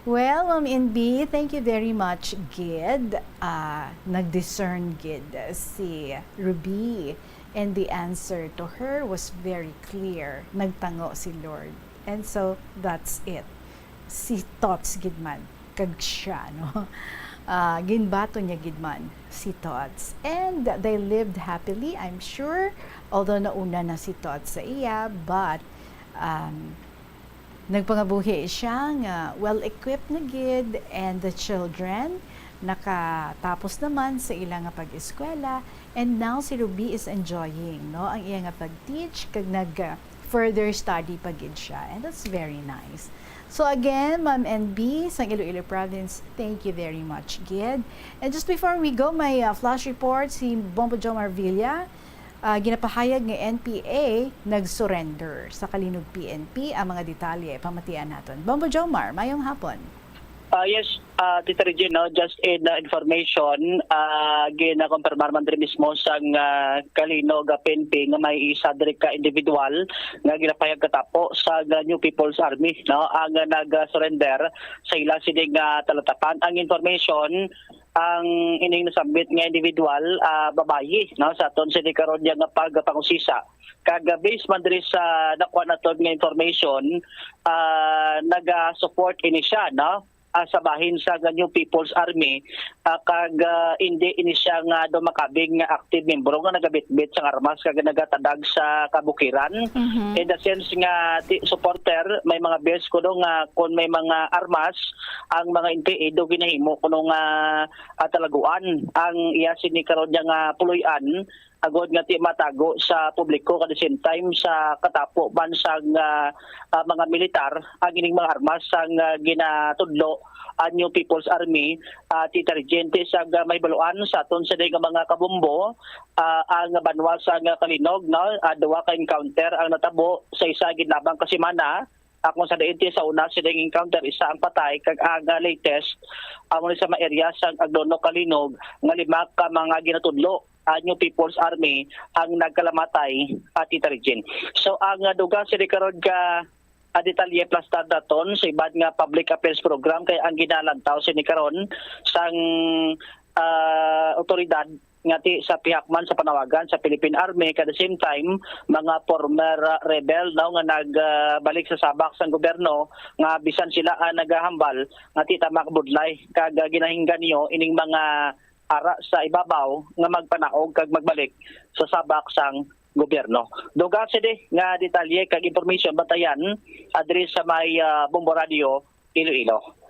Well, Ma'am N B, thank you very much gid. Ah, nag-discern gid si Ruby, and the answer to her was very clear. Nagtango si Lord. And so, that's it. Si Tots gid man, kag siya, no? Ah, ginbaton niya gid man si Tots. And they lived happily, I'm sure. Although nauna na si Tots sa iya, but, um, nagpangabuhi siya nga well-equipped na gid, and the children, nakatapos naman sa ila nga pag-eskwela, and now si Ruby is enjoying, no, ang iya nga pag-teach, kag nag, uh, further study pa gid siya, and that's very nice. So again, Ma'am N B sang Iloilo Province, thank you very much gid. And just before we go, may, uh, flash report si Bombo Jomar Villa. Ah, ginapahayag nga N P A nag-surrender sa Calinog P N P. Ang mga detalye, pamatian naton. Bombo Jomar, mayong hapon. Ah, yes, ah, Tita Regine, no, just in, ah, information, ah, ginakumpirmar man diri mismo sang, ah, Calinog, ah, P N P nga may isa diri ka individual nga ginapahayag katapo sa, ah, New People's Army, no, ang, ah, nag-surrender sa ila sining, ah, talatapan. Ang information, ang ining nasambit nga individual, ah, babayi, no, sa aton sini karon niya nga pagpangusisa. Kag, ah, based man diri sa nakuha naton nga information, ah, naga-support ini siya, no? Ah, sa bahin sa nga New People's Army, ah, kag, ah, indi ini siya nga daw makabig nga active membro nga nagabitbit sang armas kag nagatadag sa kabukiran. Mhm. In the sense nga ti-, supporter, may mga bears kuno nga kung may mga armas ang mga N P A, do ginahimo kuno nga, ah, talaguan ang iya sini karon niya nga puloy-an agod nga ti matago sa publiko, at the same time sa katapo man sang, ah, ah, mga militar ang ining mga armas sang, ah, ginatudlo ang New People's Army, ah, Tita Regine. Sa, ah, mahibaluan sa aton sini nga mga kabombo, ah, ang banwa sang, ah, Calinog, no, ah, duha ka encounter ang natabo sa isa ginlabang ka semana. Ah, kung sa diin ti sa una sining encounter, isa ang patay, kag ang, ah, latest, amo ni sa mga area sang Aglono, Calinog, nga lima ka mga ginatudlo, ah, New People's Army ang nagkalamatay, ah, Tita Regine. So, ang, ah, dugang sini karon ka, ah, detalye plastar daton sa iban nga public affairs program kay ang ginalantaw sini karon sang, ah, otoridad nga ti sa pihak man sa panawagan sa Philippine Army, kag at the same time, mga former, ah, rebel, no, nga nag, ah, balik sa sabak sang gobyerno, nga bisan sila ang nagahambal nga ti ta makabudlay kag, ah, ginahinggan niyo ining mga ara sa ibabaw nga magpanaog kag magbalik sa sabak sang gobyerno. Dugang sini nga detalye kag impormasyon, bantayan, ah, diri sa may, ah, Bombo Radio, Iloilo.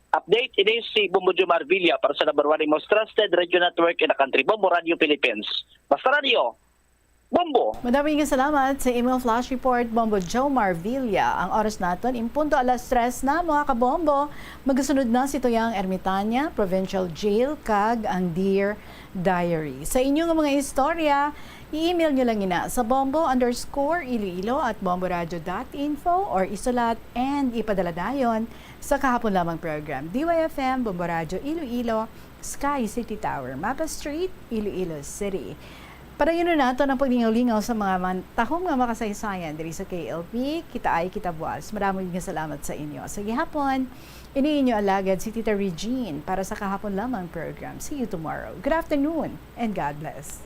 Update, ini si Bombo Jomar Villa para sa number one, the most trusted radio network in the country, Bombo Radio Philippines. Basta Radio, Bombo! Madami nga salamat sa imo flash report, Bombo Jomar Villa. Ang oras naton, in punto alas tres na, mga kabombo. Magasunod na si Tuyang Ermitania, Provincial Jail, kag ang Dear Diary. Sa inyo nga mga istorya, i-email nyo lang ina sa bombo underscore iloilo at bomboradio dot info or isulat and ipadala dayon sa kahapon lamang program. D Y F M, Bombo Radio Iloilo, Sky City Tower, Mapa Street, Iloilo City. Padayon na naton ang paglingaw-lingaw sa mga man-, tahom nga makasaysayan diri sa K L P. Kita ay kita buwas. Maraming nga salamat sa inyo. Sa gihapon, ini inyo alagad si Tita Regine para sa kahapon lamang program. See you tomorrow. Good afternoon and God bless.